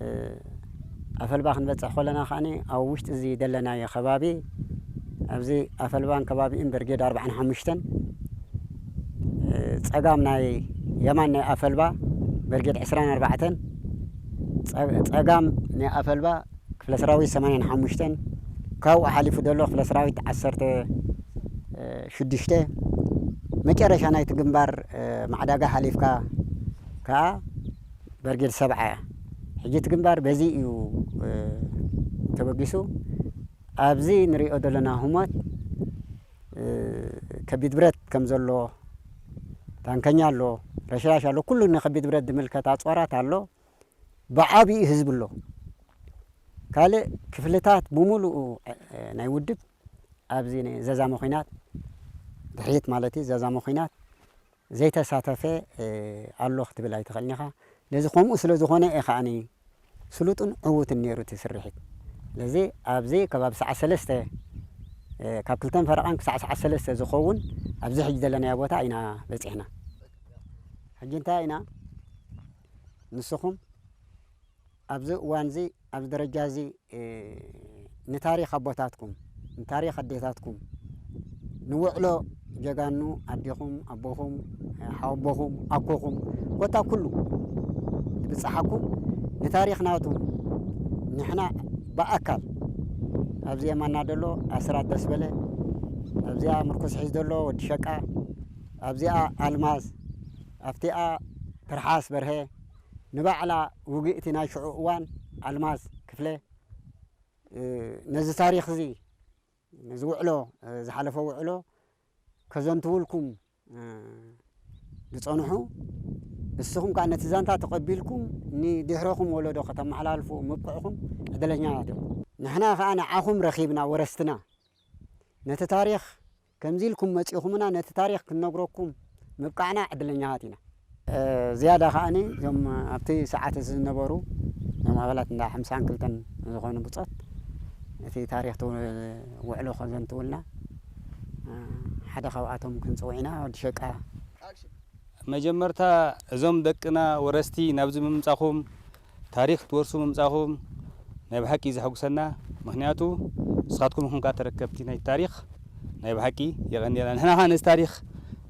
እ፣ ኣፈልባ ክንበጽሕ ከለና ከኣኒ ኣብ ውሽጢ እዚ ዘለናዮ ከባቢ፣ ኣብዚ ኣፈልባን ከባቢኡን ብርጌድ ኣርባዓን ሓሙሽተን፣ እ፣ ጸጋም ናይ የማን ናይ ኣፈልባ ብርጌድ ዕስራን ኣርባዕተን፣ ጸ-፣ ጸጋም ናይ ኣፈልባ ክፍለ ሰራዊት ሰማንያን ሓሙሽተን፣ ካብኡ ሓሊፉ ዘሎ ክፍለ ሰራዊት ዓሰርተ ሽዱሽተ፣ መጨረሻ ናይቲ ግንባር፣ እ፣ ማዕዳጋ ሓሊፍካ ከኣ በርጌድ ሰብዓ እያ። ሕጂ እቲ ግንባር በዚ እዩ፣ እ፣ ተበጊሱ። ኣብዚ ንሪኦ ዘለና ህሞት፣ እ፣ ከቢድ ብረት ከም ዘሎ፣ ታንከኛ ኣሎ፣ ረሽራሽ ኣሎ፣ ኩሉ ንከቢድ ብረት ዝምልከት ኣጽዋራት ኣሎ። ብዓቢኡ ህዝቢ ኣሎ። ካልእ ክፍልታት ብምሉኡ፣ እ፣ ናይ ውድብ ኣብዚ ናይ ዘዛመ ኲናት፣ ድሕሪት ማለት እዩ፣ ዘዛመ ኲናት ዘይተሳተፈ፣ እ፣ ኣሎ ክትብል ኣይትኽእልን ኢኻ። ነዚ ከምኡ ስለ ዝኾነ እየ ከኣኒ ስሉጥን ዕዉትን ነይሩ እቲ ስርሒት። ስለዚ ኣብዚ ከባቢ ሰዓት ሰለስተ፣ እ፣ ካብ ክልተን ፈረቓን ክሳዕ ሰዓት ሰለስተ ዝኸውን ኣብዚ ሕጂ ዘለናዮ ቦታ ኢና በጺሕና። ሕጂ እንታይ ኢና ንስኹም ኣብዚ እዋንዚ፣ ኣብዚ ደረጃዚ፣ እ፣ ንታሪኽ ኣቦታትኩም፣ ንታሪኽ ኣዴታትኩም፣ ንውዕሎ ጀጋኑ ኣዴኹም፣ ኣቦኹም፣ ሓወቦኹም፣ ኣኮኹም፣ ኮታ ኩሉ ዝብጽሓኩም ንታሪኽ ናቱ ንሕና ብኣካል ኣብዚ የማና ዘሎ ኣስራት ደስበለ፣ ኣብዚኣ ምርኩስ ሒዝ ዘሎ ወዲ ሸቃ፣ ኣብዚኣ ኣልማዝ፣ ኣብቲኣ ትርሓስ በርሀ፣ ንባዕላ ውግእቲ ናይ ሽዑ እዋን ኣልማዝ ክፍለ፣ ነዚ ታሪኽ እዚ፣ ነዚ ውዕሎ፣ ዝሓለፈ ውዕሎ ከዘንትውልኩም ዝጸንሑ፣ እስኹም ከኣ ነቲ ዛንታ ተቐቢልኩም ንድሕረኹም ወለዶ ከተመሓላልፉ ምብቅዕኹም ዕድለኛታት ኢኹም። ንሕና ከኣ ንዓኹም ረኺብና፣ ወረስትና። ነቲ ታሪኽ ከምዚ ኢልኩም መጺኹምና፣ ነቲ ታሪኽ ክንነግረኩም ምብቃዕና ዕድለኛታት ኢና። ዝያዳ ከኣኒ እዞም ኣብቲ ሰዓት እዚ ዝነበሩ፣ እዞም ኣባላት እንዳ ሓምሳን ክልተን ዝኾኑ ብጾት፣ እቲ ታሪኽ ትው-፣ ውዕሎ ከዘንትውልና ሓደ ካብኣቶም ክንጽውዕ ኢና። ወዲ ሸቃ። መጀመርታ፣ እዞም ደቅና ወረስቲ ናብዚ ምምጻኹም፣ ታሪኽ ክትወርሱ ምምጻኹም ናይ ብሓቂ ዘሐጉሰና። ምኽንያቱ ንስኻትኩም ኢኹም ከኣ ተረከብቲ ናይ ታሪኽ። ናይ ብሓቂ የቐንየልና። ንሕና ኸኣ ነዚ ታሪኽ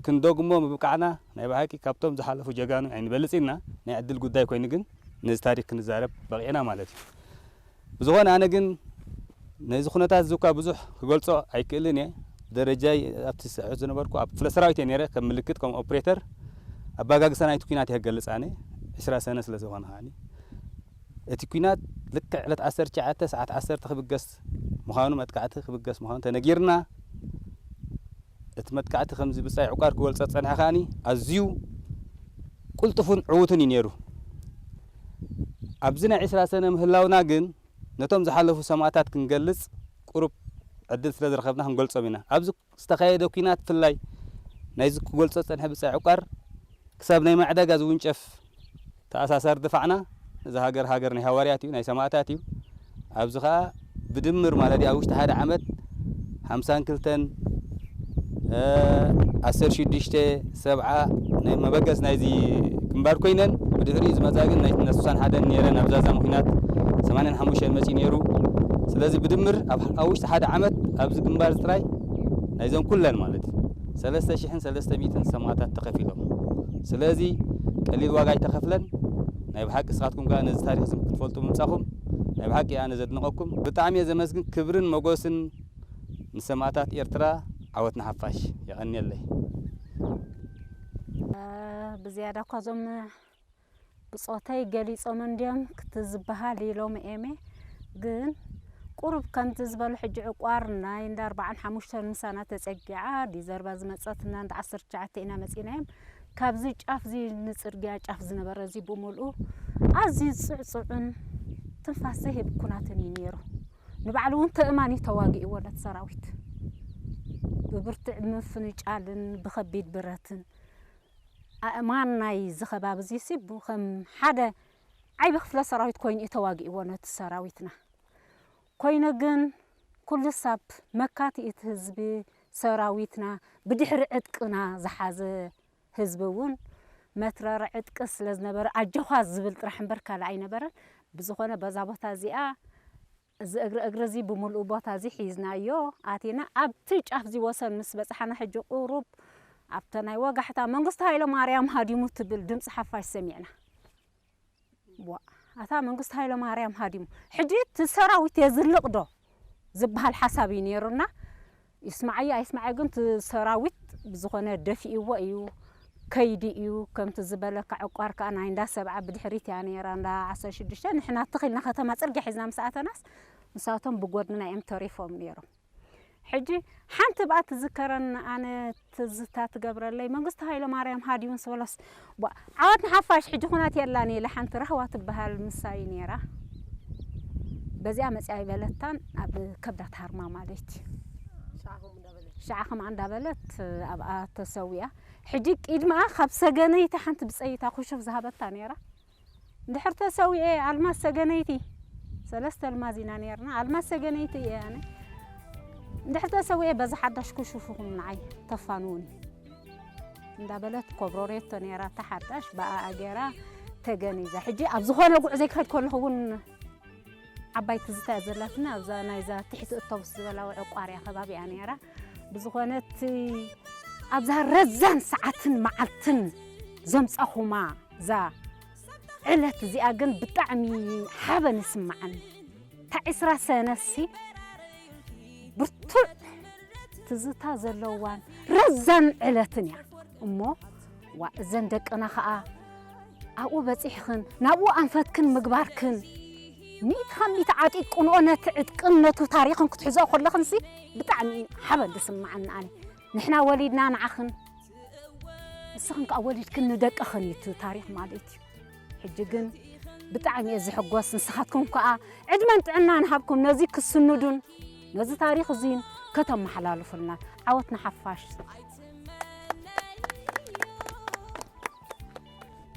ክንደግሞ ምብቃዕና ናይ ብሓቂ ካብቶም ዝሓለፉ ጀጋኑ ኣይንበልጽ ኢና። ናይ ዕድል ጉዳይ ኮይኑ ግን ነዚ ታሪኽ ክንዛረብ በቒዕና ማለት እዩ። ብዝኾነ ኣነ ግን ነዚ ኩነታት እዚ እኳ ብዙሕ ክገልጾ ኣይክእልን እየ። ደረጃይ ኣብቲ ስዕት ዝነበርኩ ኣብ ክፍለ ሰራዊት እየ ነይረ፣ ከም ምልክት፣ ከም ኦፕሬተር። ኣባጋግሳ ናይቲ ኲናት እየ ክገልጽ ኣነ። ዕስራ ሰነ ስለ ዝኾነ ከኣኒ። እቲ ኲናት ልክዕ ዕለት ዓሰርተ ትሽዓተ ሰዓት ዓሰርተ ክብገስ ምዃኑ፣ መጥቃዕቲ ክብገስ ምዃኑ ተነጊርና። እቲ መጥቃዕቲ ከምዚ ብጻይ ዕቋር ክበልጾ ዝጸንሐ ከኣኒ ኣዝዩ ቅልጡፍን ዕዉትን እዩ ነይሩ። ኣብዚ ናይ ዕስራ ሰነ ምህላውና ግን ነቶም ዝሓለፉ ሰማእታት ክንገልጽ ቁሩብ ዕድል ስለ ዝረኸብና ክንገልጾም ኢና። ኣብዚ ዝተኻየደ ኲናት ብፍላይ ናይዚ ክገልጾ ዝጸንሐ ብጻይ ዕቋር ክሳብ ናይ ማዕዳጋ ዝውንጨፍ ተኣሳሳሪ ድፋዕና፣ እዚ ሃገር ሃገር ናይ ሃዋርያት እዩ፣ ናይ ሰማእታት እዩ። ኣብዚ ኸኣ ብድምር ማለት እዩ ኣብ ውሽጢ ሓደ ዓመት ሓምሳን ክልተን፣ እ፣ ዓሰርተ ሽዱሽተ፣ ሰብዓ ናይ መበገስ ናይዚ ግንባር ኮይነን፣ ብድሕሪኡ ዝመጻ ግን ናይ ስሳን ሓደን ነይረን ኣብ ዛዛም ኲናት ሰማንያን ሓሙሽተን መጺኡ ነይሩ። ስለዚ ብድምር ኣብ፣ ኣብ ውሽጢ ሓደ ዓመት ኣብዚ ግንባር እዚ ጥራይ ናይዞም ኩለን ማለት እዩ ሰለስተ ሽሕን ሰለስተ ሚእትን ሰማእታት ተኸፊሎም። ስለዚ ቀሊል ዋጋ ኣይተኸፍለን። ናይ ብሓቂ ንስኻትኩም ከኣ ነዚ ታሪኽ እዚ ክትፈልጡ ምምጻኹም ናይ ብሓቂ ኣነ ዘድንቐኩም። ብጣዕሚ እየ ዘመስግን። ክብርን መጎስን ንሰማእታት ኤርትራ። ዓወት ንሓፋሽ። የቐንየለይ። ብዝያዳ እኳ እዞም ብጾተይ ገሊጾም እንድዮም ክቲ ዝበሃል ኢሎም ኤሜ፣ ግን ቁሩብ ከምቲ ዝበሉ ሕጂ ዕቋር ናይ እንዳ ኣርባዓን ሓሙሽተን ምሳና ተጸጊዓ፣ ዲዘርባ ዝመጸትና እንዳ ዓሰርተ ትሽዓተ ኢና መጺናዮም። ካብዚ ጫፍ እዚ ንጽርግያ ጫፍ ዝነበረ እዚ ብምልኡ ኣዝዩ ጽዕጹዕን ትንፋስ ዘይህብ ኩናትን እዩ ነይሩ። ንባዕሉ እውን ተእማን እዩ ተዋጊእዎ ነቲ ሰራዊት። ብብርቱዕ ምፍንጫልን ብኸቢድ ብረትን። ኣእማን ናይዚ ከባቢ እዚሲ ከም ሓደ ዓቢ ክፍለ ሰራዊት ኮይኑ እዩ ተዋጊእዎ ነቲ ሰራዊትና። ኮይኑ ግን ኩሉ ሳብ መካቲ እቲ ህዝቢ ሰራዊትና ብድሕሪ ዕጥቅና ዝሓዘ ህዝቢ እውን መትረሪ ዕጥቂ ስለ ዝነበረ ኣጆኻ ዝብል ጥራሕ እምበር ካልእ ኣይነበረን። ብዝኾነ በዛ ቦታ እዚኣ እዚ እግሪ እግሪ እዚ ብምልኡ ቦታ እዚ ሒዝናዮ ኣቲና ኣብቲ ጫፍ እዚ ወሰን ምስ በጽሓና ሕጂ ቁሩብ ኣብተ ናይ ወጋሕታ መንግስቱ ሃይለ ማርያም ሃዲሙ ትብል ድምፂ ሓፋሽ ሰሚዕና። ዋ፣ ኣታ መንግስቱ ሃይለ ማርያም ሃዲሙ። ሕጂ እቲ ሰራዊት የዝልቕ ዶ ዝበሃል ሓሳብ እዩ ነይሩና። ይስማዓዮ ኣይስማዓዮ ግን እቲ ሰራዊት ብዝኾነ ደፊእዎ እዩ፣ ከይዲ እዩ። ከምቲ ዝበለካ ዕቋር ከኣ ናይ እንዳ ሰብዓ ብድሕሪት እያ ነይራ፣ እንዳ ዓሰርተ ሽዱሽተ። ንሕና ትኽ ኢልና ከተማ ጽርግያ ሒዝና ምስ ኣተናስ፣ ንሳቶም ብጎድንና እዮም ተሪፎም ነይሮም። ሕጂ ሓንቲ ብኣ ትዝከረኒ፣ ኣነ ትዝታ ትገብረለይ፣ መንግስቱ ሃይለ ማርያም ሃዲሙ ምስ በሎስ፣ ቧ-፣ ዓወት ንሓፋሽ፣ ሕጂ ኩናት የላን ኢለ፣ ሓንቲ ራህዋ ትበሃል ምሳይ ነይራ። በዚኣ መጺኣ ኣይበለታን፣ ኣብ ከብዳ ትሃርማ ማለት እዩ። ሽዓ ከምኡ እንዳበለት። ሽዓ ከምኣ እንዳበለት ኣብኣ ተሰዊኣ። ሕጂ ቅድሚኣ ካብ ሰገነይቲ ሓንቲ ብጸይታ ኩሹፍ ዝሃበታ ነይራ። እንድሕር ተሰዊኤ ኣልማዝ ሰገነይቲ፣ ሰለስተ ኣልማዝ ኢና ነይርና። ኣልማዝ ሰገነይቲ እየ ኣነ። እንድሕር ተሰዊኤ በዛ ሓዳሽ ኩሹፍኹም ንዓይ ተፋንውኒ እንዳበለት ኮብሮሬቶ ነይራ፣ እታ ሓዳሽ ብኣኣ ገይራ ተገኒዛ። ሕጂ ኣብ ዝኾነ ጉዕዞ ክኸድ ከለኹ እውን ዓባይ ትዝታ እያ ዘላትና፣ ኣብዛ ናይዛ ትሕቲ እቶብስ ዝበላ ውዕቋርያ ከባቢ እያ ነይራ። ብዝኾነ እቲ ኣብዛ ረዛን ሰዓትን መዓልትን ዘምጻኹማ እዛ ዕለት እዚኣ ግን ብጣዕሚ ሓበን ይስምዓኒ። እታ ዕስራ ሰነሲ ብርቱዕ ትዝታ ዘለዋን ረዛን ዕለትን እያ እሞ፣ ዋ፣ እዘን ደቅና ኸኣ ኣብኡ በጺሕኽን ናብኡ ኣንፈትክን ምግባርክን ሚእቲ ካብ ሚእቲ ዓጢቅንኦ ነቲ ዕጥቅን ነቱ ታሪኽን ክትሕዝኦ ከለኽንሲ ብጣዕሚ ሓበን ዝስምዓኒ ኣነ። ንሕና ወሊድና ንዓኽን፣ ንስኽን ከኣ ወሊድክን ንደቅኽን እዩ እቲ ታሪኽ ማለት እዩ። ሕጂ ግን ብጣዕሚ እየ ዝሕጎስ። ንስኻትኩም ከኣ ዕድመን ጥዕናን ይሃብኩም ነዚ ክስንዱን ነዚ ታሪኽ እዚን ከተመሓላልፉልና። ዓወት ንሓፋሽ።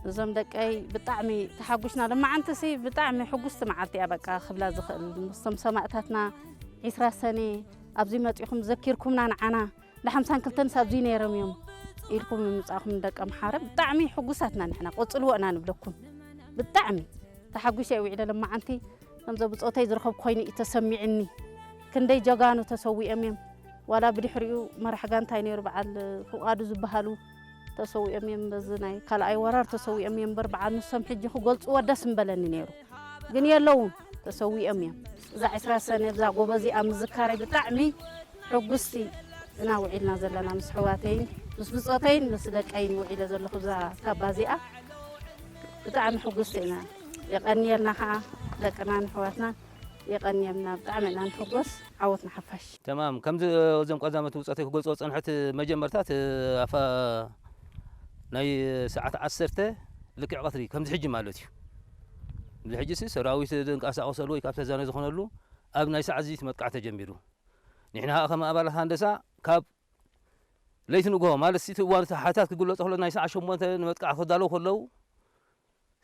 እዞም ደቀይ ብጣዕሚ ተሓጒስና። ሎማዓንትሲ ብጣዕሚ ሕጉስቲ መዓልቲ እያ በቃ ክብላ ዝኽእል። ምስቶም ሰማእታትና ዒስራ ሰነ ኣብዚ መጺኹም ዘኪርኩምና ንዓና። ዳሓምሳን ክልተንስ ኣብዚ ነይሮም እዮም ኢልኩም ምምጻእኹም ደቀምሓረ ብጣዕሚ ሕጉሳትና ንሕና። ቀጽልዎ ኢና ንብለኩም። ብጣዕሚ ተሓጒሰ እየ ውዒለ ሎማዓንቲ። ከምዞ ብጾተይ ዝረኸብኩ ኮይኑ እዩ ተሰሚዕኒ። ክንደይ ጀጋኑ ተሰዊኦም እዮም። ዋላ ብድሕሪኡ መራሕ ጋንታ እዩ ነይሩ በዓል ፍቓዱ ዝበሃሉ ተሰዊኦም እዮም። በዚ ናይ ካልኣይ ወራር ተሰዊኦም እዮም እምበር በዓል ንሶም ሕጂ ክገልጽዎ ደስ ምበለኒ ነይሩ። ግን የለውን፣ ተሰዊኦም እዮም። እዛ ዕስራ ሰነ እዛ ጎቦ እዚኣ ምዝካረይ ብጣዕሚ ሕጉስቲ ኢና ውዒልና ዘለና ምስ ኣሕዋተይን ምስ ብጾተይን ምስ ደቀይን ውዒለ ዘለኹ እዛ ታባ እዚኣ ብጣዕሚ ሕጉስቲ ኢና። የቐንየልና ኸዓ ደቅናን ኣሕዋትናን የቐንየልና። ብጣዕሚ ኢና ንሕጎስ። ዓወት ንሓፋሽ። ተማም። ከምዚ እዞም ቀዳሞት ብጾተይ ክገልጾ ዝጸንሐት መጀመርታት ኣፋ ናይ ሰዓት ዓሰርተ ልክዕ ቀትሪ ከምዚ ሕጂ ማለት እዩ። እዚ ሕጂሲ ሰራዊት ዝንቀሳቐሰሉ ወይ ካብ ተዛነ ዝኾነሉ ኣብ ናይ ሰዓት ዝይት መጥቃዕቲ ተጀሚሩ። ንሕና ኸዓ ከም ኣባላት ሃንደሳ ካብ ለይቲ ንግሆ ማለት እቲ እዋን እቲ ሓታት ክግለጾ ከሎ ናይ ሰዓት ሸሞንተ ንመጥቃዕቲ ክዳለዉ ከለዉ፣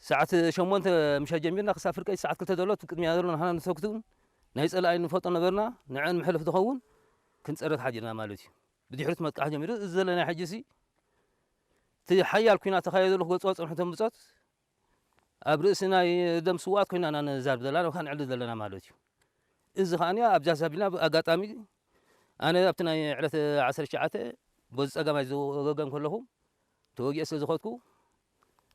ሰዓት ሸሞንተ ምሸት ጀሚርና ክሳብ ፍርቂ ሰዓት ክልተ ዘሎ እቲ ቅድሚያ ዘሎ ንሕና ንተኩትን ናይ ጸላኢ ንፈልጦ ነበርና። ንዕን መሕለፊ ዝኸውን ክንጸረ ተሓዲርና ማለት እዩ። ብድሕሪት መጥቃዕቲ ጀሚሩ። እዚ ዘለና ሕጂሲ እቲ ሓያል ኲናት ተኻይዶ ዘሎ ክገልጾ ዝጸንሑ እቶም ብጾት ኣብ ርእሲ ናይ ደም ስውኣት ኮይና ኢና ንዛረብ ዘለና፣ ወይ ከዓ ንዕልል ዘለና ማለት እዩ። እዚ ከኣ ኣብዛ ሳቢልና ኣጋጣሚ ኣነ ኣብቲ ናይ ዕለት ዓሰርተ ትሽዓተ በዚ ጸጋማይ ዝወገን ከለኹ ተወጊኤ ስለ ዝኸድኩ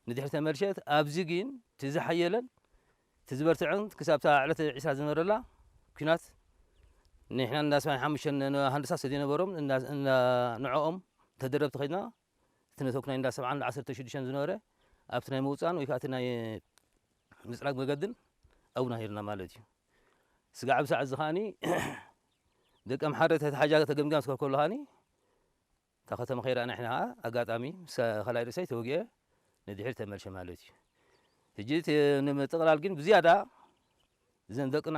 ንድሕሪ ተመልሸ ኣብዚ ግን እቲ ዝሓየለን እቲ ዝበርትዕን ክሳብ እታ ዕለት ዒስራ ዝነበረላ ኲናት ንሕና እንዳ ሰብዓን ሓሙሽተን ሃንደሳ ስለ ዘይነበሮም እንዳ-፣ እንዳ-፣ ንዕኦም ተደረብቲ ከይድና እቲ ነተኩናይ እንዳ ሰብዓን እንዳ ዓሰርተ ሽዱሽተን ዝነበረ ኣብቲ ናይ ምውጻን ወይ ከዓ እቲ ናይ ምጽራግ መገድን ኣብና ነይርና ማለት እዩ። ስጋዕ ብሰዓት እዚ ከዓኒ ደቂ ኣምሓረ ተተሓጃ ተገምጋም ስለ ከሎ ከዓኒ እታ ከተማ ከይረኣና ንሕና ከኣ ኣጋጣሚ ምስ ካልኣይ ርእሰይ ተወጊአ ንድሕሪት ተመልሸ ማለት እዩ። ሕጂ እቲ ንምጥቕላል ግን ብዝያዳ እዘን ደቅና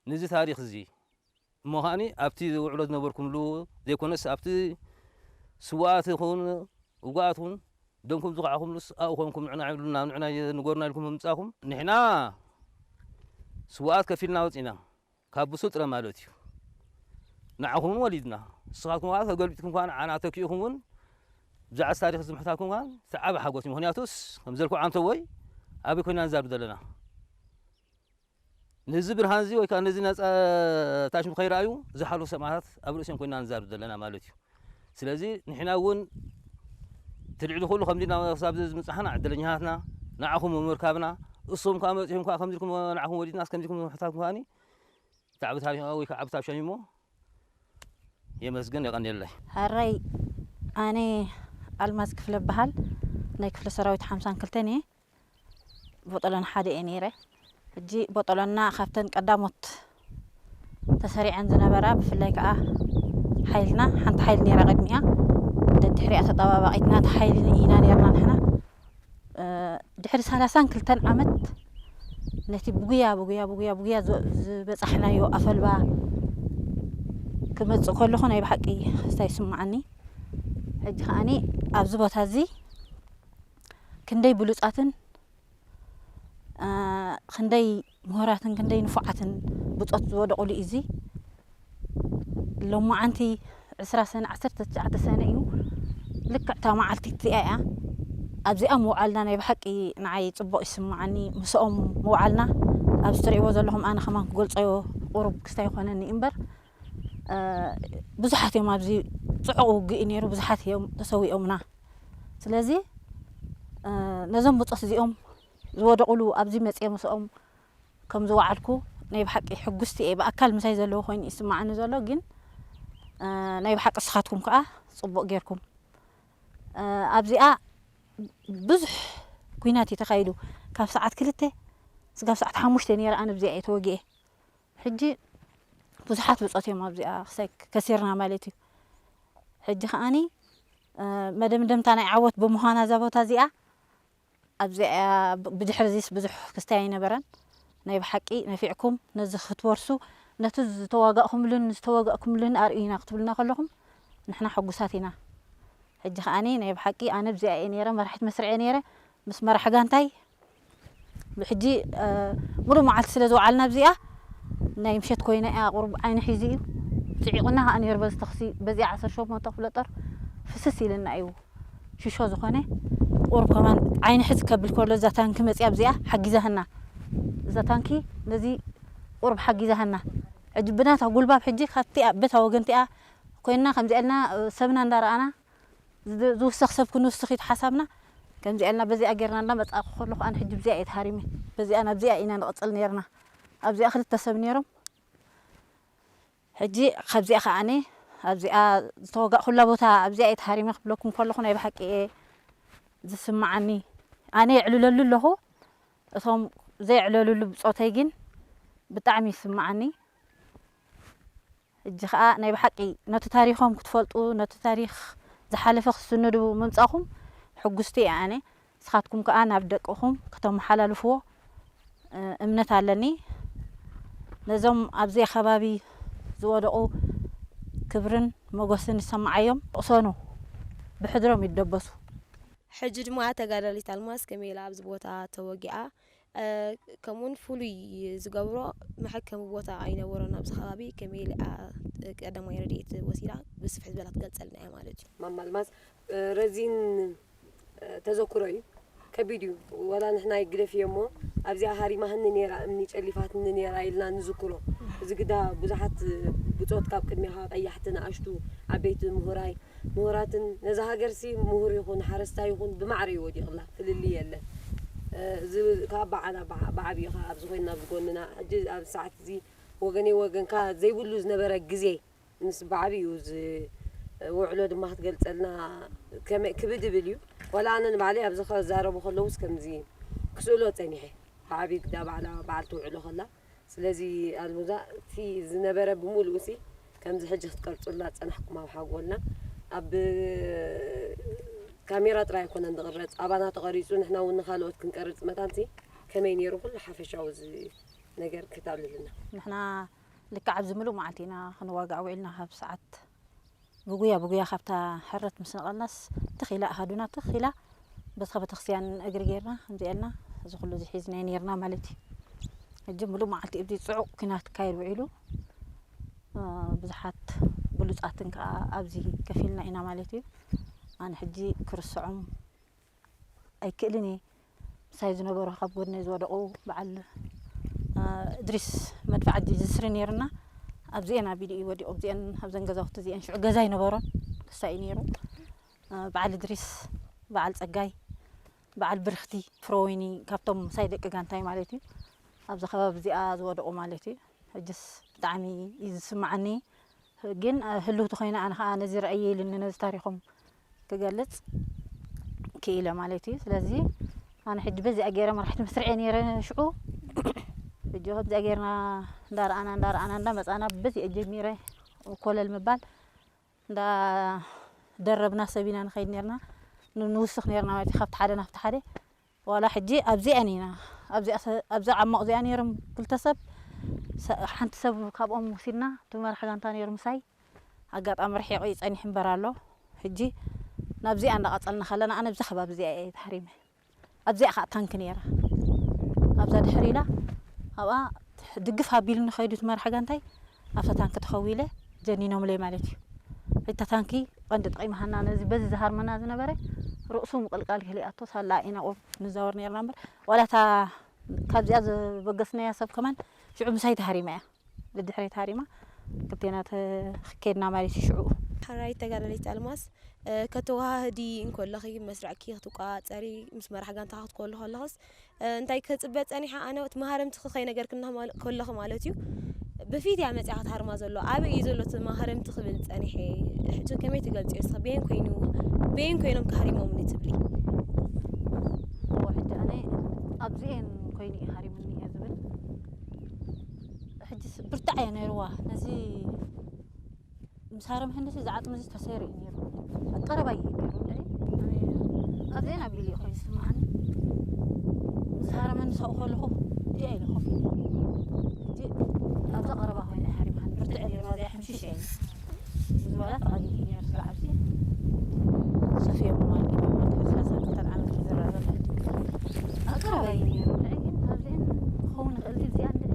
ነዚ ታሪኽ እዚ እሞ ከዓኒ ኣብቲ ውዕሎ ዝነበርኩምሉ ዘይኮነስ ኣብቲ ስውኣት ይኹን ውጉኣት እውን ደምኩም ዝኸዓኹምሉስ ኣብኡ ኮንኩም ንዕና ይብሉና፣ ንዕና ንጎርና ኢልኩም ምምጻእኩም ንሕና ስውኣት ከፊልና ወጺና ካብ ብሱል ጥረ ማለት እዩ። ንዓኹም እውን ወሊድና። ንስኻትኩም ከኣ ተገልቢጥኩም ከኣ ንዓና ተኪእኩም እውን ብዛዕባ ታሪኽ ዝምሕታልኩም ከኣ እቲ ዓቢ ሓጎስ እዩ። ምኽንያቱስ ከም ዘልኩ ዓንተቦይ ኣበይ ኮይና ንዛረብ ዘለና? ነዚ ብርሃን እዚ ወይ ከኣ ነዚ ነጻ ታሽሙ ከይረኣዩ ዝሓለፉ ሰማእታት ኣብ ርእሲኦም ኮይና ንዛረብ ዘለና ማለት እዩ። ስለዚ ንሕና እውን እቲ ልዕሊ ኩሉ ከምዚ ናብ ክሳብ እዚ ዝምጻሕና ዕድለኛታትና ንዓኹም ብምርካብና፣ እሶም ከኣ መጺኦም ከኣ ከምዚ ኢልኩም ንዓኹም ወሊድናስ ከምዚ ኢልኩም ምሕታትኩም ከኣኒ እቲ ዓቢ ታሪኽ ወይ ከዓ ዓቢ ታሽሙ እሞ የመስግን፣ የቐንየለይ። ሕራይ፣ ኣነ ኣልማዝ ክፍለ እበሃል። ናይ ክፍለ ሰራዊት ሓምሳን ክልተን እየ። ቦጦሎኒ ሓደ እየ ነይረ። ሕጂ ቦጦሎና ካብተን ቀዳሞት ተሰሪዐን ዝነበራ፣ ብፍላይ ከዓ ሓይልና፣ ሓንቲ ሓይሊ ነይራ ቅድሚኣ፣ ደድሕሪኣ ተጠባባቒትና፣ እታ ሓይሊ ኢና ነይርና ንሕና። እ፣ ድሕሪ ሰላሳን ክልተን ዓመት ነቲ ብጉያ፣ ብጉያ፣ ብጉያ፣ ብጉያ ዝ-፣ ዝበጻሕናዮ ኣፈልባ ክመጽእ ከለኹ ናይ ብሓቂ ክስታ ይስምዓኒ። ሕጂ ከዓኒ ኣብዚ ቦታ እዚ ክንደይ ብሉጻትን፣ እ፣ ክንደይ ምሁራትን ክንደይ ንፉዓትን ብጾት ዝወደቑሉ እዩ እዚ። ሎማዓንቲ ዕስራ ሰነ፣ ዓሰርተ ትሽዓተ ሰነ እዩ። ልክዕ እታ መዓልቲ እቲኣ እያ። ኣብዚኣ ምውዓልና ናይ ብሓቂ ንዓይ ጽቡቕ ይስምዓኒ። ምስኦም ምውዓልና ኣብዚ ትርእይዎ ዘለኹም ኣነ ከማን ክገልጾ ቁሩብ ክስታ ይኾነኒ እምበር፣ እ፣ ብዙሓት እዮም ኣብዚ ጽዑቕ ውግእ እዩ ነይሩ። ብዙሓት እዮም ተሰዊኦምና። ስለዚ፣ እ፣ ነዞም ብጾት እዚኦም ዝወደቑሉ ኣብዚ መጽየ ምስኦም ከም ዝወዓልኩ ናይ ብሓቂ ሕጉስቲ እየ። ብኣካል ምሳይ ዘለዉ ኮይኑ ይስምዓኒ ዘሎ፣ ግን፣ እ፣ ናይ ብሓቂ ንስኻትኩም ከኣ ጽቡቕ ጌርኩም። እ፣ ኣብዚኣ ብዙሕ ኲናት እዩ ተኻይዱ። ካብ ሰዓት ክልተ ስጋብ ሰዓት ሓሙሽተ ነይረ ኣነ ኣብዚኣ እየ ተወጊኤ። ሕጂ ብዙሓት ብጾት እዮም ኣብዚኣ ክሳይ ከሲርና ማለት እዩ። ሕጂ ከዓኒ መደምደምታ ናይ ዓወት ብምዃና እዛ ቦታ እዚኣ ኣብዚኣ እያ። ብድሕሪ እዚስ ብዙሕ ክስታይ ኣይነበረን። ናይ ብሓቂ ነፊዕኩም ነዚ ክትወርሱ፣ ነቲ ዝተዋጋእኩምሉን ዝተወጋእኩምሉን ኣርእዩና ክትብሉና ከለኹም ንሕና ሕጉሳት ኢና። ሕጂ ከዓኒ ናይ ብሓቂ ኣነ ኣብዚኣ እየ ነይረ፣ መራሒት መስርዕ እየ ነይረ። ምስ መራሕ ጋንታይ ብሕጂ ሙሉእ መዓልቲ ስለ ዝወዓልና ኣብዚኣ ናይ ምሸት ኮይና እያ፣ ቁሩብ ዓይኒ ሒዙ እዩ። ጽዒቑና ከኣ ነይሩ በዚ ተኽሲ፣ በዚኣ ዓሰርተ ሸሞንተ ክፍለ ጦር ፍስስ ኢልና እዩ። ሽሾ ዝኾነ ቁሩብ ከማን ዓይኒ ሕዚ ከብል ከሎ እዛ ታንኪ መጺኣ ኣብዚኣ ሓጊዛህና። እዛ ታንኪ ነዚ ቁሩብ ሓጊዛህና። ሕጂ ብናታ ጉልባብ ሕጂ ካብቲኣ በታ ወገንቲኣ ኮይንና ከምዚኣ ኢልና ሰብና እንዳረኣና ዝውሰኽ ሰብ ክንውስኽ እዩ ሓሳብና። ከምዚኣ ኢልና በዚኣ ጌርና እንዳመጻእኩ ከለኹ ኣነ ሕጂ ብዚኣ እየ ተሃሪመ። በዚኣ ናብዚኣ ኢና ንቕጽል ነይርና። ኣብዚኣ ክልተ ሰብ ነይሮም። ሕጂ ካብዚኣ ከዓኒ ኣብዚኣ ዝተወጋእኩላ ቦታ ኣብዚኣ እየ ተሃሪመ ክብለኩም ከለኹ ናይ ብሓቂ እየ ዝስምዓኒ። ኣነ የዕልለሉ ኣለኹ፣ እቶም ዘየዕለሉሉ ብጾተይ ግን ብጣዕሚ ይስምዓኒ። ሕጂ ከኣ ናይ ብሓቂ ነቲ ታሪኾም ክትፈልጡ፣ ነቲ ታሪኽ ዝሓለፈ ክትስንዱ ምምጻኹም ሕጉስቲ እየ ኣነ። ንስኻትኩም ከኣ ናብ ደቅኹም ከተመሓላልፍዎ እምነት ኣለኒ። ነዞም ኣብዚ ከባቢ ዝወደቑ ክብርን ሞገስን ይሰምዓዮም። ቅሰኑ፣ ብሕድሮም ይደበሱ። ሕጂ ድማ ተጋዳሊት ኣልማዝ ከመይ ኢላ ኣብዚ ቦታ ተወጊኣ፣ ከምኡውን ፍሉይ ዝገብሮ መሐከሚ ቦታ ኣይነበሮን ኣብዚ ከባቢ፣ ከመይ ኢላ ቀዳማይ ረድኤት ወሲዳ ብስፍሕ ዝበላ ትገልጸልና እያ ማለት እዩ። ማማ ኣልማዝ ረዚን ተዘክሮ እዩ። ከቢድ እዩ። ዋላ ንሕና ይግደፍ እየ እሞ ኣብዚኣ ሃሪማህኒ ነይራ፣ እምኒ ጨሊፋትኒ ነይራ ኢልና ንዝክሮ። እዚ ግዳ ብዙሓት ብጾት ካብ ቅድሜኻ ቀያሕቲ ንኣሽቱ ዓበይቲ ምሁራይ ምሁራትን ነዛ ሃገርሲ ምሁር ይኹን ሓረስታይ ይኹን ብማዕረ እዩ ወዲቕላ፣ ፍልልይ የለን። እዚ ካብ በዓል ብዓብዩ ከዓ ኣብዚ ኮይና ኣብዚ ጎንና ሕጂ ኣብ ሰዓት እዚ ወገነይ ወገንካ ዘይብሉ ዝነበረ ግዜ ምስ ብዓብዩ እዚ ውዕሎ ድማ ክትገልፀልና ክብድ ይብል እዩ። ዋላ ኣነ ንባዕለይ ኣብዚ ክዛረቡ ከለውስ ከምዚ ክስእሎ ፀኒሐ። ብዓብዩ ግዳ ባዕላ በዓልቲ ውዕሎ ከላ ስለዚ ኣልሙዛ እቲ ዝነበረ ብምሉኡ ሲ ከምዚ ሕጂ ክትቀርፁላ ዝፀናሕኩም ኣብ ሓጎልና ኣብ ካሜራ ጥራይ ኣይኮነን ዝቕረፅ ኣባና ተቐሪፁ ንሕና እውን ንካልኦት ክንቀርፅ መታን ሲ ከመይ ነይሩ ኩሉ ሓፈሻዊ እዚ ነገር ክታብልልና። ንሕና ልክዕ ኣብዚ ምሉእ መዓልቲ ኢና ክንዋጋእ ውዒልና ካብ ሰዓት ብጉያ ብጉያ ካብታ ሕረት ምስ ነቐልናስ ትኽ ኢላ ኣሃዱና ትኽ ኢላ በቲ ቤተክርስትያን እግሪ ጌርና ከምዚ ኢልና እዚ ኩሉ እዚ ሒዝናዮ ኔርና ማለት እዩ። ሕጂ ምሉእ መዓልቲ ኣብዚ ጽዑቕ ኲናት ክካየድ ውዒሉ ብዙሓት ብሉጻትን ከዓ ኣብዚ ከፊልና ኢና ማለት እዩ። ኣነ ሕጂ ክርስዖም ኣይክእልን እየ። ምሳይ ዝነበሩ ካብ ጎድነይ ዝወደቑ በዓል እድሪስ መድፍዓ ዝስሪ ነይሩና። ኣብዚኤን ኣቢሉ እዩ ወዲቑ። ኣብዚኤን ኣብዘን ገዛውቲ እዚኤን ሽዑ ገዛ ኣይነበሮን ክሳይ እዩ ነይሩ። በዓል እድሪስ፣ በዓል ጸጋይ፣ በዓል ብርኽቲ ፍረወይኒ ካብቶም ምሳይ ደቂ ጋንታይ ማለት እዩ። ኣብዚ ከባቢ እዚኣ ዝወደቑ ማለት እዩ። ሕጅስ ብጣዕሚ እዩ ዝስምዓኒ። ግን ህልውቲ ኮይነ ኣነ ከዓ ነዚ ረእየ ኢልኒ ነዚ ታሪኾም ክገልፅ ክኢለ ማለት እዩ። ስለዚ ኣነ ሕጂ በዚኣ ገይረ መራሕቲ መስርዐ ነይረ ሽዑ። ሕጂ ከምዚኣ ገይርና እንዳረኣና እንዳረኣና እንዳመፃና በዚኣ ጀሚረ ኮለል ምባል እንዳደረብና ሰብ ኢና ንኸይድ ነርና ንውስኽ ነርና ማለት እዩ። ካብቲ ሓደ ናብቲ ሓደ ዋላ ሕጂ ኣብዚኣን ኢና ኣብዛ ዓሞቕ እዚኣ ነይሮም ክልተ ሰብ ሓንቲ ሰብ ካብኦም ወሲድና እቲ መራሕ ጋንታ ነይሩ ምሳይ ኣጋጣሚ ርሒቑ እዩ ጸኒሑ እምበር ኣሎ ሕጂ ናብዚኣ እንዳቐጸልና ከለና ኣነ ኣብዚ ከባቢ እዚኣ እየ ተሃሪመ ኣብዚኣ ከዓ ታንኪ ነይራ ኣብዛ ድሕር ኢላ ኣብኣ ድግፍ ኣቢሉ ንኸይዱ እቲ መራሕ ጋንታይ ኣብታ ታንኪ ተኸዊለ ጀኒኖምለይ ማለት እዩ። እታ ታንኪ ቀንዲ ጠቒማሃና ነዚ በዚ ዝሃርመና ዝነበረ ርእሱ ምቕልቃል ክልኣቶ ሳላ ኢና ቁሩብ ንዛወር ነርና እምበር ዋላ እታ ካብዚኣ ዝበገስናያ ሰብ ከማን ሽዑ ምሳይ ተሃሪማ እያ። ድድሕረይ ተሃሪማ ክልቴና ከድና ማለት እዩ ሽዑ። ሓራይ ተጋዳሊት ኣልማዝ ከተወሃህዲ እንከለኺ መስርዕኪ ክትቋፀሪ ምስ መራሕ ጋንታ ክትኮሉ ከለኽስ እንታይ ክፅበ ፀኒሓ ኣነ እቲ መሃረምትኺ ከይነገርክና ከለኺ ማለት እዩ ብፊት እያ መፅያ ክትሃርማ ዘሎ ኣበይ እዩ ዘሎ እቲ መሃረምቲ ክብል ፀኒሐ ሕጂ ከመይ ትገልፅዮ እስኺ በየን ኮይኑ በየን ኮይኖም ክሃሪሞምኒ ትብሊ እዎ ሕጂ ኣነ ኣብዚኤን ኮይኑ እዩ ሃሪሙኒ ኣየ ነይርዋ ነዚ ምስ ሃረም ህንድሲ ዝዓጽሚ እዚ ተሰይሩ እዩ ነይሩ። ኣብ ቀረባ እዩ ነይሩ እንድዒ። ኣብ ዜና ቢሉ እዩ ኮይኑ ዝስምዓኒ። ምስ ሃረመኒ ሰው ከለኹ እዚኣ ኢለ ኮፍ ኢለ። ሕጂ ኣብዛ ቀረባ ኮይነ ሓሪምሃኒ ብርትዕ ኢለ ነዚኣ ሕምሽሽ ኢለ። ዝበላ ተቐዲዱ እዩ ነይሩ ስለ ዓርሲ። ሰፍዮም ማለት እዩ። ሰላሳ ክልተን ዓመት እዩ ዝረኣ ዘሎ ሕጂ። ኣብ ቀረባ እዩ ነይሩ እንድዒ፣ ግን ኣብዚአን ክኸውን ይኽእል ድዩ እዚኣ እንድዒ?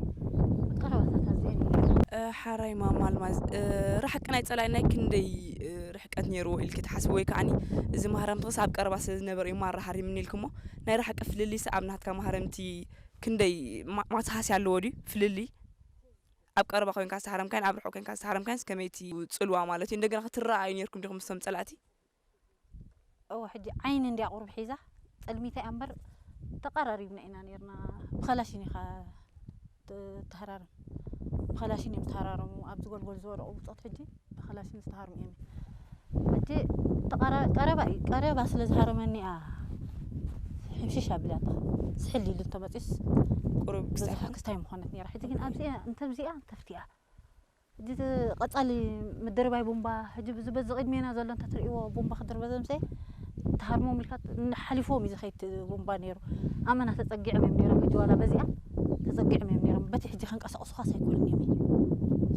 ኣብ ቀረባታት ኣብዚአን እዩ ነይሩ። እ፣ ሓራይ ማማ ኣልማዝ፣ እ፣ ርሕቂ ናይ ጸላኢ ናይ ክንደይ፣ እ፣ ርሕቀት ነይርዎ ኢልኪ ትሓስቢ? ወይ ከዓኒ እዚ ማህረምቲ ክሳብ ቀረባ ስለ ዝነበረ እዩ ማራ ሃሪምኒ ኢልክሞ፣ ናይ ርሕቂ ፍልልይስ ኣብ ናትካ ማህረምቲ ክንደይ ማ-፣ ማተሃስያ ኣለዎ ድዩ ፍልልይ? ኣብ ቀረባ ኮይንካ ዝተሃረምካን ኣብ ርሑቕ ኮይንካ ዝተሃረምካንስ ከመይ እቲ ጽልዋ ማለት እዩ? እንደገና ክትረኣዩ ነይርኩም ዲኹም ምስቶም ጸላእቲ? እወ፣ ሕጂ ዓይኒ እንድያ ቁሩብ ሒዛ፣ ጸልሚታ እያ እምበር፣ ተቐራሪብና ኢና ኔርና። ብኸላሽን ኢኻ ት-፣ ትሃራርም። ብኸላሽን እዮም ዝተሃራረሙ። ኣብዚ ጎልጎል ዝወደቑ ብጾት ሕጂ ብኸላሽን ዝተሃርሙ እዮም። ሕጂ ተቐራ-፣ ቀረባ እዩ። ቀረባ ስለ ዝሃረመኒ እያ ሕምሽሽ ኣቢላታ። ስሕል ኢሉ እንተመጺኡስ ቁሩብ ብዙሕ ክስታይ ክስታይ ምኾነት ኔራ። ሕጂ ግን ኣብዚኣ፣ እንተ ኣብዚኣ፣ እንተ ኣብቲኣ። ሕጂ እቲ ቀጻሊ ምድርባይ ቡምባ፣ ሕጂ እዚ በዚ ቅድሜና ዘሎ እንተትርእይዎ፣ ቡምባ ክድርበ ዘምሰ፣ ተሃርሞም ኢልካ ሓሊፎም እዩ ዝኸይድ ቡምባ ነይሩ። ኣመና ተጸጊዖም እዮም ነይሮም። ሕጂ ዋላ በዚኣ ተጸጊዖም እዮም ነይሮም። በቲ ሕጂ ከንቀሳቕሱኻስ ኣይክእሉን እዮም።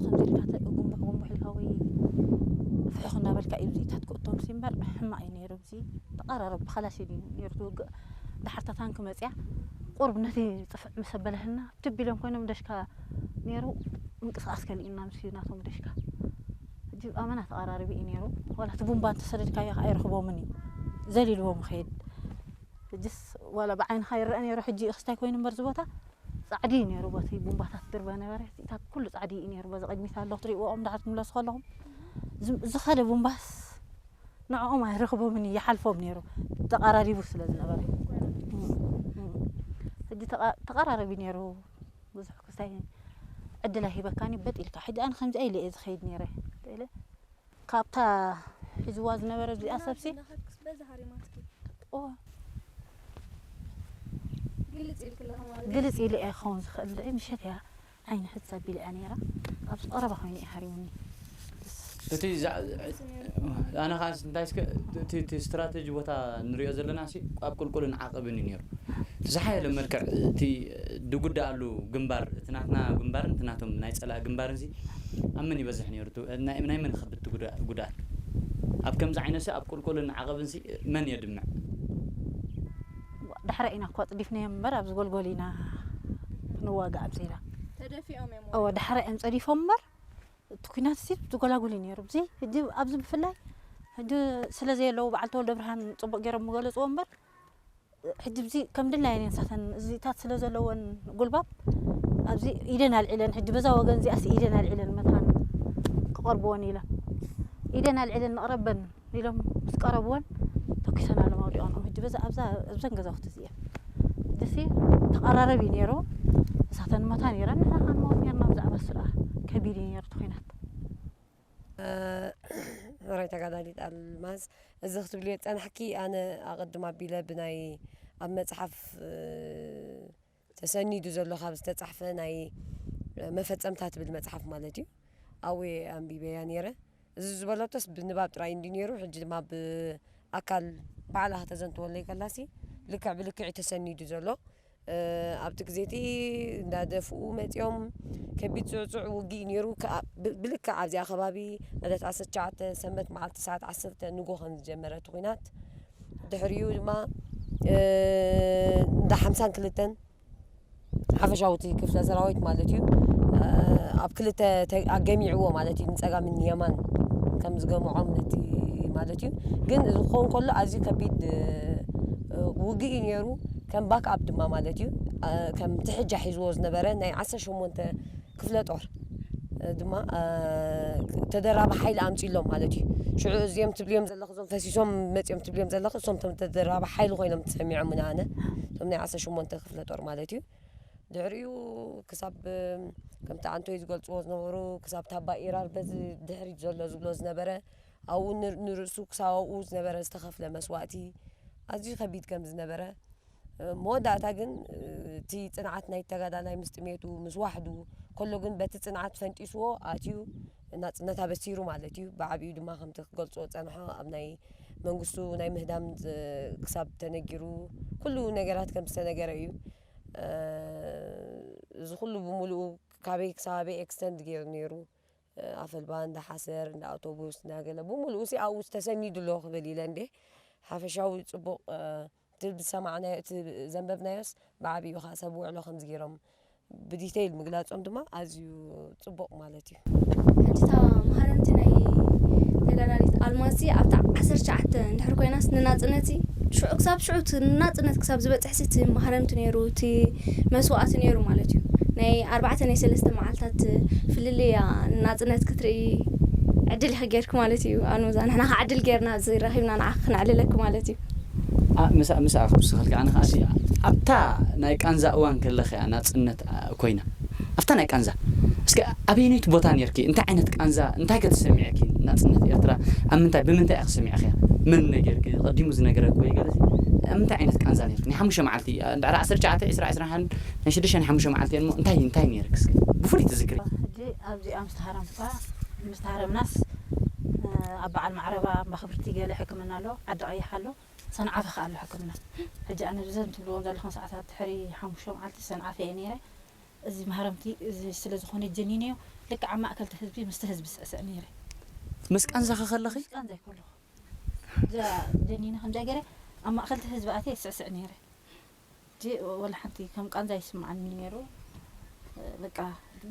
ከምዚ ኢልካ ተ-፣ ጉንቡሕ ጉንቡሕ ኢልካ ወይ ፍሕኽ እናበልካ እዩ ብዚኢታት ክእቶም ሲ እምበር ሕማቕ እዩ ነይሩ። እዚ ተቐራረብ ብኸላሽ እዩ ነይሩ ትውግእ። ድሓር እታ ታንክ መጽያ ቁሩብ ነቲ ጽፍዕ ምስ ኣበላህልና፣ ትብ ኢሎም ኮይኖም ደሽካ ነይሩ፣ ምንቅስቓስ ከሊእና ምስ ናቶም ደሽካ። ሕጂ ኣመና ተቐራሪቡ እዩ ነይሩ። ዋላ እቲ ቡምባ እንተሰደድካዮ ከዓ ኣይረኽቦምን እዩ። ዘሊልዎም ይኸይድ። ሕጂስ ዋላ ብዓይንኻ ይረአ ነይሩ፣ ሕጂ ክስታይ ኮይኑ እምበር እዚ ቦታ ጻዕዲ እዩ ነይሩ። ቦቲ ቡምባታት ድርበ ነበረ፣ እታ ኩሉ ጻዕዲ እዩ ነይሩ። በዚ ቅድሚት ኣሎ ክትርእይዎ፣ ድሓር ትምለሱ ከለኹም፣ ዝም-፣ ዝኸደ ቡምባስ ንዕኦም ኣይረኽቦምን እዩ፣ ይሓልፎም ነይሩ፣ ተቐራሪቡ ስለ ዝነበረ። ሕጂ ተቐ-፣ ተቐራረቢ ነይሩ፣ ብዙሕ ክስታይ ዕድል ኣይሂበካን እዩ፣ በጥ ኢልካ። ሕጂ ኣነ ከምዚ ኢለ እየ ዝኸይድ ነይረ፣ ኢለ ካብታ ሒዝዋ ዝነበረ እዚኣ ሰብሲ፣ ናኻትክስ በዛ ሃሪማትኪ? ኦ፣ ግልጽ ኢልክለኻ ማለት ግልጽ ኢለ እየ ክኸውን ዝኽእል፣ ምሸት እያ ዓይኒ ሕጽብ ኣቢላ እያ ነይራ። ኣብዚ ቀረባ ኮይኑ እዩ ሃሪሙኒ። እቲ ዛ-፣ ኣነ ኸዓ እንታይ እስከ፣ እቲ፣ እቲ ስትራተጂ ቦታ ንሪኦ ዘለና ሲ ኣብ ቁልቁልን ዓቐብን እዩ ነይሩ። እቲ ዝሓየለ መልክዕ፣ እቲ ድጉዳኣሉ ግንባር፣ እቲ ናትና ግንባርን እቲ ናቶም ናይ ጸላኢ ግንባርን ሲ ኣብ መን ይበዝሕ ነይሩ? እቲ ናይ፣ ናይ መን ይኸብድ እቲ ጉዳ-፣ ጉድኣት? ኣብ ከምዚ ዓይነት ሲ ኣብ ቁልቁልን ዓቐብን ሲ መን የድምዕ? ዳሕረ ኢና እኮ ኣጽዲፍናዮም እምበር፣ ኣብዚ ጎልጎል ኢና ክንዋጋእ ኣብዚና። ተደፊኦም እዮም እወ፣ ዳሕረ እዮም ጸዲፎም እምበር፣ እቲ ኲናት ሲ ዝጎላጉል እዩ ነይሩ። እዚ ሕጂ ኣብዚ ብፍላይ ሕጂ ስለ ዘየለዉ በዓል ተወልደ ብርሃን ጽቡቕ ገይሮም ምገለጽዎ እምበር፣ ሕጂ እዚ ከም ድላየን እየን ንሳተን እዚታት ስለ ዘለወን ጉልባብ ኣብዚ ኢደን ኣልዒለን፣ ሕጂ በዛ ወገን እዚኣስ ኢደን ኣልዒለን መታን ክቐርብወን ኢለን፣ ኢደን ኣልዒለን ንቕረበን ኢሎም ምስ ቀረብወን ተኲሰን ኣሎም ኣውዲቐንኦም። ሕጂ በዛ ኣብዛ፣ ኣብዘን ገዛውቲ እዚአን ደሲ ተቐራረብ እዩ ነይሩ። ንሳተን መታ ነይረን፣ ንሕና ከኣ ንመውት ነይርና ብዛዕባ እሱ ደኣ ከቢድ እዩ ነይሩ እቲ ኲናት። ሕራይ ተጋዳሊት ኣልማዝ፣ እዚ ክትብልዮ ዝጸናሕኪ፣ ኣነ ኣቐድም ኣቢለ ብናይ ኣብ መጽሓፍ፣ እ፣ ተሰኒዱ ዘሎ ካብ ዝተጻሕፈ ናይ መፈጸምታ ትብል መጽሓፍ ማለት እዩ። ኣብኡ እየ ኣንቢበያ ነይረ። እዚ ዝበለቶስ ብንባብ ጥራይ እንዲ ነይሩ፣ ሕጂ ድማ ብኣካል ባዕላ ከተዘንትወለይ ከላሲ ልክዕ ብልክዕ እዩ ተሰኒዱ ዘሎ። እ፣ ኣብቲ ግዜ እቲ እንዳደፍኡ መጺኦም ከቢድ ጽዕጹዕ ውግእ ነይሩ። ከኣ ብ-፣ ብልክዕ ኣብዚኣ ከባቢ ዕለት ዓሰርተ ትሽዓተ ሰንበት መዓልቲ ሰዓት ዓሰርተ ንጎ ከም ዝጀመረ እቲ ኲናት፣ ድሕሪኡ ድማ፣ እ፣ እንዳ ሓምሳን ክልተን ሓፈሻዊ እቲ ክፍለ ሰራዊት ማለት እዩ፣ እ፣ ኣብ ክልተ ተ-፣ ኣገሚዕዎ ማለት እዩ፣ ንጸጋምን ንየማን ከም ዝገምዖም ነቲ ማለት እዩ። ግን እዚ ክኸውን ከሎ ኣዝዩ ከቢድ፣ እ፣ ውግእ እዩ ነይሩ። ከም ባክ ኣፕ ድማ ማለት እዩ፣ እ፣ ከም ትሕጃ ሒዝዎ ዝነበረ ናይ ዓሰርተ ሸሞንተ ክፍለ ጦር፣ እ፣ ድማ፣ እ፣ ተደራቢ ሓይሊ ኣምጺእሎም ማለት እዩ። ሽዑ እዚኦም ትብልዮም ዘለኹ፣ እዞም ፈሲሶም መጺኦም ትብልዮም ዘለኹ፣ እሶም እቶም ተደራቢ ሓይሊ ኮይኖም ተሰሚዖም ንኣነ፣ እቶም ናይ ዓሰርተ ሸሞንተ ክፍለ ጦር ማለት እዩ። ድሕሪኡ ክሳብ፣ እ፣ ከምቲ ኣንቶይ ዝገልጽዎ ዝነበሩ፣ ክሳብ ታባ ኢራር በዚ ድሕሪት ዘሎ ዝብሎ ዝነበረ፣ ኣብኡ ንር-፣ ንርእሱ ክሳብ ኣብኡ ዝነበረ ዝተኸፍለ መስዋእቲ ኣዝዩ ከቢድ ከም ዝነበረ፣ መወዳእታ ግን እቲ ፅንዓት ናይ ተጋዳላይ ምስ ጥሜቱ ምስ ዋሕዱ ከሎ ግን በቲ ፅንዓት ፈንጢስዎ ኣትዩ ናፅነት ኣበሲሩ ማለት እዩ። ብዓብዩ ድማ ከምቲ ክገልፆ ዝፀንሖ ኣብ ናይ መንግስቱ ናይ ምህዳም ክሳብ ተነጊሩ ኩሉ ነገራት ከም ዝተነገረ እዩ። እዚ ኩሉ ብምሉኡ ካበይ ክሳበይ ኤክስተንድ ገይሩ ነይሩ። ኣፈልባ እንዳ ሓሰር እንዳ ኣውቶቡስ እንዳ ገለ ብምሉኡ ሲ ኣብኡ ተሰኒዱ ኣሎ ክብል ኢለ እንዴ። ሓፈሻዊ ፅቡቕ እቲ ዝሰማዕናዮ እቲ ዘንበብናዮስ ብዓብዩ ከዓ ሰብ ውዕሎ ከምዚ ገይሮም ብዲቴይል ምግላፆም ድማ ኣዝዩ ፅቡቕ ማለት እዩ። ሕጂ እታ መሃረምቲ ናይ ተጋዳሊት ኣልማዝ ኣብታ ዓሰርተ ትሽዓተ እንድሕር ኮይናስ ንናፅነት ሽዑ ክሳብ ሽዑ እቲ ናፅነት ክሳብ ዝበፅሕ እቲ መሃረምቲ ነይሩ እቲ መስዋእቲ ነይሩ ማለት እዩ። ናይ ኣርባዕተ ናይ ሰለስተ መዓልታት ፍልልያ ናፅነት ክትርኢ ዕድል ኢኺ ጌርኪ ማለት እዩ ኣኑዛ ንሕና ከዓ ዕድል ጌርና እዚ ረኺብና ንዓኺ ክነዕልለኪ ማለት እዩ። ምስኣ ምስኣ ክውስኸልካ ኣነ ከዓ ኣብታ ናይ ቃንዛ እዋን ከለኺ እያ ናፅነት ኮይና ኣብታ ናይ ቃንዛ እስከ ኣበይነይቲ ቦታ ነርኪ እንታይ ዓይነት ቃንዛ እንታይ ከተሰሚዐኪ ናፅነት ኤርትራ ኣብ ምንታይ ብምንታይ እያ ክሰሚዐኽያ መን ነገርኪ ቀዲሙ ዝነገረኪ ወይ ገለ ኣብ ምንታይ ዓይነት ቃንዛ ነርኪ ናይ ሓሙሽተ መዓልቲ እንድሕር ዓሰርተ ትሽዓተ ዕስራ ዕስራን ሓደን ናይ ሽዱሽተ ናይ ሓሙሽተ መዓልቲ እሞ እንታይ እንታይ ነርኪ እስከ ብፍሉይ ትዝክሪ ሕጂ ኣብዚኣ ምስ ተሃረምኩ ምስ ተሃረምናስ ኣብ በዓል ማዕረባ እምባ ክብርቲ ገለ ሕክምና ኣሎ ዓዲ ቀይሕ ኣሎ ሰንዓፈ ከኣ ኣሎ ሕክምና ሕጂ ኣነ ብዘን ትብልዎም ዘለኹም ሰዓታት ድሕሪ ሓሙሽተ መዓልቲ ሰንዓፈ እየ ነይረ እዚ ማህረምቲ እዚ ስለ ዝኾነ ጀኒነዮ ልክዕ ኣብ ማእከልቲ ህዝቢ ምስቲ ህዝቢ ስዕስዕ ነይረ ምስ ቃንዛኺ ከለኺ ቃንዛ ይከለኹ እዛ ጀኒነ ከምዚኣ ገይረ ኣብ ማእከልቲ ህዝቢ ኣትየ ይስዕስዕ ነይረ ሕጂ ወላ ሓንቲ ከም ቃንዛ ይስምዓኒ ነይሩ በቃ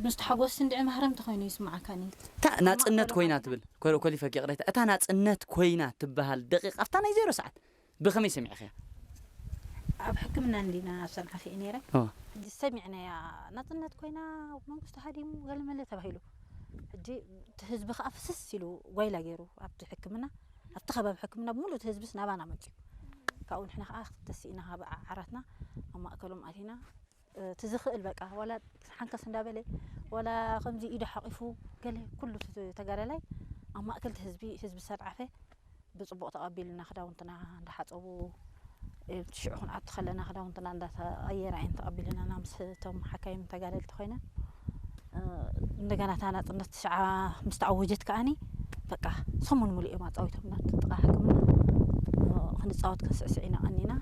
ምስቲ ሓጎስ እንድዒ ማህረምቲ ኮይኑ ይስምዓካኒ እታ ናፅነት ኮይና ትብል ኮሊፈኪ ቅሬታ እታ ናፅነት ኮይና ትበሃል ደቂቕ ኣብታ ናይ ዜሮ ሰዓት ብኸመይ ሰሚዕኽያ ኣብ ሕክምና እንዲና ኣብ ሰንዓፈ እየ ነይረ ኦ። ዝሰሚዕናያ ናፅነት ኮይና መንግስቱ ሃዲሙ ገለመለ ተባሂሉ ሕጂ እቲ ህዝቢ ከዓ ፍስስ ኢሉ ጓይላ ገይሩ ኣብቲ ሕክምና ኣብቲ ከባቢ ሕክምና ብምሉእ እቲ ህዝብስ ናባና መፅዩ ካብኡ ንሕና ከዓ ተስኢና ካብ ዓራትና ኣብ ማእከሎም ኣቲና እቲ ዝኽእል በቃ ዋላ ሓንከስ እንዳበለ ዋላ ከምዚ ኢዱ ሓቂፉ ገለ ኩሉ ተጋዳላይ ኣብ ማእከል ህዝቢ ህዝቢ ሰንዓፈ ብፅቡቕ ተቐቢልና ክዳውንትና እንዳሓፀቡ ሽዑ ክንኣቱ ከለና ክዳውንትና እንዳተቐየራ እየን ተቐቢልናና ምስ እቶም ሓካይም ተጋደልቲ ኮይነን እንደገና እታ ናፅነት ሽዓ ምስ ተኣወጀት ከዓኒ በቃ ሰሙን ሙሉእ እዮም ኣፃዊቶምና ጥቃ ሕክምና ክንፃወት ክንስዕስዕ ኢና ቀኒና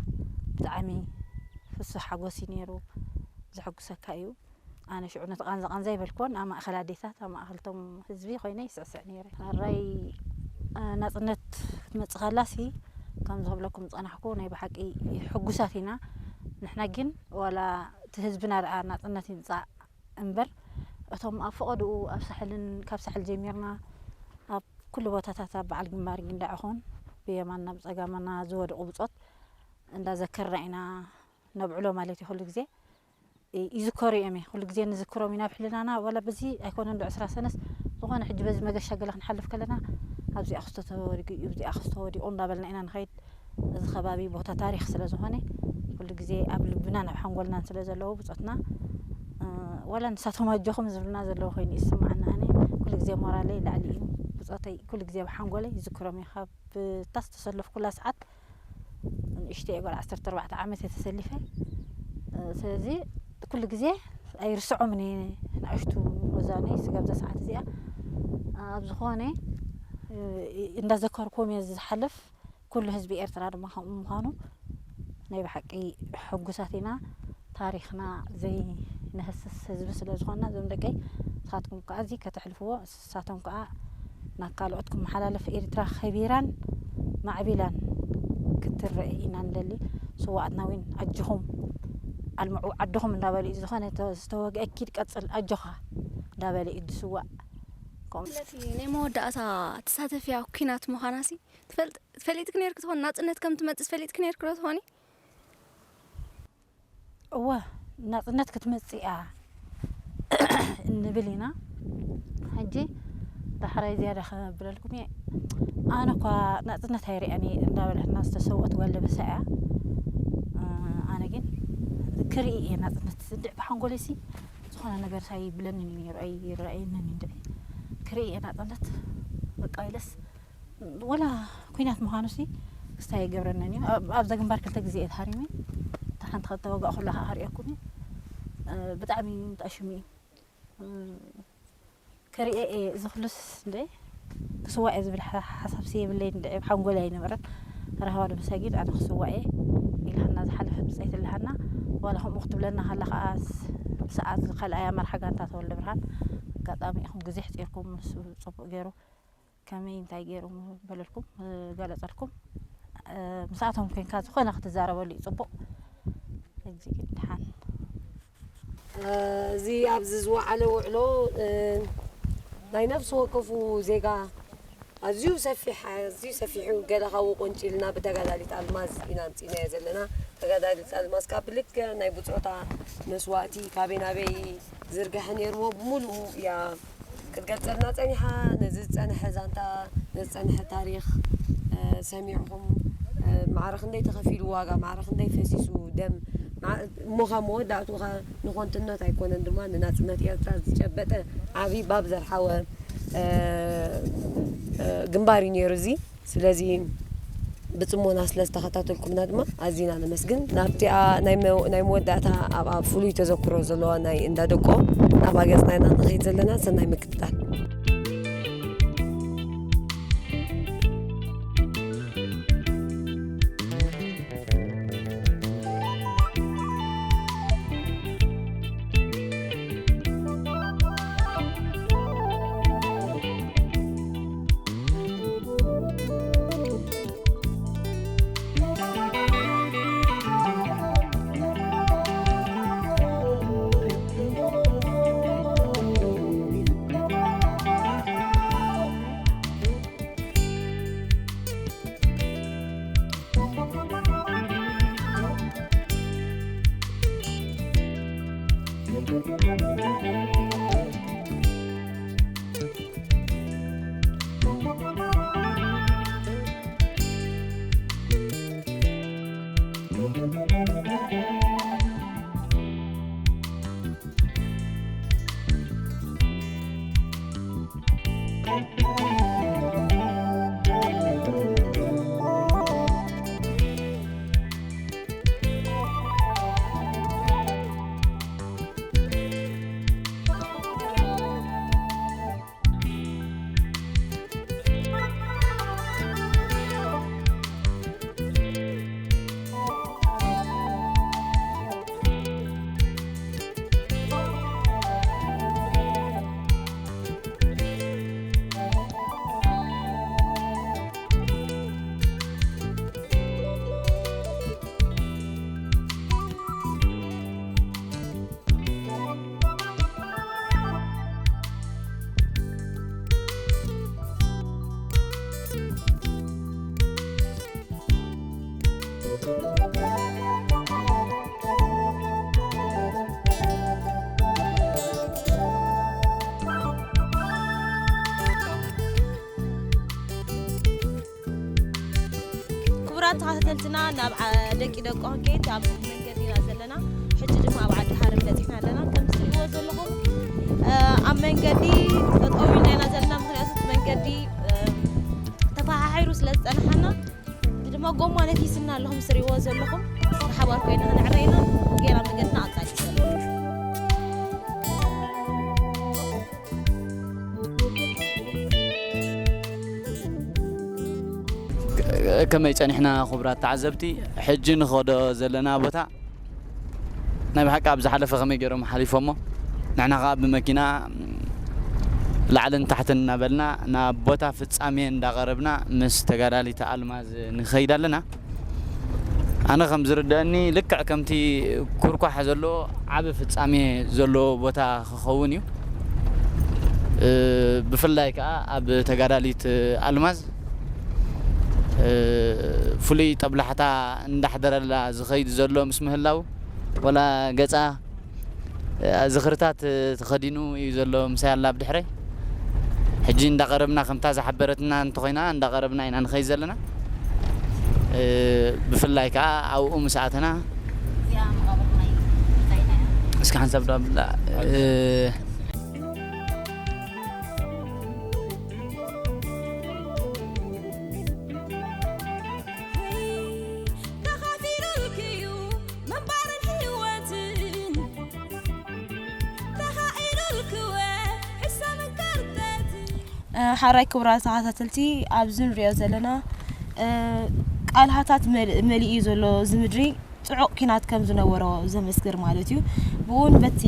ብጣዕሚ ፍስህ ሓጎስ እዩ ነይሩ ዘሐጉሰካ እዩ ኣነ ሽዑ ነቲ ቃንዛ ቃንዛ ይበልክዎን ኣብ ማእኸል ኣዴታት ኣብ ማእኸልቶም ህዝቢ ኮይነ ይስዕስዕ ነይረ ራይ ናፅነት ክትመፅእ ከላሲ ከም ዝብለኩም ዝፀናሕኩ ናይ ብሓቂ ሕጉሳት ኢና ንሕና ግን ዋላ እቲ ህዝብና ደኣ ናፅነት ይምፃእ እምበር እቶም ኣብ ፈቐድኡ ኣብ ሳሕልን ካብ ሳሕል ጀሚርና ኣብ ኩሉ ቦታታት ኣብ በዓል ግንባር ጊንዳዕ ይኹን ብየማንና ብፀጋምና ዝወደቑ ብፆት እንዳዘከርና ኢና ነብዕሎ ማለት እዩ ኩሉ ግዜ ይዝከሩ እዮም ኩሉ ግዜ ንዝክሮም ኢና ኣብ ሕልናና ዋላ በዚ ኣይኮነን ዶ ዕስራ ሰነስ ዝኾነ ሕጂ በዚ መገሻ ገለ ክንሓልፍ ከለና ኣብዚኣ ክስቶ ተወዲቁ እዩ ኣብዚኣ ክስቶ ወዲቁ እንዳበልና ኢና ንኸይድ እዚ ከባቢ ቦታ ታሪክ ስለ ዝኾነ ኩሉ ግዜ ኣብ ልብናን ኣብ ሓንጎልናን ስለ ዘለዉ ብፆትና ዋላ ንሳቶም ኣጆኹም ዝብሉና ዘለዉ ኮይኑ ይስማዓና ኣነ ኩሉ ግዜ ሞራለይ ላዕሊ እዩ ብፆተይ ኩሉ ግዜ ኣብ ሓንጎለይ ይዝክሮም እዩ ካብ እታ ዝተሰለፍኩላ ሰዓት ንእሽተይ ጓል ዓሰርተ ኣርባዕተ ዓመት እየ ተሰሊፈ ስለዚ ኩሉ ግዜ ኣይርስዖምን እየ ንኣሽቱ ወዛነይ ስጋብ እዛ ሰዓት እዚኣ ኣብ ዝኾነ እንዳዘከርኩም እየ ዝሓልፍ ኩሉ ህዝቢ ኤርትራ ድማ ከምኡ ምዃኑ ናይ ብሓቂ ሕጉሳት ኢና ታሪኽና ዘይነህስስ ህዝቢ ስለ ዝኾንና እዞም ደቀይ ንስኻትኩም ከዓ እዚ ከተሕልፍዎ ንሳቶም ከዓ ናብ ካልኦት ክመሓላለፍ ኤርትራ ከቢራን ማዕቢላን ክትረአ ኢና ንደሊ ስዋኣትና እውን ኣጆኹም ኣልምዑ ዓድኹም እንዳበሉ እዩ ዝኾነ ዝተወግአ ኪድ ቀፅል ኣጆኻ እንዳበለ እዩ ዝስዋእ ስለቲ ናይ መወዳእታ ተሳተፊያ ኩናት ምዃናሲ ፈሊጥክ ነርክ ትኾን ናፅነት ከም ትመፅእ ፈሊጥክ ነርክ ዶ ትኾኒ እወ ናፅነት ክትመፅእ እያ ንብል ኢና ሕጂ ዳሕራይ ዝያዳ ከብለልኩም እየ ኣነ እኳ ናፅነት ኣይርኣን እየ እንዳበለትና ዝተሰውአት ጓል ደበሳ እያ ኣነ ግን ክርኢ እየ ናፅነት እንድዕ ብሓንጎለይሲ ዝኾነ ነገር ሳይብለኒ ነይሩ ኣይረኣየንን እንድዕ ክርኢ እየ ናፅነት በቃ ኢለስ ወላ ኩናት ምዃኑሲ ክስታይ ኣይገብረንን እዩ ኣብዛ ግንባር ክልተ ግዜ እየ ተሃሪመ እታ ሓንቲ ከተወጋእ ከሎ ከዓ ክርእየኩም እዩ። እ፣ ብጣዕሚ ተኣሽሙ እዩ። እ፣ ክርእየ እየ፣ እዚ ኩሉስ እንደ ክስዋእ እየ ዝብል ሓ-፣ ሓሳብሲ የብለይን እንደ፣ ኣብ ሓንጎለይ ኣይነበረን። ራህዋ ንመሳጊድ ኣነ ክስዋእ እየ ኢልሃና ዝሓለፈ ብፀይቲ ኣለሃና። ዋላ ከምኡ ክትብለና ከላ ከዓ ስ-፣ ብሰዓት ዝኸልኣያ መርሓ ጋንታ ተወልደ ብርሃን፣ ኣጋጣሚ ኢኹም ግዜ ሕፂርኩም፣ ንሱ ፅቡቅ ገይሩ ከመይ እንታይ ገይሩ በለልኩም፣ እ፣ ገለጸልኩም። እ፣ ምስኣቶም ኮንካ ዝኾነ ክትዛረበሉ እዩ ጽቡቕ። ሕጂ ግን ደሓን። እ፣ እዚ ኣብዚ ዝወዓለ ውዕሎ፣ እ፣ ናይ ነፍሲ ወከፉ ዜጋ ኣዝዩ ሰፊሕ፣ ኣዝዩ ሰፊሕ እዩ። ገለ ካብኡ ቆንጪልና ብተጋዳሊት ኣልማዝ ኢና ኣምጺእናዮ ዘለና። ተጋዳሊት ኣልማዝ ካብ ብልክዕ ናይ ብጾታ መስዋእቲ ካበይ ናበይ ዝርግሐ ነይርዎ ብምሉኡ እያ ክትገልጸልና ጸኒሓ። ነዚ ዝጸንሐ ዛንታ፣ ነዚ ዝጸንሐ ታሪኽ፣ እ፣ ሰሚዕኹም፣ እ፣ ማዕረ ክንደይ ተኸፊሉ ዋጋ፣ ማዕረ ክንደይ ፈሲሱ ደም፣ ማ-፣ እሞ ካብ መወዳእትኡ ኸ ንኾንትነት ኣይኮነን ድማ ንናጽነት ኤርትራ ዝጨበጠ ዓቢ ባብ ዘርሓወ፣ እ፣ እ፣ ግንባር እዩ ነይሩ እዚ። ስለዚ ብጽሞና ስለ ዝተኸታተልኩምና ድማ ኣዚና ነመስግን። ናብቲኣ ናይ መ-፣ ናይ መወዳእታ ኣብኣ ፍሉይ ተዘክሮ ዘለዋ ናይ እንዳ ደቆ ናብኣ ገጽና ኢና ንኸይድ ዘለና። ሰናይ ምክትታል። ክቡራት ተኸታተልትና፣ ናብ ዓ-፣ ደቂ ደቆ ክንከይድ ኣብ መንገዲ ኢና ዘለና። ሕጂ ድማ ኣብ ዓዲ ሃረር በጺሕና ኣለና። ከም እትሪእዎ ዘለኹም፣ እ፣ ኣብ መንገዲ ጠጠው ኢልና ኢና ዘለና፣ ምኽንያቱ እቲ መንገዲ፣ እ፣ ተፈሓሒሩ ስለ ዝጸንሓና፣ እዚ ድማ ጎማ ነፊስና ኣሎ፣ ከም እትሪእዎ ዘለኹም። ብሓባር ኮይና ክነዕረ ኢና። ጌና መንገድና ቀጻሊ እዩ ዘሎ። ከመይ ጸኒሕና ክቡራት ተዓዘብቲ? ሕጂ ንኸዶ ዘለና ቦታ ናይ ብሓቂ ኣብ ዝሓለፈ ከመይ ገይሮም ሓሊፎሞ? ንሕና ኸኣ ብመኪና ላዕልን ታሕትን እናበልና ናብ ቦታ ፍጻሜ እንዳቐረብና ምስ ተጋዳሊት ኣልማዝ ንኸይድ ኣለና። ኣነ ከም ዝርደአኒ ልክዕ ከምቲ ኩርኳሕ ዘለዎ ዓቢ ፍጻሜ ዘለዎ ቦታ ክኸውን እዩ። እ፣ ብፍላይ ከኣ ኣብ ተጋዳሊት ኣልማዝ፣ እ፣ ፍሉይ ጠብላሕታ እንዳሕደረላ ዝኸይድ ዘሎ ምስ ምህላው፣ ወላ ገጻ፣ እ፣ ዝኽርታት ተኸዲኑ እዩ ዘሎ ምሳይ ኣላ ኣብ ድሕረይ። ሕጂ እንዳቐረብና፣ ከምታ ዝሓበረትና እንተኾይና፣ እንዳቐረብና ኢና ንኸይድ ዘለና። እ፣ ብፍላይ ከኣ ኣብኡ ምስ ኣተና፣ እዚኣ መቓብር ናይ ብጻይና እያ። እስኪ ሓንሳብ ዶ ኣብላ፣ እ፣ ተኻፊሉልኪ እዩ ምንባር ሓራይ ክቡራት ተኸታተልቲ፣ ኣብዚ ንሪኦ ዘለና ቃልሃታት መሊኡ ዘሎ እዚ ምድሪ ጥዑቕ ኪናት ከም ዝነበሮ ዘመስክር ማለት እዩ። ብኡን በቲ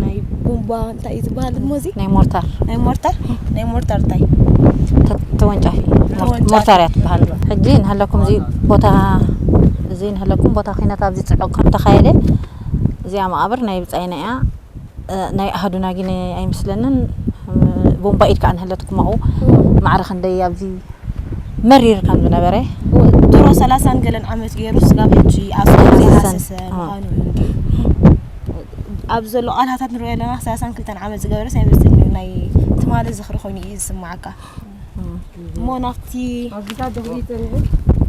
ናይ ቦምባ እንታይ እዩ ዝበሃል እሞ እዚ ናይ ሞርታር ናይ ሞርታር ናይ ሞርታር እንታይ ተወንጫፊ ሞርታር እያ ትበሃል። ሕጂ ንሃለኩም እዚ ቦታ እዚ ንሃለኩም ቦታ ኪናት ኣብዚ ጽዑቕ ከም ተኻየደ እዚኣ መቓብር ናይ ብጻይና እያ። ናይ ኣሃዱና ግን ኣይመስለንን። ቦምባ ኢድ ከዓ ንህለትኩም ኣብኡ ማዕረ ክንደይ ኣብዚ መሪር ከም ዝነበረ ድሮ ሰላሳን ገለን ዓመት ገይሩ ስጋብ ሕጂ ኣብ ስጋብ ዘይሃሰሰ ምዃኑ እዩ። ኣብ ዘሎ ቃልሃታት ንሪኦ ኣለና ሰላሳን ክልተን ዓመት ዝገበረስ ኣይመስልን እዩ። ናይ ትማሊ ዝኽሪ ኮይኑ እዩ ዝስማዓካ። እሞ ናብቲ ኣብዚታት ድሕሪ ይጸንሑ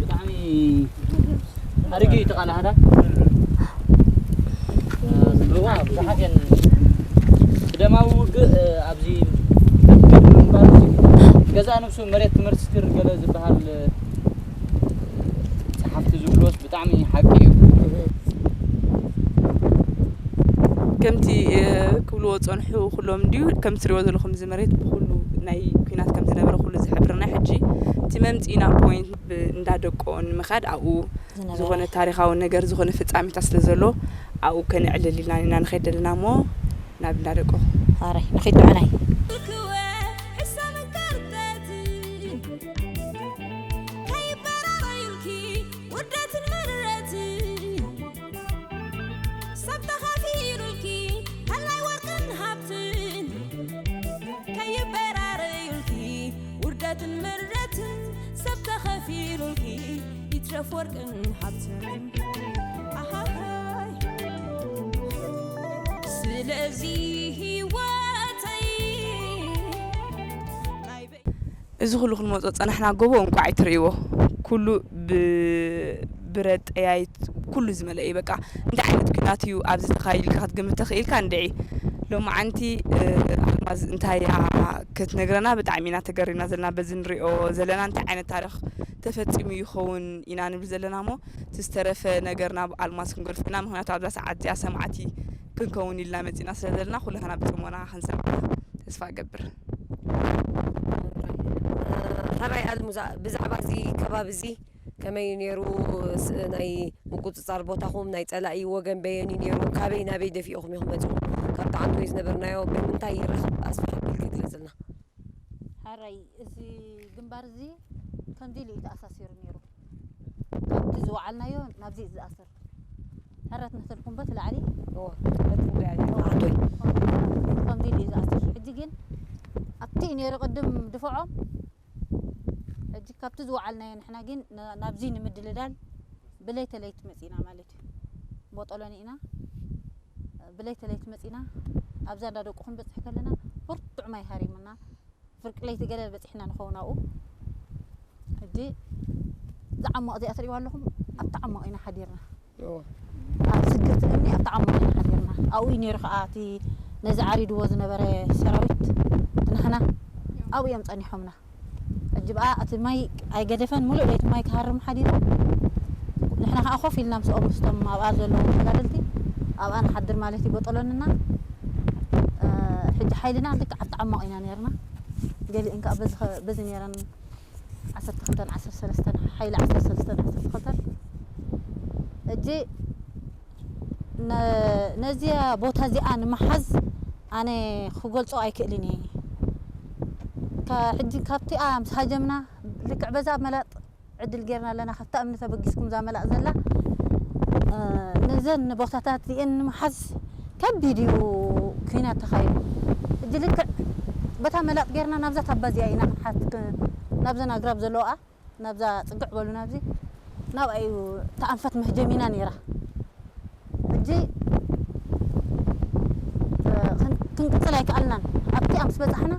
ብጣዕሚ ኣድጊ እዩ ተቓላህዳ ዝብልዋ ብዙሓት እየን። ብደማዊ ውግእ ኣብዚ ገዛ ነብሱ መሬት ትምህርቲ ስክር ገለ ዝበሃል ጸሓፍቲ ዝብልዎስ ብጣዕሚ ሓቂ እዩ። ከምቲ ክብልዎ ጸንሑ ኩሎም እንድዩ ከም ትሪእዎ ዘለኹም እዚ መሬት ብኩሉ ናይ ኲናት ከም ዝነበረ ኩሉ ዝሕብርና። ሕጂ እቲ መምፅኢና ፖይንት እንዳ ደቆ ንምኻድ ኣብኡ ዝኾነ ታሪኻዊ ነገር ዝኾነ ፍጻሜታት ስለ ዘሎ ኣብኡ ከነዕልል ኢልና ኢና ንኸይድ ዘለና እሞ ናብ እንዳ ደቆ። ኣረ ንኺድ ንዕናይ ውርደትን ምረትን ሰብ ተኸፊሉልኪ ሃላይ ወርቅን ሃብትን ከይበራረዩልኪ ውርደትን ምረትን ሰብ ተኸፊሉልኪ ይትረፍ ወርቅን ሃብትን ኣሃሃይ ስለዚ ህይወተይ ናይ በይ እዚ ኩሉ ክንመጾ ጸናሕና ጎቦ እንቋዕ ኣይትርእይዎ ኩሉ ብብረት ጠያይት ኩሉ ዝመለአ እዩ በቃ እንታይ ዓይነት ኩናት እዩ ኣብዚ ተኻይዱ ኢልካ ክትግምት ተኽኢልካ እንድዒ ሎማዓንቲ ኣልማዝ እንታይ እያ ክትነግረና ብጣዕሚ ኢና ተገሪምና ዘለና በዚ ንሪኦ ዘለና እንታይ ዓይነት ታሪኽ ተፈጺሙ ይኸውን ኢና ንብል ዘለና እሞ እቲ ዝተረፈ ነገር ናብ ኣልማዝ ክንገድፎ ኢና ምክንያቱ ኣብዛ ሰዓት እዚኣ ሰማዕቲ ክንከውን ኢልና መጺና ስለ ዘለና ኩላትና ብጽሞና ክንሰምዓ ተስፋ እገብር። ሕራይ ኣልሙዛ ብዛዕባ እዚ ከባቢ እዚ ከመይ እዩ ነይሩ? ናይ ምቁፅፃር ቦታኹም ናይ ፀላኢ ወገን በየን እዩ ነይሩ? ካበይ ናበይ ደፊእኹም ኢኹም መፂኹም? ካብቲ ዓንቶይ ዝነበርናዮ ብምንታይ ይረኸብ? ኣስፍሕ ኣቢልኪ ግለፅልና። ሕራይ እዚ ግንባር እዚ ከምዚ ኢሉ እዩ ተኣሳሲሩ ነይሩ። ካብቲ ዝወዓልናዮ ናብዚ እዩ ዝኣስር። ሕረት ንክልኩም በት ላዕሊ እዋ በቲ ጉዳይ ኣለ ዓንቶይ ከምዚ ኢሉ እዩ ዝኣስር። ሕጂ ግን ኣብቲ እዩ ነይሩ ቅድም ድፍዖም። ሕጂ ካብቲ ዝወዓልናዮ ንሕና ግን ናብዚ ንምድልዳል ብለይተ ለይት መፂና ማለት እዩ። ቦጦሎኒ ኢና ብለይተ ለይት መፂና ኣብዛ እንዳ ደቁ ክንበፅሕ ከለና ብርቱዕ ማይ ሃሪሙና። ፍርቂ ለይቲ ገለ በፂሕና ንኸውን ኣብኡ። ሕጂ እዛ ዓሞቕ እዚኣ ትሪእዋ ኣለኹም ኣብታ ዓሞቕ ኢና ሓዲርና። ኣብ ስግርቲ እምኒ ኣብታ ዓሞቕ ኢና ሓዲርና። ኣብኡ እዩ ነይሩ ከዓ እቲ ነዚ ዓሪድዎ ዝነበረ ሰራዊት ናህና ኣብኡ እዮም ፀኒሖምና። ሕጂ ብኣ እቲ ማይ ኣይገደፈን ሙሉእ ለይቲ ማይ ክሃርም ሓዲሩ። ንሕና ከዓ ኮፍ ኢልና ምስኦም ምስቶም ኣብኣ ዘለዉ ተጋደልቲ ኣብኣ ንሓድር ማለት እዩ ቦጦሎንና። ሕጂ ሓይልና ልክዕ ኣብቲ ዓሞቕ ኢና ነርና። ገሊአን ከዓ በዚ ከ- በዚ ነረን ዓሰርተ ክልተን ዓሰርተ ሰለስተን ሓይሊ ዓሰርተ ሰለስተን ዓሰርተ ክልተን ሕጂ ነ- ነዚኣ ቦታ እዚኣ ንምሓዝ ኣነ ክገልጾ ኣይክእልን እየ። ከ- ሕጂ ካብቲኣ ምስ ሃጀምና ልክዕ በዛ መላጥ ዕድል ጌርና ኣለና ካብታ እምኒ ተበጊስኩም እዛ መላእ ዘላ ነዘን ቦታታት እዚአን ንምሓዝ ከቢድ እዩ ኩናት ተኻይዱ። ሕጂ ልክዕ በታ መላጥ ጌርና ናብዛ ታባ እዚኣ ኢና ክንሓት ናብዘን ኣግራብ ዘለዋ ናብዛ ፅግዕ በሉ ናብዚ ናብኣ እዩ ተኣንፈት መህጀሚና ነይራ። ሕጂ ክንቅፅል ኣይከኣልናን። ኣብቲኣ ምስ በፃሕና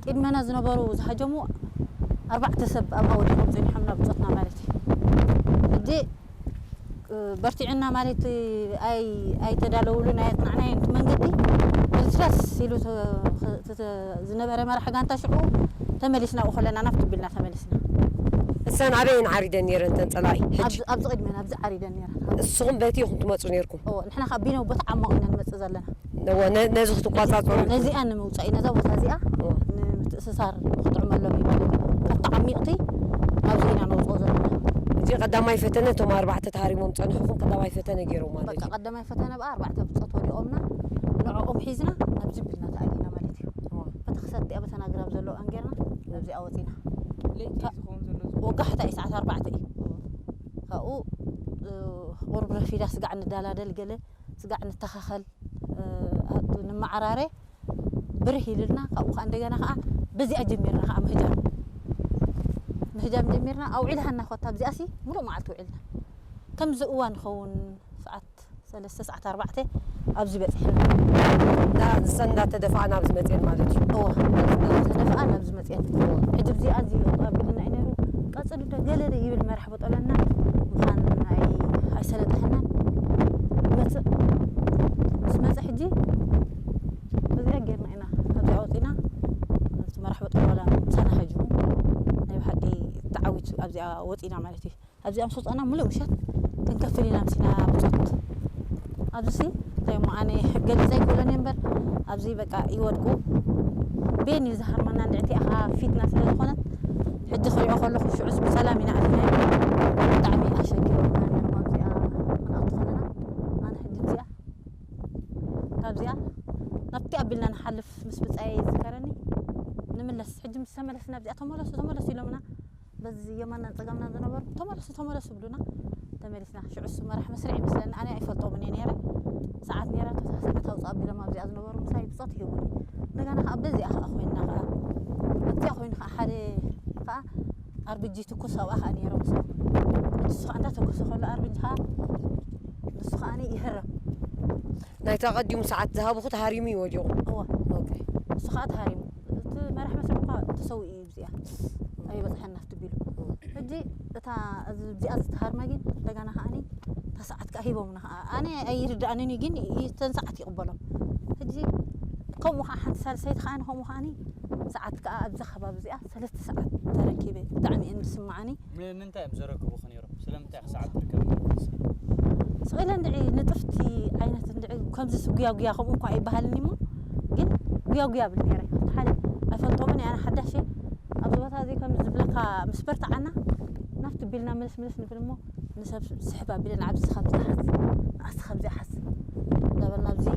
ቅድመና ዝነበሩ ዝሃጀሙ ኣርባዕተ ሰብ ኣብኣ ወዲቖም ፀኒሖምና ብፆትና ማለት እዩ። ሕጂ በርቲዕና ማለት ኣይተዳለውሉን ኣየፅናዕናዮን እቲ መንገዲ። በዚ ስረስ ኢሉ ዝነበረ መራሕ ጋንታ ሽዑ ተመሊስና ኣብኡ ከለና ናፍቲ ቢልና ተመሊስና። እሰን ኣበየን ዓሪደን ነይረን እተን ፀላኢ ሕጂ? ኣብዚ ቅድመና ኣብዚ ዓሪደን ነይረን። እስኹም በቲ ኢኹም ትመፁ ነይርኩም? እወ ንሕና ካብ ቢነው ቦታ ዓማቕ ኢና ንመፅእ ዘለና። እወ ነዚ ክትቋፃፀሩ? ነዚኣ ንምውፃእ እዩ ነዛ ቦታ እዚኣ ንምት- ስሳር ክጥዕመሎም እዩ ማለት እዩ። ካብቲ ዓሚቕቲ ናብዚ ኢና ነውፅኦ ዘለና። እዚ ቀዳማይ ፈተነ እቶም ኣርባዕተ ተሃሪሞም ፀንሕኹም ቀዳማይ ፈተነ ገይሮም ማለት በቃ እዩ። ቀዳማይ ፈተነ ብኣ ኣርባዕተ ብፆት ወዲቖምና ንዕኦም ሒዝና ናብዚ ቢልና ተኣሊና ማለት እዩ። በታ ክሰት እቲኣ በተን ኣግራብ ዘለውኣን ጌርና ናብዚኣ ወፂና። ለይቲ እዩ ዝኸውን ዘሎ እዚ። ወጋሕታ እዩ ሰዓት ኣርባዕተ እዩ። ካብኡ ቁሩብ ረፊዳ ስጋዕ ንደላደል ገለ ስጋዕ ንተኻኸል ኣብቲ ንመዓራረ ብርህ ኢልልና ካብኡ ከዓ እንደገና ከዓ በዚኣ ጀሚርና ከዓ ምህጃም ምህጃም ጀሚርና ኣውዒልሃና ኮታ ኣብዚኣ ሲ ሙሉእ መዓልቲ ውዒልና ከምዚ እዋ ንኸውን ሰዓት ሰለስተ ሰዓት ኣርባዕተ ኣብዚ በፂሕና ንሰን እንዳተደፋኣ ናብ ዝመፅአን ማለት እዩ እዋ ተደፍኣ ናብ ዝመፅአን ሕጂ ኣብዚኣ እዚ ኣቢልና እዩ ነይሩ ቀፅሉ ዶ ገለ ዶ ይብል መራሕ በጦለና ምዃን ኣይ ኣይሰለጠሐናን ይመፅእ ምስ መፀ ሕጂ በዚኣ ጌርና ኢና ካብዚ ኣወፂና ነቲ መራሕ በጦል ዋላ ምሳና ሀጅሙ ናይ ብሓቂ ተዓዊቱ ኣብዚኣ ወፂና ማለት እዩ ኣብዚኣ ምስ ወፃና ሙሉእ ምሸት ክንከፍል ኢና ምሲና ብፆት ኣብዚ ሲ እንታይ እሞ ኣነ ገሊፀ ኣይክእሎን እየ እምበር ኣብዚ በቃ ይወድቁ ቤን እዩ ዝሃርመና እንድዕቲ ኢኻ ፊትና ስለ ዝኾነት ሕጂ ክሪኦ ከለኹ ሽዑስ ብሰላም ኢና ኣቲና ብጣዕሚ ኣሸጊሮና ነርማ ኣብዚኣ ክንኣቱ ከለና ኣነ ሕጂ እዚኣ ካብዚኣ ናብቲ ኣቢልና ንሓልፍ ምስ ብፃየ ይዝከረኒ ንምለስ ሕጂ ምስ ተመለስና ኣብዚኣ ተመለሱ ተመለሱ ኢሎምና በዚ የማናን ፀጋምናን ዝነበሩ ተመለሱ ተመለሱ ብሉና ተመሊስና ሽዑስ መራሕ መስርዕ ይመስለኒ ኣነ ኣይፈልጦምን እየ ነይረ ሰዓት ነይራ ተታ ሰዓት ኣውፅእ ኣቢሎም ኣብዚኣ ዝነበሩ ምሳይ ብፆት ይህቡኒ እንደገና ከዓ በዚኣ ከዓ ኮይንና ከዓ ኣብዚኣ ኮይኑ ከዓ ሓደ ከዓ ኣርብጂ ትኩስ ኣብኣ ከዓ ነይሮም ሰብ ንሱ ከዓ እንዳተኮሰ ከሎ ኣርብጂ ከዓ ንሱ ከዓ ይህረም ናይታ ቀዲሙ ሰዓት ዝሃብኹ ተሃሪሙ እዩ ወዲቑ እዋ ኦኬ ንሱ ከዓ ተሃሪሙ እቲ መራሕ መስርዕ እኳ ተሰዊኡ እዩ ብዚኣ ኣይበፅሐና ትቢሉ ሕጂ እታ እዚኣ ዝተሃርመ ግን እንደገና ከዓኒ እታ ሰዓት ከዓ ሂቦምና ከዓ ኣነ ኣይርድኣንን እዩ ግን እተን ሰዓት ይቕበሎም ሕጂ ከምኡ ከዓ ሓንቲ ሳልሰይቲ ከዓ ከምኡ ከዓኒ ሰዓት ከዓ ኣብዛ ከባቢ እዚኣ ሰለስተ ሰዓት ተረኪበ ብጣዕሚ እየን ዝስማዓኒ ምንታይ እዮም ዘረክቡኺ ነይሮም? ስለምንታይ ኢኺ ሰዓት ትርከቢ ነይርኪ ንስኺ? ስቕ ኢለ እንድዒ ንጥፍቲ ዓይነት እንድዒ ከምዚ ጉያ ጉያ ከምኡ እኳ ኣይበሃልን እሞ ግን ጉያ ጉያ ብል ነይረ ሓደ ኣይፈልጦምን እየ ኣነ ሓዳሽ እየ ኣብዚ ቦታ እዚ ከም ዝብለካ ምስ በርትዓና ናፍቲ ቢልና ምልስ ምልስ ንብል እሞ ንሰብ ስሕብ ኣቢለ ንዓብዚ ከምዚ ሓዝ ንኣስቲ ከምዚ ሓዝ እንዳበልና ኣብዚ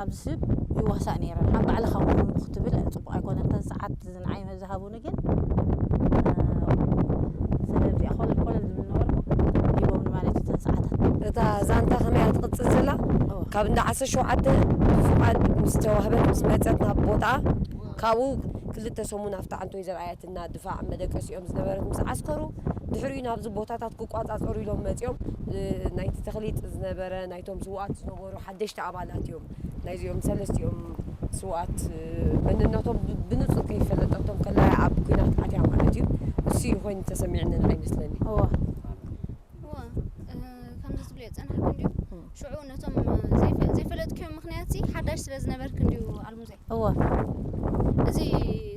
ኣብዚ ስብ ይዋሳእ ነይረ ንሓን ባዕልኻ ምኹን ክትብል ፅቡቕ ኣይኮነን ተን ሰዓት ንዓይ መዝሃቡኒ ግን ስለዚ ኮለል ኮለል ዝብል ነበርኩ ሂቦምኒ ማለት እዩ ተን ሰዓታት እታ ዛንታ ከመይ እያ ትቕፅል ዘላ ካብ እንዳ ዓሰርተ ሸውዓተ ብፍቓድ ምስ ተዋህበት ምስ መፀት ናብ ቦታኣ ካብኡ ክልተ ሰሙን ኣብቲ ዓንቶይ ዘርኣየትና ድፋዕ መደቀሲኦም ዝነበረት ምስ ዓስከሩ ድሕሪኡ ናብዚ ቦታታት ክቋፃፀሩ ኢሎም መፂኦም ናይቲ ተኽሊጥ ዝነበረ ናይቶም ስውኣት ዝነበሩ ሓደሽቲ ኣባላት እዮም ናይዚኦም ሰለስቲኦም ስውኣት መንነቶም ብንፁር ከይፈለጠቶም ከላ ኣብ ኲናት ኣትያ ማለት እዩ። እሱ እዩ ኮይኑ ተሰሚዕኒ ንዓይ ይመስለኒ። እዋ እዋ፣ እ፣ ከምዚ ትብልዮ ዝጸናሕኩ እንድዩ። ሽዑ ነቶም ዘይፈ-፣ ዘይፈለጥክዮም ምኽንያትሲ ሓዳሽ ስለ ዝነበርክ እንድዩ ኣልሙዘይ። እዋ። እዚ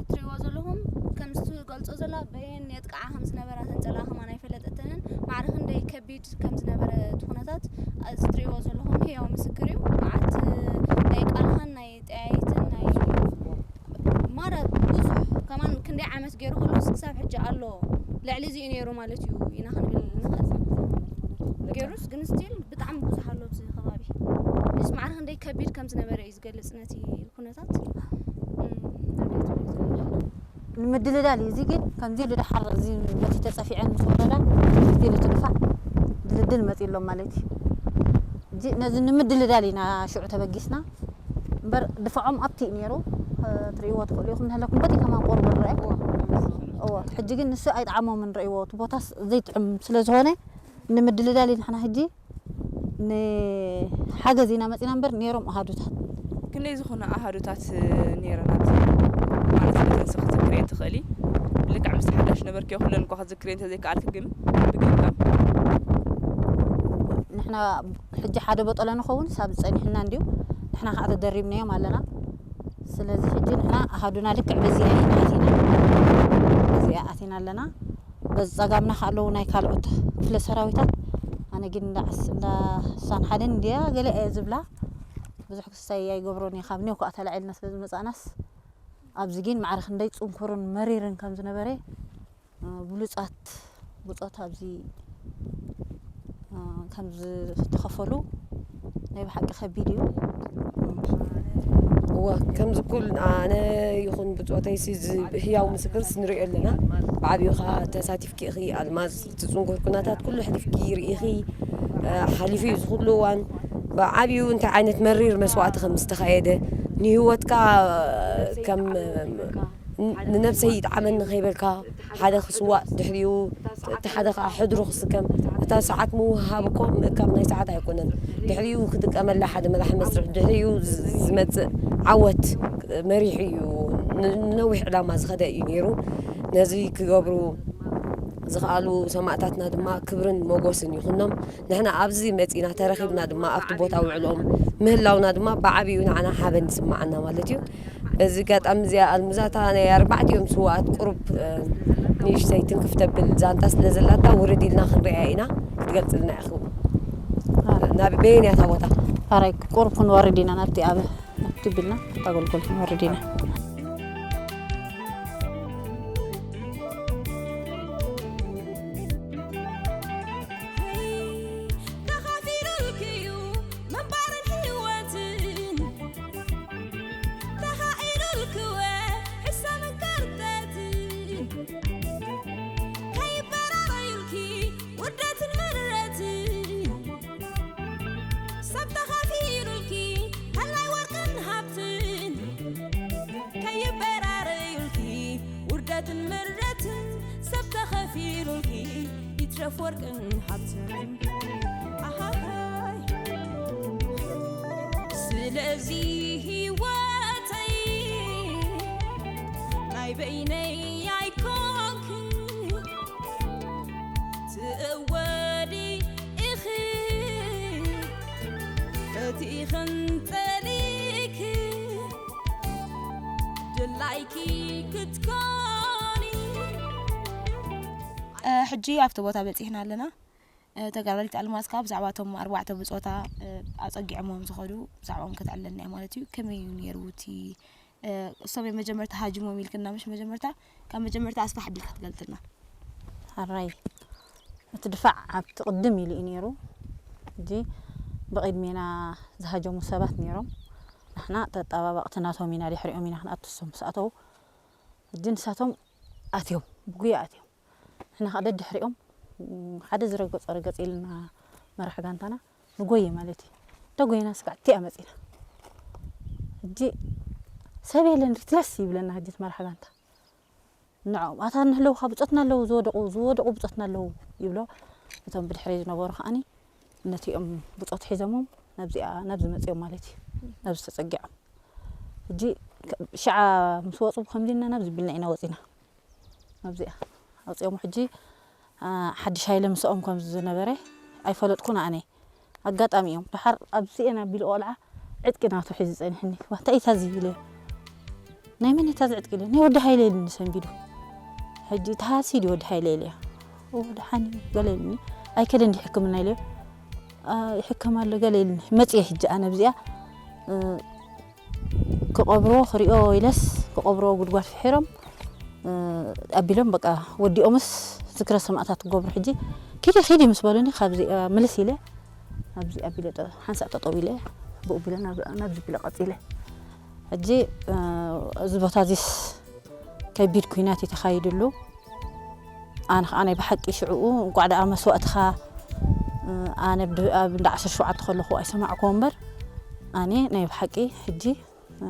ትሪእዎ ዘለኹም ከምዚ ትገልጾ ዘላ በየን የጥቅዓ ከም ዝነበራ ተንጸላ ከማን ኣይፈለጠትንን። ማዕረ ክንደይ ከቢድ ከም ዝነበረ እቲ ኩነታት እዚ ትሪእዎ ዘለኹም ህያው ምስክር እዩ። መዓት ናይ ቃልኻን ናይ ጠያይትን ናይ ማራ ብዙሕ ከማን ክንደይ ዓመት ገይሩ ከሎስ ክሳብ ሕጂ ኣሎ። ልዕሊ እዚ እዩ ነይሩ ማለት እዩ ኢና ክንብል ንኽእል። ገይሩስ ግን ስቲል ብጣዕሚ ብዙሕ ኣሎ ኣብዚ ከባቢ። እዚ ማዕረ ክንደይ ከቢድ ከም ዝነበረ እዩ ዝገልጽ ነቲ ኩነታት። እም፣ ንምድልዳል እዩ። እዚ ግን ከምዚ ኢሉ ደሓር እዚ በቲ ተጸፊዐን ምስ ወረዳ፣ ከምዚ ኢሉ ትድፋዕ ድልድል መጺእሎም ማለት እዩ። እዚ ነዚ ንምድልዳል ኢና ሽዑ ተበጊስና። እምበር ድፋዖም ኣብቲ እዩ ነይሩ። እ፣ ትርእይዎ ትኽእሉ ኢኹም። ንህለኩም በቲ ከማን ቆርቆሮ ረኣይ። እዎ፣ ሕጂ ግን ንሱ ኣይጠዓሞምን ረእይዎ። እቲ ቦታስ ዘይጥዕም ስለ ዝኾነ ንምድልዳል ኢና ንሕና ሕጂ ንሓገዝ ኢና መፂና እምበር ነይሮም ኣሃዱታት። ክንደይ ዝኾነ ኣሃዱታት ነይረን ኣብዚ ማለት ነተን ሰብ ክትዝክርየን ትኽእሊ? ልክዕ ምስ ሓዳሽ ነበርክዮ ኩለን እኳ ክትዝክርየን እንተዘይከኣልኪ ግን ብግምጋም። ንሕና ሕጂ ሓደ በጦሎ ንኸውን ሳብ ዝፀኒሕና እንድዩ ንሕና ከዓ ተደሪብናዮም ኣለና። ስለዚ ሕጂ ንሕና ኣሃዱና ልክዕ በዚኣ ኢና ኣቲና በዚኣ ኣቲና ኣለና። በዚ ጸጋምና ከኣ ኣለዉ ናይ ካልኦት ክፍለ ሰራዊታት ኣነ ግን እንዳ ዓስ እንዳ ሳን ሓደን እንድያ ገለ እየ ዝብላ ብዙሕ ክስታይ ኣይገብሮን እየ ካብ ኔው ከኣ ተላዒልና ስለ ዝመጻእናስ ኣብዚ ግን ማዕረ ክንደይ ጽንኩርን መሪርን ከም ዝነበረ፣ እ፣ ብሉጻት ብጾት ኣብዚ፣ እ፣ ከም ዝተኸፈሉ ናይ ብሓቂ ከቢድ እዩ። እወ፣ ከምዚ ኩል ኣነ ይኹን ብጾተይሲ ዝ-፣ ህያው ምስክርስ ንሪኦ ኣለና። ብዓብዩ ኸኣ ተሳቲፍኪ ኢኺ ኣልማዝ፣ እቲ ጽንኩር ኩነታት ኩሉ ኣሕሊፍኪ ርኢኺ፣ እ፣ ሓሊፉ እዩ እዚ ኩሉ እዋን። ብዓብዩ እንታይ ዓይነት መሪር መስዋእቲ ከም ዝተኻየደ፣ ንህይወትካ ከም ን-፣ ንነብሰይ ይጥዓመኒ ከይበልካ፣ ሓደ ክስዋእ፣ ድሕሪኡ እቲ ሓደ ኸዓ ሕድሩ ክስከም። እታ ሰዓት ምውህሃብ እኮ ምእካብ ናይ ሰዓት ኣይኮነን። ድሕሪኡ ክጥቀመላ ሓደ መራሒ መስርሕ፣ ድሕሪኡ ዝ-፣ ዝመጽእ ዓወት መሪሑ እዩ። ን-፣ ንነዊሕ ዕላማ ዝኸደ እዩ ነይሩ። ነዚ ክገብሩ ዝኸኣሉ ሰማእታትና ድማ ክብርን ሞጎስን ይኹኖም። ንሕና ኣብዚ መጺና ተረኺብና ድማ ኣብቲ ቦታ ውዕሎም ምህላውና ድማ ብዓቢኡ ንዓና ሓበን ይስምዓና ማለት እዩ። በዚ ኣጋጣሚ እዚኣ ኣልምዛታ ናይ ኣርባዕቲኦም ስውኣት ቁሩብ፣ እ፣ ንእሽተይ ትንክፍ ተብል ዛንታ ስለ ዘላታ ውርድ ኢልና ክንሪኣ ኢና። ክትገልጽልና ኢኹ። ናብ በየን እያ እታ ቦታ? ኣራይ ቁሩብ ክንወርድ ኢና ናብቲ ኣብ ናብቲ ቢልና ኣብታ ጎልጎል ክንወርድ ኢና። ተኻፊሉልክዩ ምንባርን ህይወትን፣ ተኻኢሉልክወ ሕሰምን ከርተትን፣ ከይበራረዩልኪ ውርደትን ምረትን፣ ሰብ ተኻፊሉልኪ ተላይ ወርቅን ሃብትን፣ ከይበራረዩልኪ ውርደትን ምረትን፣ ሰብ ተኸፊሉልኪ ይትረፍ ወርቅን ሃብትን። ኣሃሃይ። ስለዚ ህይወተይ ናይ በይነይ ኣይኮንክን፣ ትእወዲ ኢኺ ፈቲኽን ጸሊእኪ ድላይኪ ክትኮኒ። እ፣ ሕጂ ኣብቲ ቦታ በጺሕና ኣለና። እ፣ ተጋዳሊት ኣልማዝ ከኣ ብዛዕባ እቶም ኣርባዕተ ብጾታ፣ እ፣ ኣጸጊዖሞም ዝኸዱ ብዛዕባኦም ከተዕልለና እያ ማለት እዩ። ከመይ እዩ ነይሩ እቲ፣ እ፣ እሶም እዮም መጀመርታ ሃጅሞም ኢልክና፣ ምሽ መጀመርታ፣ ካብ መጀመርታ ኣስፋሕ ኣቢልካ ትገልጽልና? ኣራይ፣ እቲ ድፋዕ ኣብቲ ቅድም ኢሉ እዩ ነይሩ። ሕጂ ብቕድሜና ዝሃጀሙ ሰባት ነይሮም። ንሕና ተጣባባቕቲ ናቶም ኢና፣ ድሕሪኦም ኢና ክንኣቱ፣ እሶም ምስ ኣተዉ። ሕጂ ንሳቶም ኣትዮም፣ ብጉያ ኣትዮም። ንሕና ከኣ ደድሕሪኦም፣ ም፣ ሓደ ዝረገጾ ረገጽ ኢልና መራሕ ጋንታና ንጎየ ማለት እዩ። ደጎየና ስጋዕ እቲኣ መጺና። ሕጂ ሰብ የለን፣ ሪትለስ ይብለና ሕጂ እቲ መራሕ ጋንታ። ንዕኦም፣ ኣታ ንህለውኻ ብጾትና ኣለዉ፣ ዝወደቑ፣ ዝወደቑ ብጾትና ኣለዉ ይብሎ። እቶም ብድሕረይ ዝነበሩ ከኣኒ ነቲኦም ብጾት ሒዞሞም ናብዚኣ፣ ናብዚ መጺኦም ማለት እዩ። ናብዚ ተጸጊዖም። ሕጂ ከ-፣ ሽዓ ምስ ወጹ ብኸምዚ ኢልና ናብዚ ቢልና ኢና ወጺና። ናብዚኣ ኣውጺኦም። ሕጂ፣ ኣ፣ ሓድሽ ሃይለ ምስኦም ከም ዝነበረ ኣይፈለጥኩን ኣነ። ኣጋጣሚ እዮም። ደሓር ኣብዚ እየን ኣቢሉ ቆልዓ ዕጥቂ ናቱ ሒዙ ጸኒሕኒ። "ዋ፣ እንታይ እዩ ታዚ?" ኢለ። "ናይ መን እዩ ታዚ ዕጥቂ?" ኢለ። "ናይ ወዲ ሃይለ" ኢሉኒ ሰንቢዱ። ሕጂ፣ "ተሃሲ ድዩ ወዲ ሃይለ?" ኢለዮ። "እወ፣ ደሓን እዩ" ገለ ኢሉኒ። "ኣይከደን ድዩ ሕክምና?" ኢለዮ። "ኣ፣ ይሕከም ኣሎ" ገለ ኢሉኒ። መጽየ ሕጂ ኣነ ኣብዚኣ፣ እ፣ ክቐብርዎ ክሪኦ ኢለስ፣ ክቐብርዎ ጉድጓድ ፍሒሮም፣ እ፣ ኣቢሎም በቃ ወዲኦምስ ዝክረ ሰማእታት ክገብሩ። ሕጂ "ኪዲ፣ ኪዲ" ምስ በሉኒ ካብዚ፣ እ፣ ምልስ ኢለ ኣብዚ ኣቢለ ጠ-፣ ሓንሳእ ጠጠው ኢለ ብኡ ቢለ ናብ፣ ናብዚ ቢለ ቀጺለ። ሕጂ፣ እ፣ እዚ ቦታ እዚስ ከቢድ ኲናት እዩ ተኻይድሉ። ኣነ ኸዓ ናይ ብሓቂ ሽዕኡ እንቋዕ ደኣ መስዋእትኻ፣ እ፣ ኣነ ብድ-፣ ኣብ እንዳ ዓሰርተ ሸውዓተ ከለኹ ኣይሰማዕኩዎ እምበር፣ ኣነ ናይ ብሓቂ ሕጂ፣ እ፣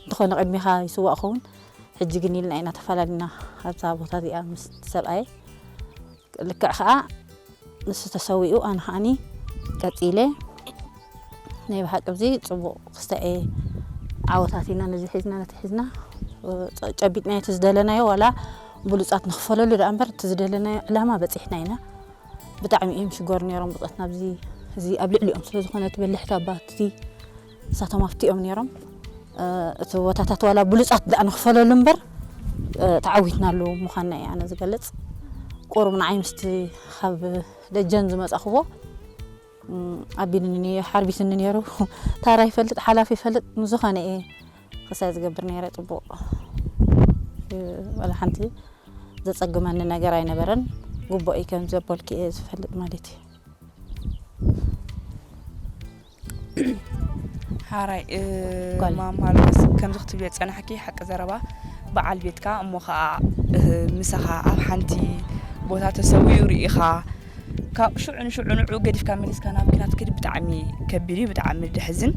እንተኾነ ቅድሚኻ ይስዋእ ኸውን፣ ሕጂ ግን ኢልና ኢና ተፈላለና ኣብዛ ቦታ እዚኣ ምስ ሰብኣየ። ልክዕ ኸዓ ንሱ ተሰዊኡ፣ ኣነ ኸዓኒ ቀጺለ። ናይ ብሓቂ እዚ ጽቡቕ ክስተኤ ዓወታት ኢና ነዚ ሒዝና፣ ነቲ ሒዝና፣ ጨ-፣ ጨቢጥናዮ እቲ ዝደለናዮ፣ ዋላ ብሉጻት ንኽፈለሉ ደኣ እምበር፣ እቲ ዝደለናዮ ዕላማ በጺሕና ኢና። ብጣዕሚ እዮም ሽገሩ ነይሮም ብጾትና፣ ኣብዚ፣ እዚ ኣብ ልዕሊኦም ስለ ዝኾነ እቲ በሊሕ ካባ፣ እቲ ንሳቶም ኣብቲኦም ነይሮም። እ፣ እቲ ቦታታት ዋላ ብሉጻት ደኣ ንኽፈለሉ እምበር፣ እ፣ ተዓዊትናሉ ምዃንና እየ ኣነ ዝገልጽ። ቁሩብ ንዓይ ምስቲ ካብ ደጀን ዝመጻኹዎ፣ እም፣ ኣቢሉኒ ነይሩ፣ ሓርቢትኒ ነይሩ። ታራ ይፈልጥ፣ ሓላፊ ይፈልጥ፣ ንዝኾነ እየ ክሳይ ዝገብር ነይረ ጽቡቕ። ዋላ ሓንቲ ዘጸግመኒ ነገር ኣይነበረን። ግቡእ እዩ ከም ዘበልኪ እየ ዝፈልጥ ማለት እዩ። ሓራይ ማማ ኣልማዝ፣ ከምዚ ክትብልዮ ዝጸናሕኪ ሓቂ ዘረባ፣ በዓል ቤትካ እሞ ኸኣ ምሳኻ ኣብ ሓንቲ ቦታ ተሰዊኡ ርኢኻ፣ ካብ ሽዑ ንሽዑ ንዕኡ ገዲፍካ መሊስካ ናብ ኲናት ክትከይድ ብጣዕሚ ከቢድ እዩ፣ ብጣዕሚ ደሕዝን።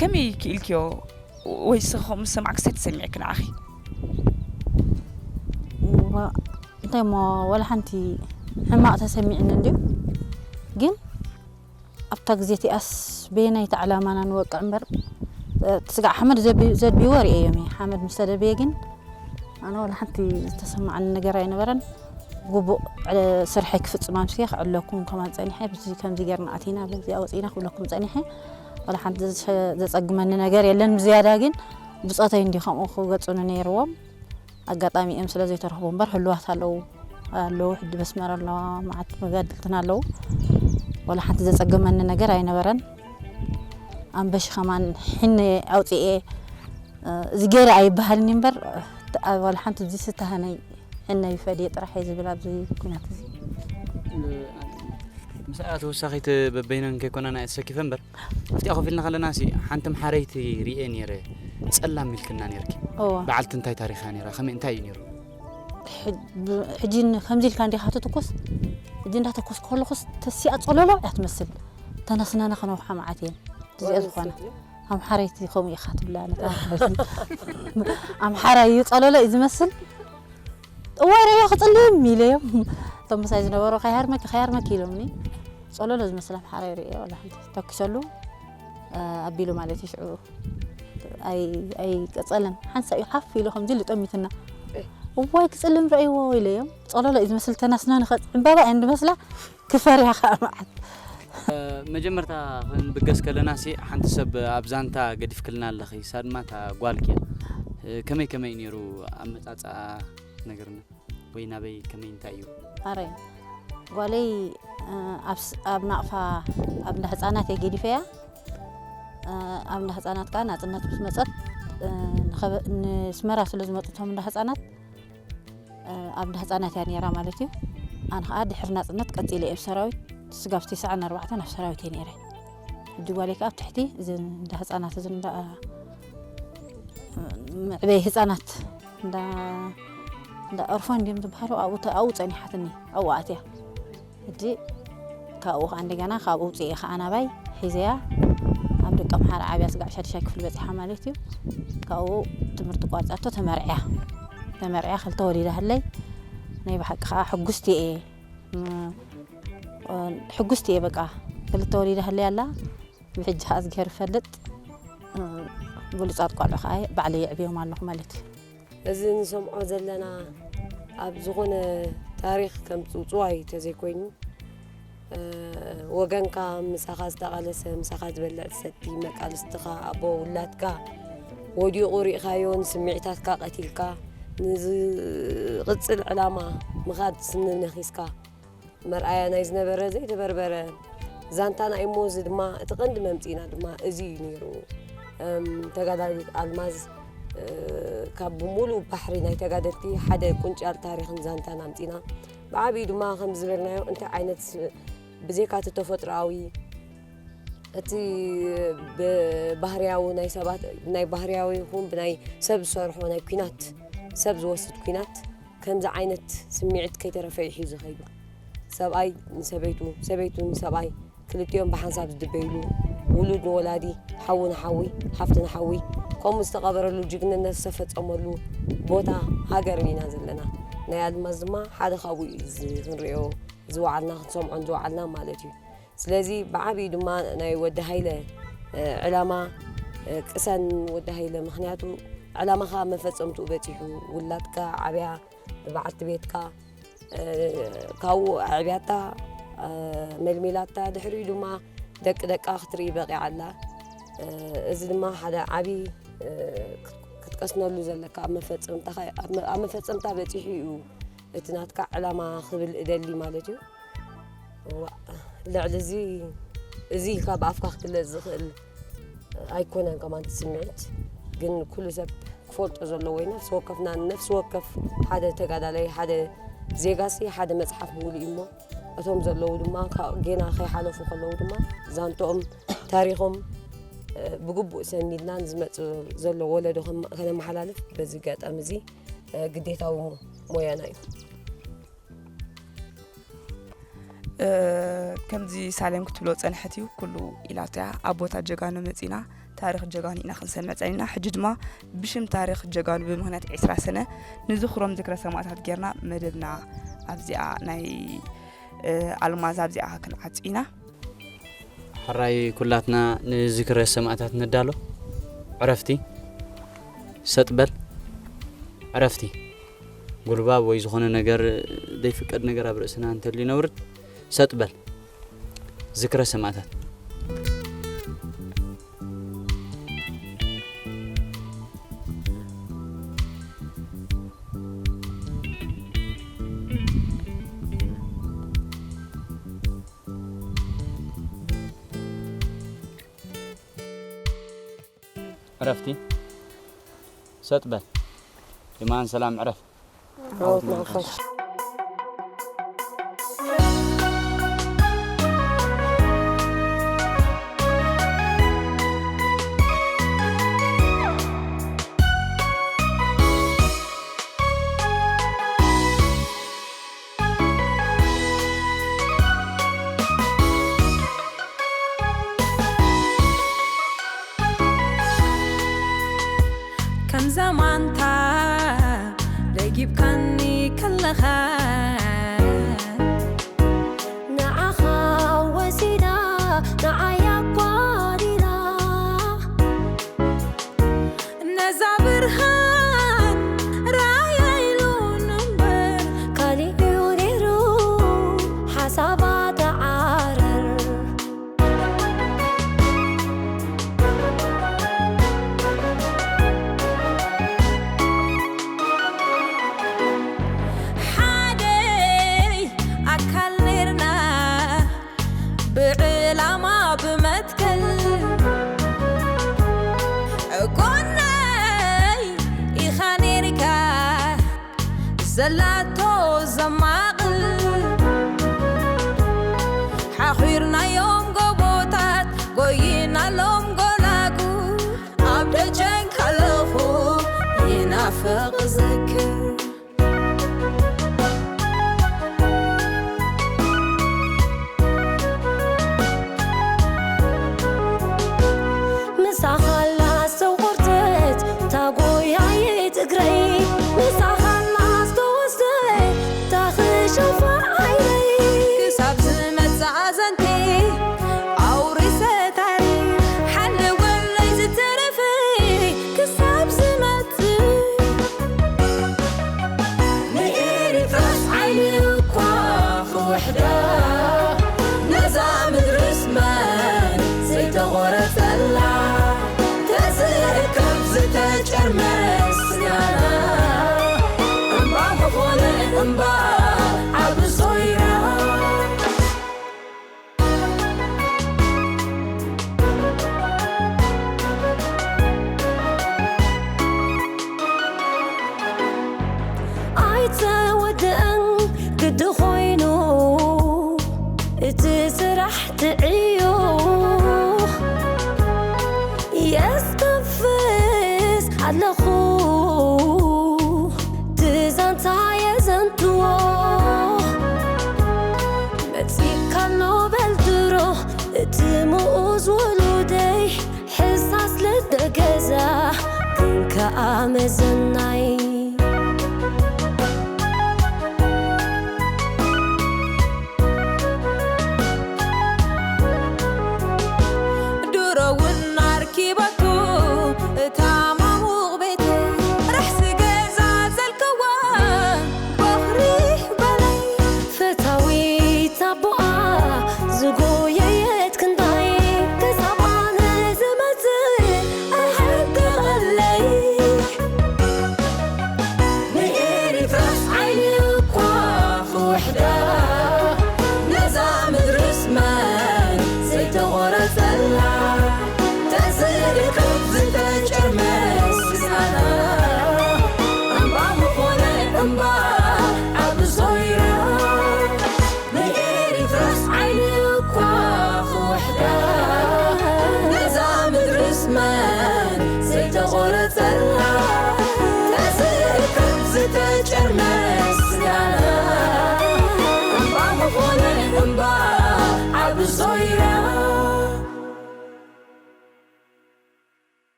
ከመይ ክኢልክዮ ወይ ንስኺ ከምኡ ዝሰማዕክስ እንታይ ተሰሚዕኪ ንዓኺ? እንታይ እሞ፣ ዋላ ሓንቲ ሕማቕ ተሰሚዕኒ እንድዩ። ግን ኣብታ ግዜ እቲኣስ በየናይ እቲ ዕላማና ንወቅዕ እምበር፣ እቲ ስጋዕ ሓመድ ዘድብይዎ ርእየዮም እየ። ሓመድ ምስ ተደብየ ግን ኣነ ዋላ ሓንቲ ዝተሰማዓኒ ነገር ኣይነበረን። ግቡእ ስርሐይ ክፍጽም ኣምስየ ክዕለኩም ከማን ጸኒሐ፣ ብዚ ከምዚ ጌርና ኣቲና፣ በዚ ኣውጺእና ክብለኩም ጸኒሐ። ዋላ ሓንቲ ዘጸግመኒ ነገር የለን። ብዝያዳ ግን ብጾተይ እንዲ ከምኡ ክገጹኒ ነይርዎም። ኣጋጣሚ እዮም ስለ ዘይተረኽቡ እምበር ህልዋት ኣለዉ ኣለዉ ሕጂ በስመር ኣለዋ፣ መዓት መጋድልትና ኣለዉ። ዋላ ሓንቲ ዘጸገመኒ ነገር ኣይነበረን። ኣንበሽ ከማን ሕነ ኣውፅኤ እዚ ገይረ ኣይበሃልን እምበር ዋላ ሓንቲ እዚ ዝተሃነይ ሕነ ይፈድየ ጥራሕ እየ ዝብል ኣብዚ ኩናት እዚ። ምስኣ ተወሳኺት በበይነን ከይኮና ናይ ተሰኪፈ እምበር ኣብቲኣ ኮፍ ኢልና ከለና ሲ ሓንቲ ኣምሓረይቲ ርእየ ነይረ ጸላም ኢልክና ነይርኪ። እወ። በዓልቲ እንታይ ታሪኻ ነይራ? ከመይ እንታይ እዩ ነይሩ? ሕጂ ከምዚ ኢልካ እንዲኻ ትትኩስ ሕጂ እንዳተኮስ ከለኹስ ተሲኣ ጸለሎ እያ ትመስል። ተነስነነ ከነውሓ መዓት እየን እዚኣ ዝኾነ ኣምሓረይቲ ከምኡ ኢኻ ትብላ ኣምሓራይ እዩ ጸለሎ እዩ ዝመስል። እዋይ ረዮ ክጽልም ኢለዮም እቶም ምሳይ ዝነበሩ ከይሃርመኪ ከይሃርመኪ ኢሎምኒ። ጸለሎ ዝመስል ኣምሓራይ ርእየ ዋላ ሓንቲ ተኪሰሉ ኣቢሉ ማለት እዩ ሽዑ ኣይቀጸለን ሓንሳ እዩ ሓፍ ኢሉ ከምዚ ልጠሚትና እዋይ ክጽልም ረእይዎ ኢለዮም። ጸለሎ እዩ ዝመስል ተናስና ንኸ ዕምባባ እየን ዝመስላ ክፈርያ ከዓ መዓት። መጀመርታ ክንብገስ ከለና ሲ ሓንቲ ሰብ ኣብ ዛንታ ገዲፍክልና ኣለኺ፣ እሳ ድማ እታ ጓልኪ እያ። ከመይ ከመይ ነይሩ ኣመጻጽኣ ነግርና ወይ ናበይ ከመይ እንታይ እዩ? ኣረ ጓለይ ኣብ ናቕፋ ኣብ እንዳ ህፃናት እየ ገዲፈያ። ኣብ እንዳ ህፃናት ከዓ ናፅነት ምስ መፀት ንስመራ ስለ ዝመፁ እቶም እንዳ ህፃናት ኣብ እንዳ ህፃናት እያ ነይራ ማለት እዩ። ኣነ ከዓ ድሕሪ ናፅነት ቀፂለ እየ ብሰራዊት ስጋብ ትስዓን ኣርባዕተን ኣብ ሰራዊት እየ ነይረ። ሕጂ ጓለይ ከዓ ኣብ ትሕቲ እዚ እንዳ ህፃናት እዚ እንዳ መዕበይ ህፃናት እንዳ እንዳ ኦርፋን ድዮም ዝበሃሉ ኣብኡ ተ- ኣብኡ ፀኒሓትኒ ኣብኡ ኣትያ። ሕጂ ካብኡ ከዓ እንደገና ካብኡ ውፅእ ከዓ ናባይ ሒዘያ ኣብ ደቂ ኣምሓራ ዓብያ ስጋዕ ሻድሻይ ክፍሊ በፂሓ ማለት እዩ። ካብኡ ትምህርቲ ቋርፃቶ ተመርዕያ ተመርዕያ ክልተ ወሊዳ ህለይ ናይ ብሓቂ ከዓ ሕጉስቲ እየ። ሕጉስቲ እየ በቃ ክልተ ወሊዳ ህለይ ኣላ። ብሕጂ ከዓ እዝግሄር ይፈልጥ ብሉፃት ቆልዑ ከዓ ባዕለይ የዕብዮም ኣለኹ ማለት እዩ። እዚ ንሰምዖ ዘለና ኣብ ዝኾነ ታሪኽ ከም ጽውጽዋይ ተዘይኮይኑ ወገንካ ምሳኻ ዝተቓለሰ ምሳኻ ዝበልዕ ዝሰቲ መቃልስትኻ ኣቦ ውላድካ ወዲቑ ሪእኻዮ ንስምዒታትካ ቀቲልካ ንዝቕጽል ዕላማ ምኻድ ስኒ ነኺስካ መርኣያ ናይ ዝነበረ ዘይተበርበረ ዛንታና እዩ እሞ እዚ ድማ እቲ ቀንዲ መምፅኢና ድማ እዚ እዩ ነይሩ። ተጋዳሊት ኣልማዝ ካብ ብሙሉእ ባሕሪ ናይ ተጋደልቲ ሓደ ቁንጫል ታሪኽን ዛንታን ኣምፂና። ብዓብዩ ድማ ከም ዝበልናዮ እንታይ ዓይነት ብዘይካ እቲ ተፈጥሮኣዊ እቲ ብባህርያዊ ናይ ሰባት ናይ ባህርያዊ ይኹን ብናይ ሰብ ዝሰርሖ ናይ ኲናት ሰብ ዝወስድ ኲናት ከምዚ ዓይነት ስምዒት ከይተረፈ እዩ ሒዙ ከይዱ። ሰብኣይ ንሰበይቱ፣ ሰበይቱ ንሰብኣይ፣ ክልቲኦም ብሓንሳብ ዝድበይሉ፣ ውሉድ ንወላዲ፣ ሓዊ ንሓዊ፣ ሓፍቲ ንሓዊ፣ ከምኡ ዝተቐበረሉ ጅግንነት ዝተፈጸመሉ ቦታ ሃገር ኢና ዘለና። ናይ ኣልማዝ ድማ ሓደ ካብኡ እዩ እዚ ክንሪኦ ዝወዓልና ክንሰምዖን ዝወዓልና ማለት እዩ። ስለዚ ብዓብዩ ድማ ናይ ወዲ ሃይለ ዕላማ ቅሰን ወዲ ሃይለ ምክንያቱ ዕላማኻ መፈጸምትኡ በጺሑ ውላድካ ዓብያ በዓልቲ ቤትካ ካብኡ ኣዕብያታ መልሚላታ ድሕሪኡ ድማ ደቂ ደቃ ክትርኢ በቂዓ ኣላ። እዚ ድማ ሓደ ዓብዪ ክትቀስነሉ ዘለካ ኣብ መፈጸምታ በጺሑ እዩ እቲ ናትካ ዕላማ ክብል እደሊ ማለት እዩ። ልዕሊ እዚ እዚ ኢልካ ብኣፍካ ክግለጽ ዝኽእል ኣይኮነን ከማን እቲ ስምዒት ግን ኩሉ ሰብ ክፈልጦ ዘለዎ እዩ። ነፍሲ ወከፍና፣ ነፍሲ ወከፍ ሓደ ተጋዳላይ፣ ሓደ ዜጋሲ ሓደ መጽሓፍ ሙሉእ እዩ እሞ፣ እቶም ዘለዉ ድማ ካ-፣ ጌና ከይሓለፉ ከለዉ ድማ ዛንትኦም፣ ታሪኾም፣ እ፣ ብግቡእ ሰኒድና ንዝመጽእ ዘሎ ወለዶ ከም-፣ ከነመሓላልፍ በዚ ኣጋጣሚ እዚ፣ እ፣ ግዴታዊ ሞያና እዩ። እ፣ ከምዚ ሳሌም ክትብሎ ጸንሐት እዩ፣ ኩሉ ኢላቶ እያ። ኣቦታት ጀጋኑ መጺና፣ ታሪኽ ጀጋኑ ኢና ክንሰምዕ ጸኒሕና። ሕጂ ድማ ብሽም ታሪኽ ጀጋኑ ብምኽንያት ዕስራ ሰነ ንዝኽሮም ዝክረ ሰማእታት ጌርና መደብና ኣብዚኣ ናይ፣ እ፣ ኣልማዝ ኣብዚኣ ክንዓጹ ኢና። ሕራይ ኩላትና ንዝክረ ሰማእታት ንዳሎ። ዕረፍቲ። ሰጥ በል። ዕረፍቲ። ጉልባብ ወይ ዝኾነ ነገር ዘይፍቀድ ነገር ኣብ ርእስና እንተልዩ ነውርድ። ሰጥ በል። ዝክረ ሰማእታት። ዕረፍቲ። ሰጥ በል። የማን ሰላም ዕረፍ። ዓወት ንሓፋሽ። ከም ዘማንታ ደጊብካኒ ከለኻ፣ ንዓኻ ወሲዳ፣ ንዓይ ኣጓዲላ። ነዛ ብርሃን ራእያ ኢሉን እምበር፣ ካሊእ እዩ ነይሩ ሓሳባ ተዓረር። ሓደ ኣካል ነርና፣ ብዕላማ ብመትከል፣ ጎነይ ኢኻ ነርካ፣ ዘላቶ ዘማቕል። ሓኺርናዮም ጎቦታት፣ ጎይናሎም ጎላጉል፣ ኣብ ደጀን ከለኹ ይናፍቕ ዝክር። ምሳኻ ኣላ ዝተቖርጸት ታጎያይት እግረይ፣ ምሳኻ ኣላ ዝተወስደ ታኽሸፋ ዓይነይ። ክሳብ ዝመጽእ ኣዘንቴ ኣውሪሰ ታሪኽ፣ ሓለወለይ ዝተረፈ ክሳብ ዝመጽእ። ንኤሪትራስ ዓይኒ እኳ ክውሕዳ፣ ነዛ ምድርስ መን ዘይተቖረጸላ፣ ተዝእከብ ዝተጨርመስ ስጋና፣ እምባ ምኾነ እምባ ዓቢ ሶይራ። ኣይተወድአን ግዲ ኮይኑ እቲ ስራሕ ትዕዮ፣ የስተንፍስ ኣለኹ ትዛንታ የዘንትዎ። መጺእካ ኣሎ በል ድሮ እቲ ምኡዝ ውሉደይ፣ ሕሳስ ልደ ገዛ ግን ከኣ መዘናይ።